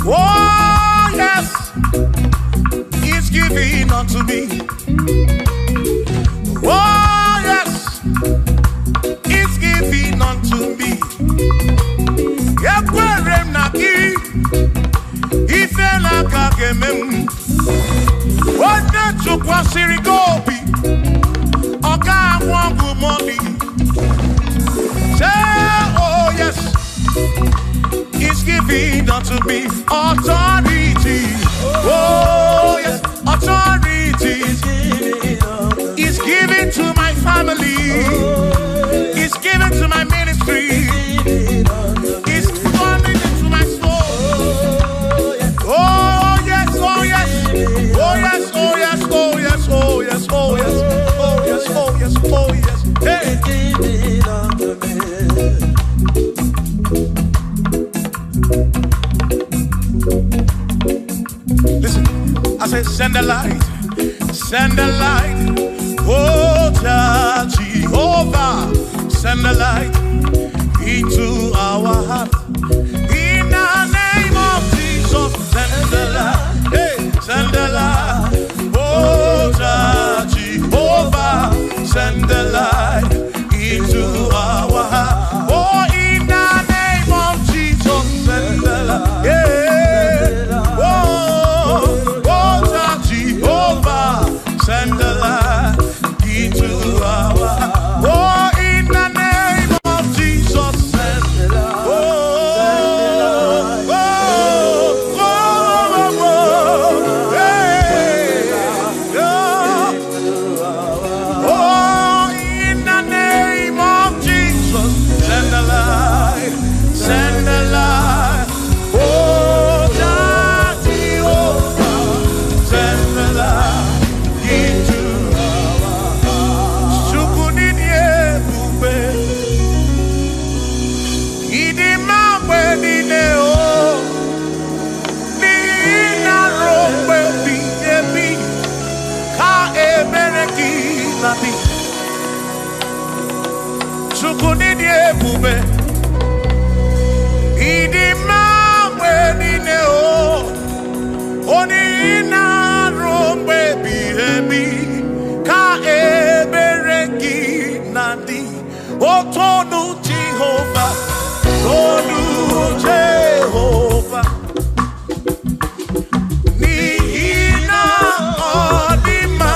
S1: Oh, yes, he's giving unto me. Oh, yes, he's giving unto me. Ekwere m na gị, ife n'aka ga-eme m. Onye tụkwasịrị gị obi, ọ ga-anwụ ọgwụ mọni. Say, oh yes, he's giving unto me authority. Oh yes, authority. He's giving to my family. He's giving to my ministry. He's coming into my soul. Oh yes, oh yes, oh yes, oh yes, oh yes, oh yes, oh yes, oh yes, oh yes, oh yes. Hey. Listen, I said, send the light, send the light. Oh, Jehovah, send the light, Otonu Jehova, tonu Jehova, n'ihi na ọ dị mma,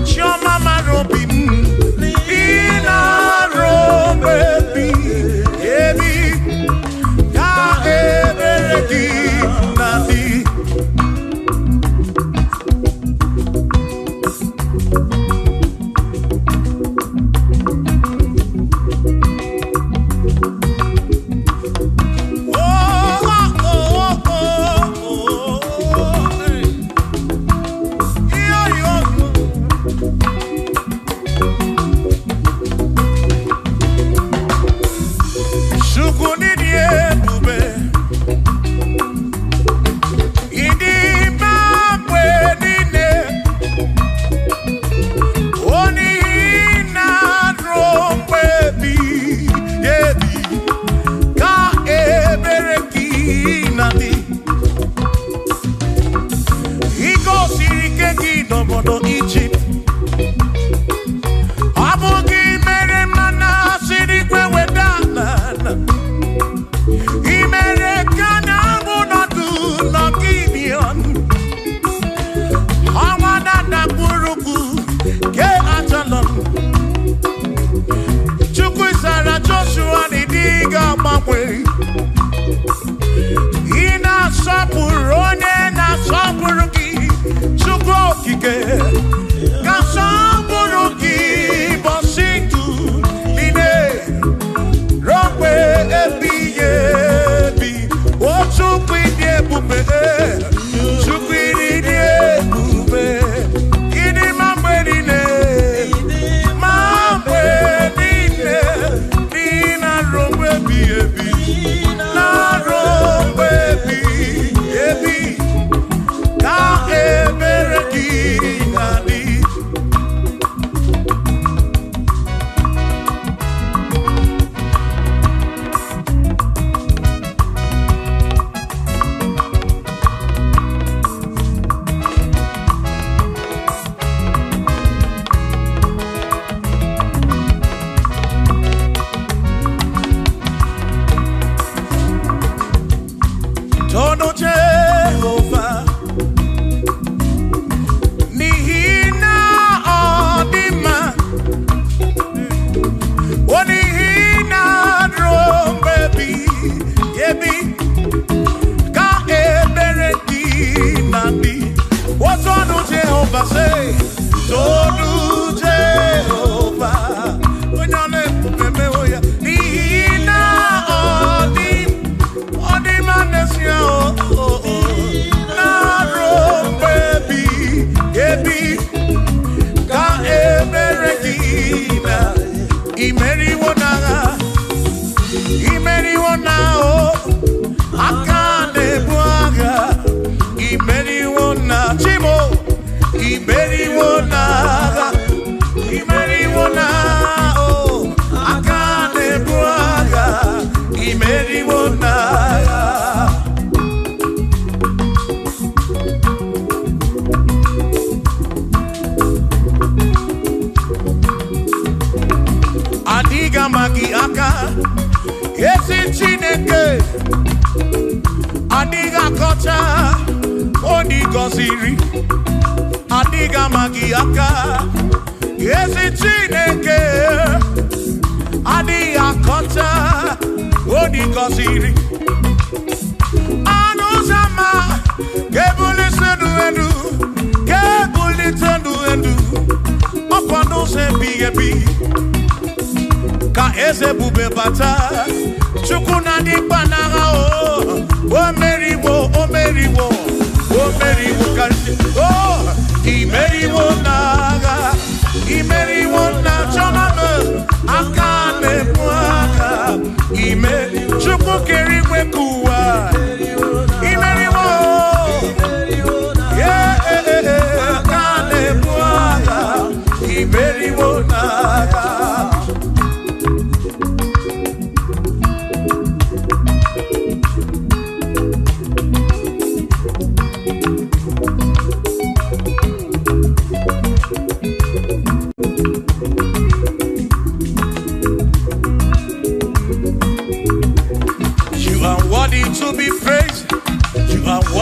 S1: chiọma mara obi m, ị na-arụ mgbe ebighị ebi, ka ebere gị na-adị. Oh, oh, oh, oh, oh, hey. Yo, yo, yo. Chukwu n'ịdị ebube, ịdị mma mgbe niile, onye ị na-arụ mgbe ebighị ebi, ka ebere gị na-adị. Ị gosiri ike gị n'obodo Ijipt, ọ bụ gị mere mmanụ siri igwe weda n'ala. Ị mere ka na-abụ nọdụ n'Gibion, ọnwa na-adakpụrụkwu ke Ajalon. Chukwu zara Joshua na ịdị ga-agbanwe. Ị na-asọpụrụ onye na-asọpụrụ gị, Chukwu okike ka sọpụrụ gị bọsị ndụ niile ruo mgbe ebighị ebi. O Chukwu ịdị ebube, Chukwu ịdị ebube, ịdị mma mgbe niile, ma mgbe niile, ị na-arụ mgbe ebighị ebi, na-arụ mgbe ebighị ebi, ka ebere gị na-adị. Tono Jehova, n'ihi na ọ dị mma, ọ n'ihi na ruo mgbe ebighị ebi, ka ebere gị na-adị. O tonu Jehova, say, tonu Jehova, onye ọ na-ebube mewo ya, n'ihi na ọ dị ọ dị mma n'ezie, o, o, o, na-arụ mgbe ebighị ebi, ka ebere gị na imeriwo n'agha, imeriwo na o aka na-ebu agha, imeriwo na chimo, imeriwo n'agha, imeriwo na o aka na-ebu agha, imeriwo n'agha. Adịghị ama gị aka, ezi Chineke, adịghị akọcha onye gọziri, adịghị ama gị aka, ezi Chineke, adịghị akọcha onye gọziri. Ọnụ ụzọ ámá ga-ebulite ndụ elu, ga-ebulite ndụ elu, ọkwa n'ụzọ ebighị ebi ka eze ebube bata. Chukwu na dị mkpa n'agha, o o meriwo, o meriwo, o meriwo karịsịa. O imeriwo n'agha, imeriwo na chọma m aka na-ebu aka, ime Chukwu kere igwe ka ụwa, imeriwo, yeah, aka na-ebu agha, imeriwo n'agha.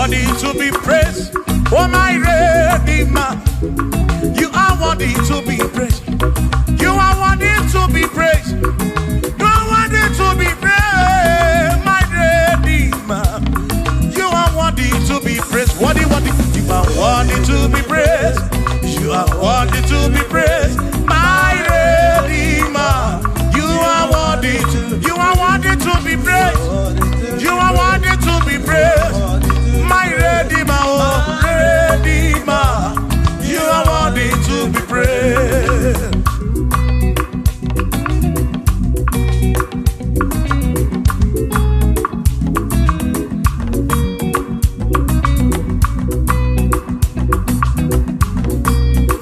S1: worthy to be praised. Oh my Redeemer, you are worthy to be praised. You are worthy to be praised. You are worthy to be praised, my Redeemer. You are worthy to be praised. Worthy, worthy. You are worthy to be praised. You are worthy to be praised, my Redeemer. You are worthy to. You are worthy to be praised. You are worthy to be praised, my Redeemer. Oh, Redeemer, you are worthy to be praised.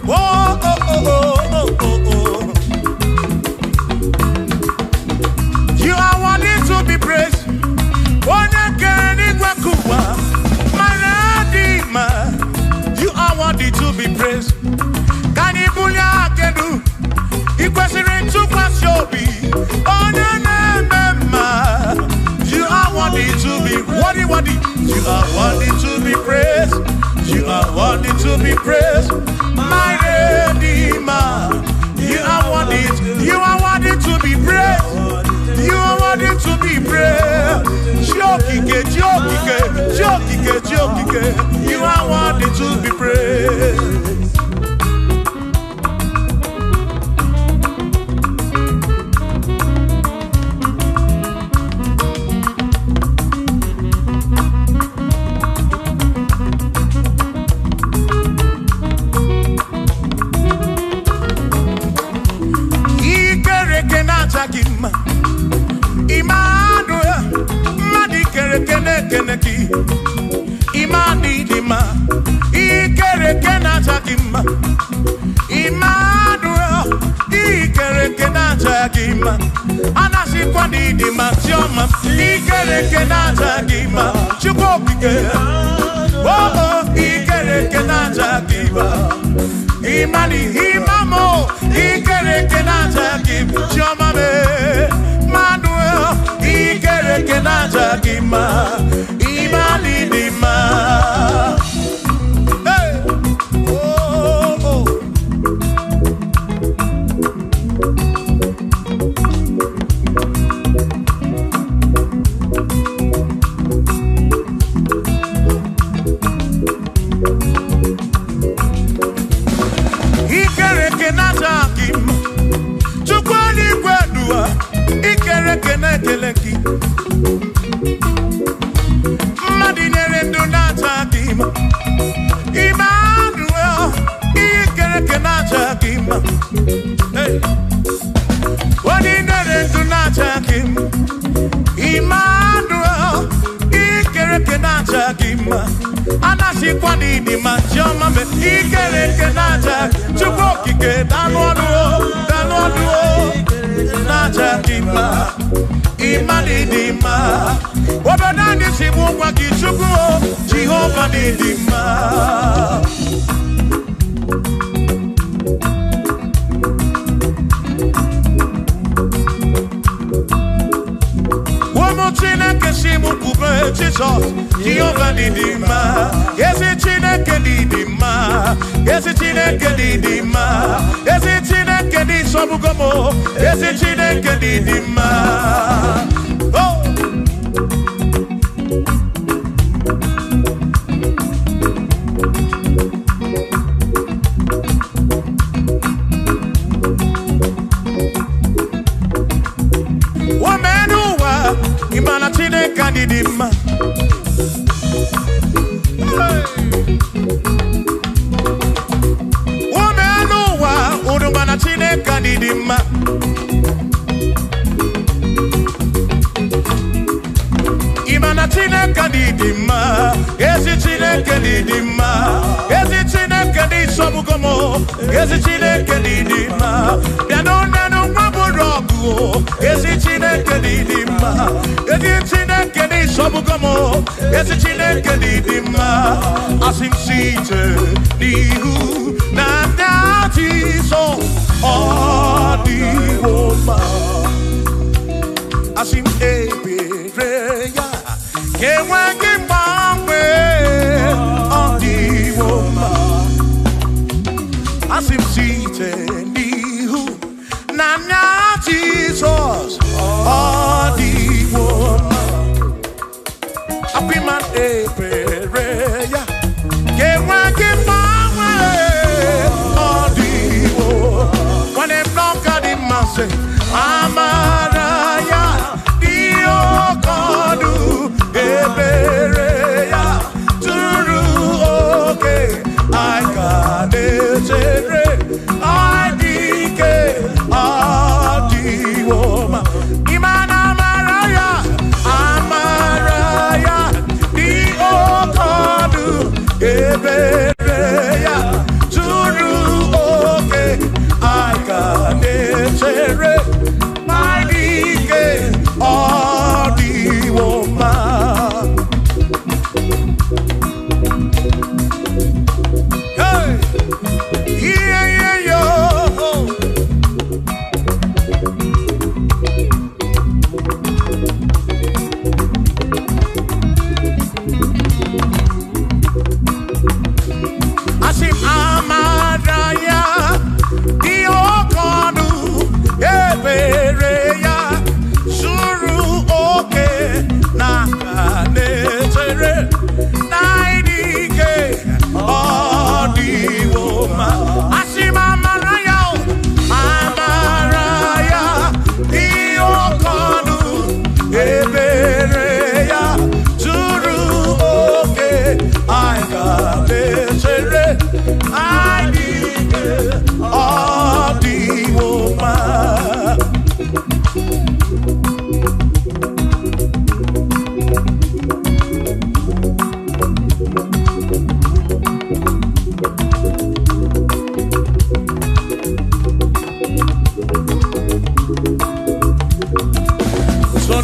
S1: Oh, oh, oh, oh, oh, oh. You are worthy to be praised. Onye kere n'igwe kụwa, my Redeemer, you are worthy to be praised. Ka anyị bulie aka elu, ị kwesịrị ntụkwasị obi, onye na-eme mma. You are worthy to be worthy, worthy. You are worthy to be praised. You are worthy to be praised, my Redeemer. You are worthy. You are worthy to be praised. You are worthy to be praised. Chiokike, Chiokike, Chiokike, Chiokike. You are worthy to be praised. Ikereke na-acha gị mma. Emmanuel, mmadụ ikereke na-ekene gị. Imani dị mma. Ikereke na-acha gị mma. Emmanuel, ikereke na-acha gị mma. Anasịkwa na ịdị mma, Chiọma. Ikereke na-acha gị mma. Chukwu okike. Oh, oh, ikereke na-acha gị mma. Imani, imamo, ikereke na-acha gị mma. Chiọma me, Manuel, ikereke na-acha gị mma. Imani dị mma. Hey! Oh, oh. Ikereke na-acha gị mma. Chukwu eluigwe duwa, ikereke na-ekele gị. Mmadụ nyere ndụ na-acha gị mma. Emmanuel, ikereke na-acha gị mma. Hey! Onye nyere ndụ na-acha gị mma. Emmanuel, ikereke na-acha gị mma. Anasịkwa na ịdị mma, Chiọma me, ikereke na-acha gị. Chukwu okike, danụ ọnụ o, danụ ọnụ o, na-acha gị mma. Ịma na ịdị mma. Obodo anyị si bụ ngwa gị, Chukwu o, Jehova na ịdị mma. Ụmụ Chineke si m kwube Jizọs, Jehova dị mma. Ezi Chineke dị mma. Ezi Chineke dị mma. Ezi Chineke dị sọbụgo m. Ezi Chineke dị mma. Oh! Woman ụwa, ị ma na Chineke anyị dị mma. Hey! Woman ụwa, unu ma na Chineke anyị dị mma. Ị ma na Chineke anyị dị mma. Ezi Chineke dị mma. Ezi Chineke dị sọbụgo m. Ezi Chineke dị mma. Bịanụ nenụ nwa bụrụ ọgụ o. Ezi Chineke dị mma. Ezi Chineke dị sọbụgo m. Ezi Chineke dị mma. Asị m site n'ihu na ndị Jizọs ọ dịwo mma. Asị m ebere ya ka enweghị mgbanwe.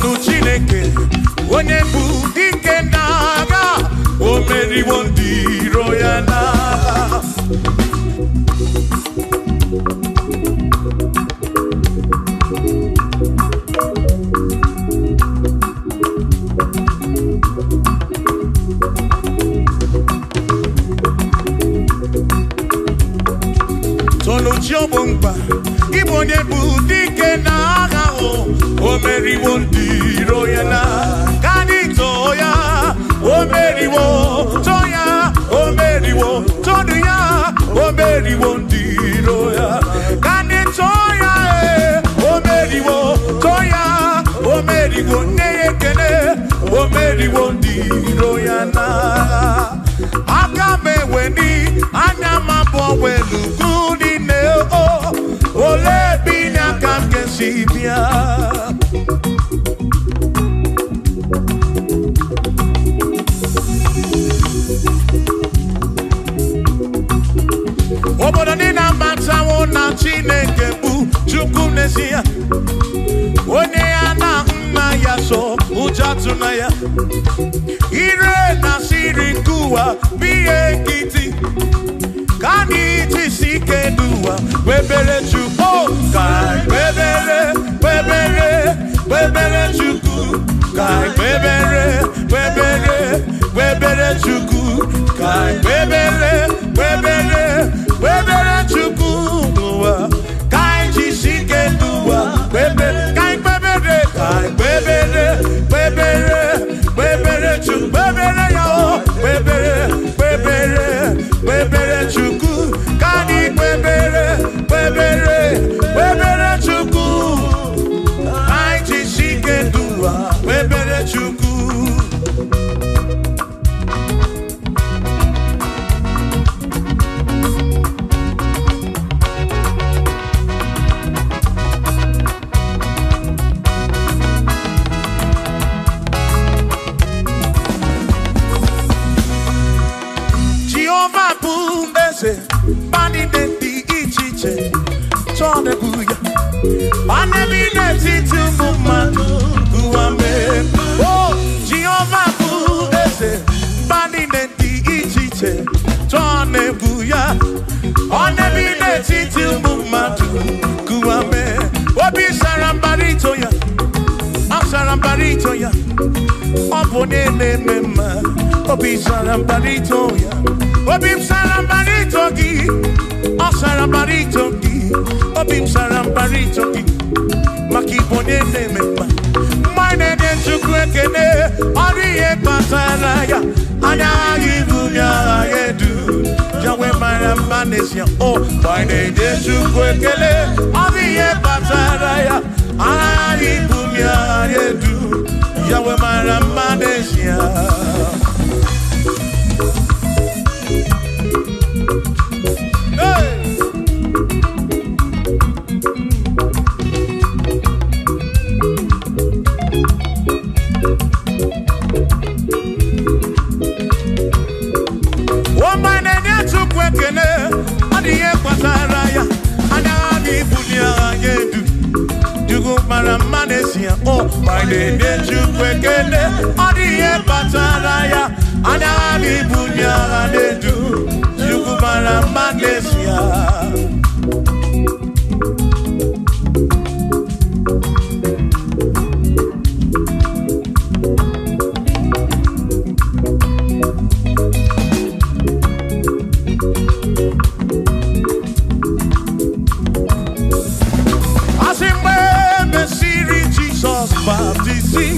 S1: Tonu Chineke, onye bụ dike n'agha, o meriwo ndị iro ya n'agha. Tonu chi ogbo mkpa, ịbụ onye bụ dike n'agha, o meriwo ndị iro ya n'agha. Ka anyị too ya, o meriwo, too ya, o meriwo, tonu ya, o meriwo ndị iro ya. Ka anyị too ya, o meriwo, too ya, o meriwo, nne ya ekele, o meriwo ndị iro ya n'agha. Aka m eweni, anya m abụọ welu ugwu niile, o olee ebe inye aka m ga-esi bịa? Obodo niile amatawo na Chineke bụ Chukwu n'ezie, onye ya na nna ya so ụjọ atụna ya. Ire na siri nke ụwa bụ ihe nkịtị, ka anyị jisi ike n'ụwa kpebere Chukwu, ka anyị kpebere, kpebere, kpebere Chukwu, ka anyị kpebere, kpebere, kpebere Chukwu, ka anyị kpebere, kpebere, kpebere Chukwu n'ụwa, ka anyị jisi ike n'ụwa kpebere, ka anyị kpebere, ka anyị kpebere, kpebere, kpebere Chukwu, kpebere ya o, kpebere, kpebere, kpebere Chukwu, ka anyị kpebere, kpebere, kpebere Chukwu, ka anyị jisi ike n'ụwa kpebere Chukwu. Jehova bụ eze, mba niile dị iche iche chọọ na-ebu ya. Ọ na-ebi n'etiti ụmụ mmadụ, ụwa mee. O Jehova bụ eze, mba niile dị iche iche chọọ na-ebu ya. Ọ na-ebi n'etiti ụmụ mmadụ, ụwa mee. Obi sara mbara ito ya, ọ sara mbara ito ya. Ọ bụ onye na-eme mma, obi sara mbara ito ya. Obi m sara mbara ito gị, ọ sara mbara ito gị. Obi m sara mbara ito gị, maka ịbụ onye na-eme mma. Mgbe anyị na-enye Chukwu ekele, ọ dị ihe kpatara ya. Anya agha ibu ya agha edu, Yahweh mara mma n'ezie. O mgbe anyị na-enye Chukwu ekele, ọ dị ihe kpatara ya. Anya agha ibu ya agha edu, Yahweh mara mma n'ezie. Hey! Ọma na-enye Chukwu ekele, ọ dị ihe kpatara ya. Anya agha ibuli agha edu, Chukwu mara mma n'ezie. O ma na-enye Chukwu ekele, ọ dị ihe kpatara ya. Anya agha ibuli agha edu, Chukwu mara mma n'ezie. Asị mgbe e mesịrị Jizọs baptizim,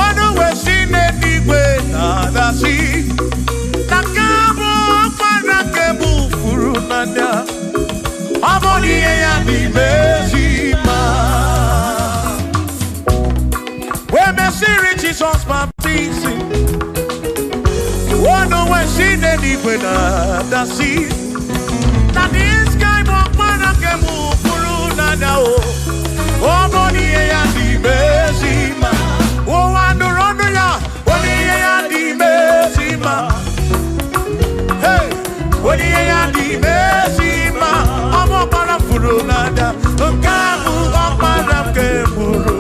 S1: ọnụ wee si n'eluigwe na-adasị, na nke a bụ ọkpara nke bụ furu n'anya, ọ bụ na ihe ya n'ime ezi mma. Wee mesịrị Jizọs baptizim, ọnụ wee si n'eluigwe na-adasị, na this guy bụ ọkpara nke bụ furu n'anya, o ọ bụ na ihe ya n'ime ezi mma. Ụwa nụrụ ọnụ ya, ọ na ihe ya n'ime ezi mma. Hey! Onye ihe ya n'ime ezi mma, ọ bụ ọkpara furu n'anya, nke ahụ ọkpara nke furu.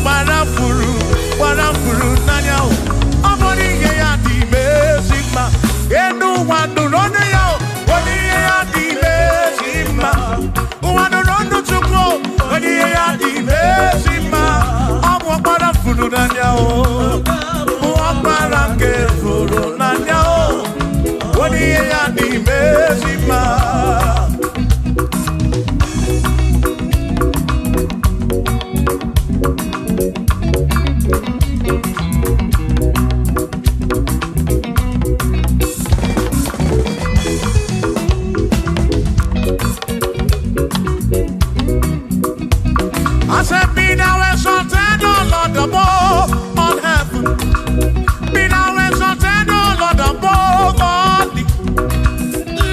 S1: Ọkpara furu n'anya o. Ọ bụrụ ihe ya dị ime ezi mma. Enu ụwa nụrụ ọnụ ya o. Onye ihe ya dị ime ezi mma. Ụwa nụrụ ọnụ Chukwu o. Onye ihe ya dị ime ezi mma. Ọ bụ ọkpara furu n'anya o. Bụ ọkpara nke furu n'anya o. Onye ihe ya dị ime ezi mma. I said, be thou exalted, O Lord, above all heaven. Be thou exalted, O Lord, above all the.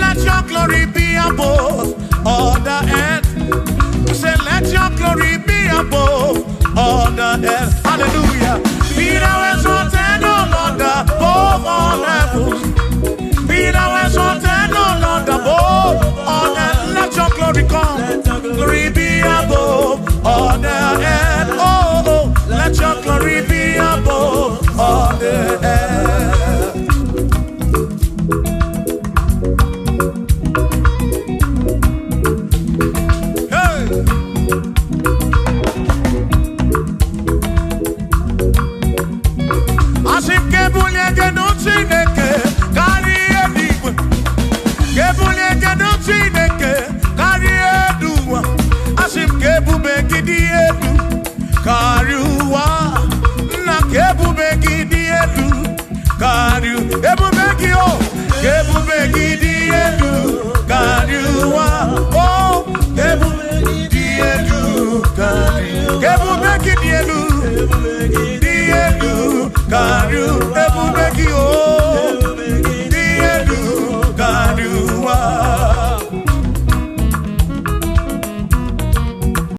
S1: Let your glory be above all the earth. Say, let your glory be above all the earth. Hallelujah. Be thou exalted, O Lord, above all heavens. Be thou exalted, O Lord, above all earth. Let your glory come. Glory be above all the earth. Oh, oh, let your glory be above all the earth. Hey! Asị m ka ebulie gị elu Chineke karịa eluigwe. Ka ebulie gị elu Chineke karịa elu ụwa. Asị m ka ebube gị dị elu karịa ụwa. Nna ka ebube gị dị elu karịa ebube gị o. Ka ebube gị dị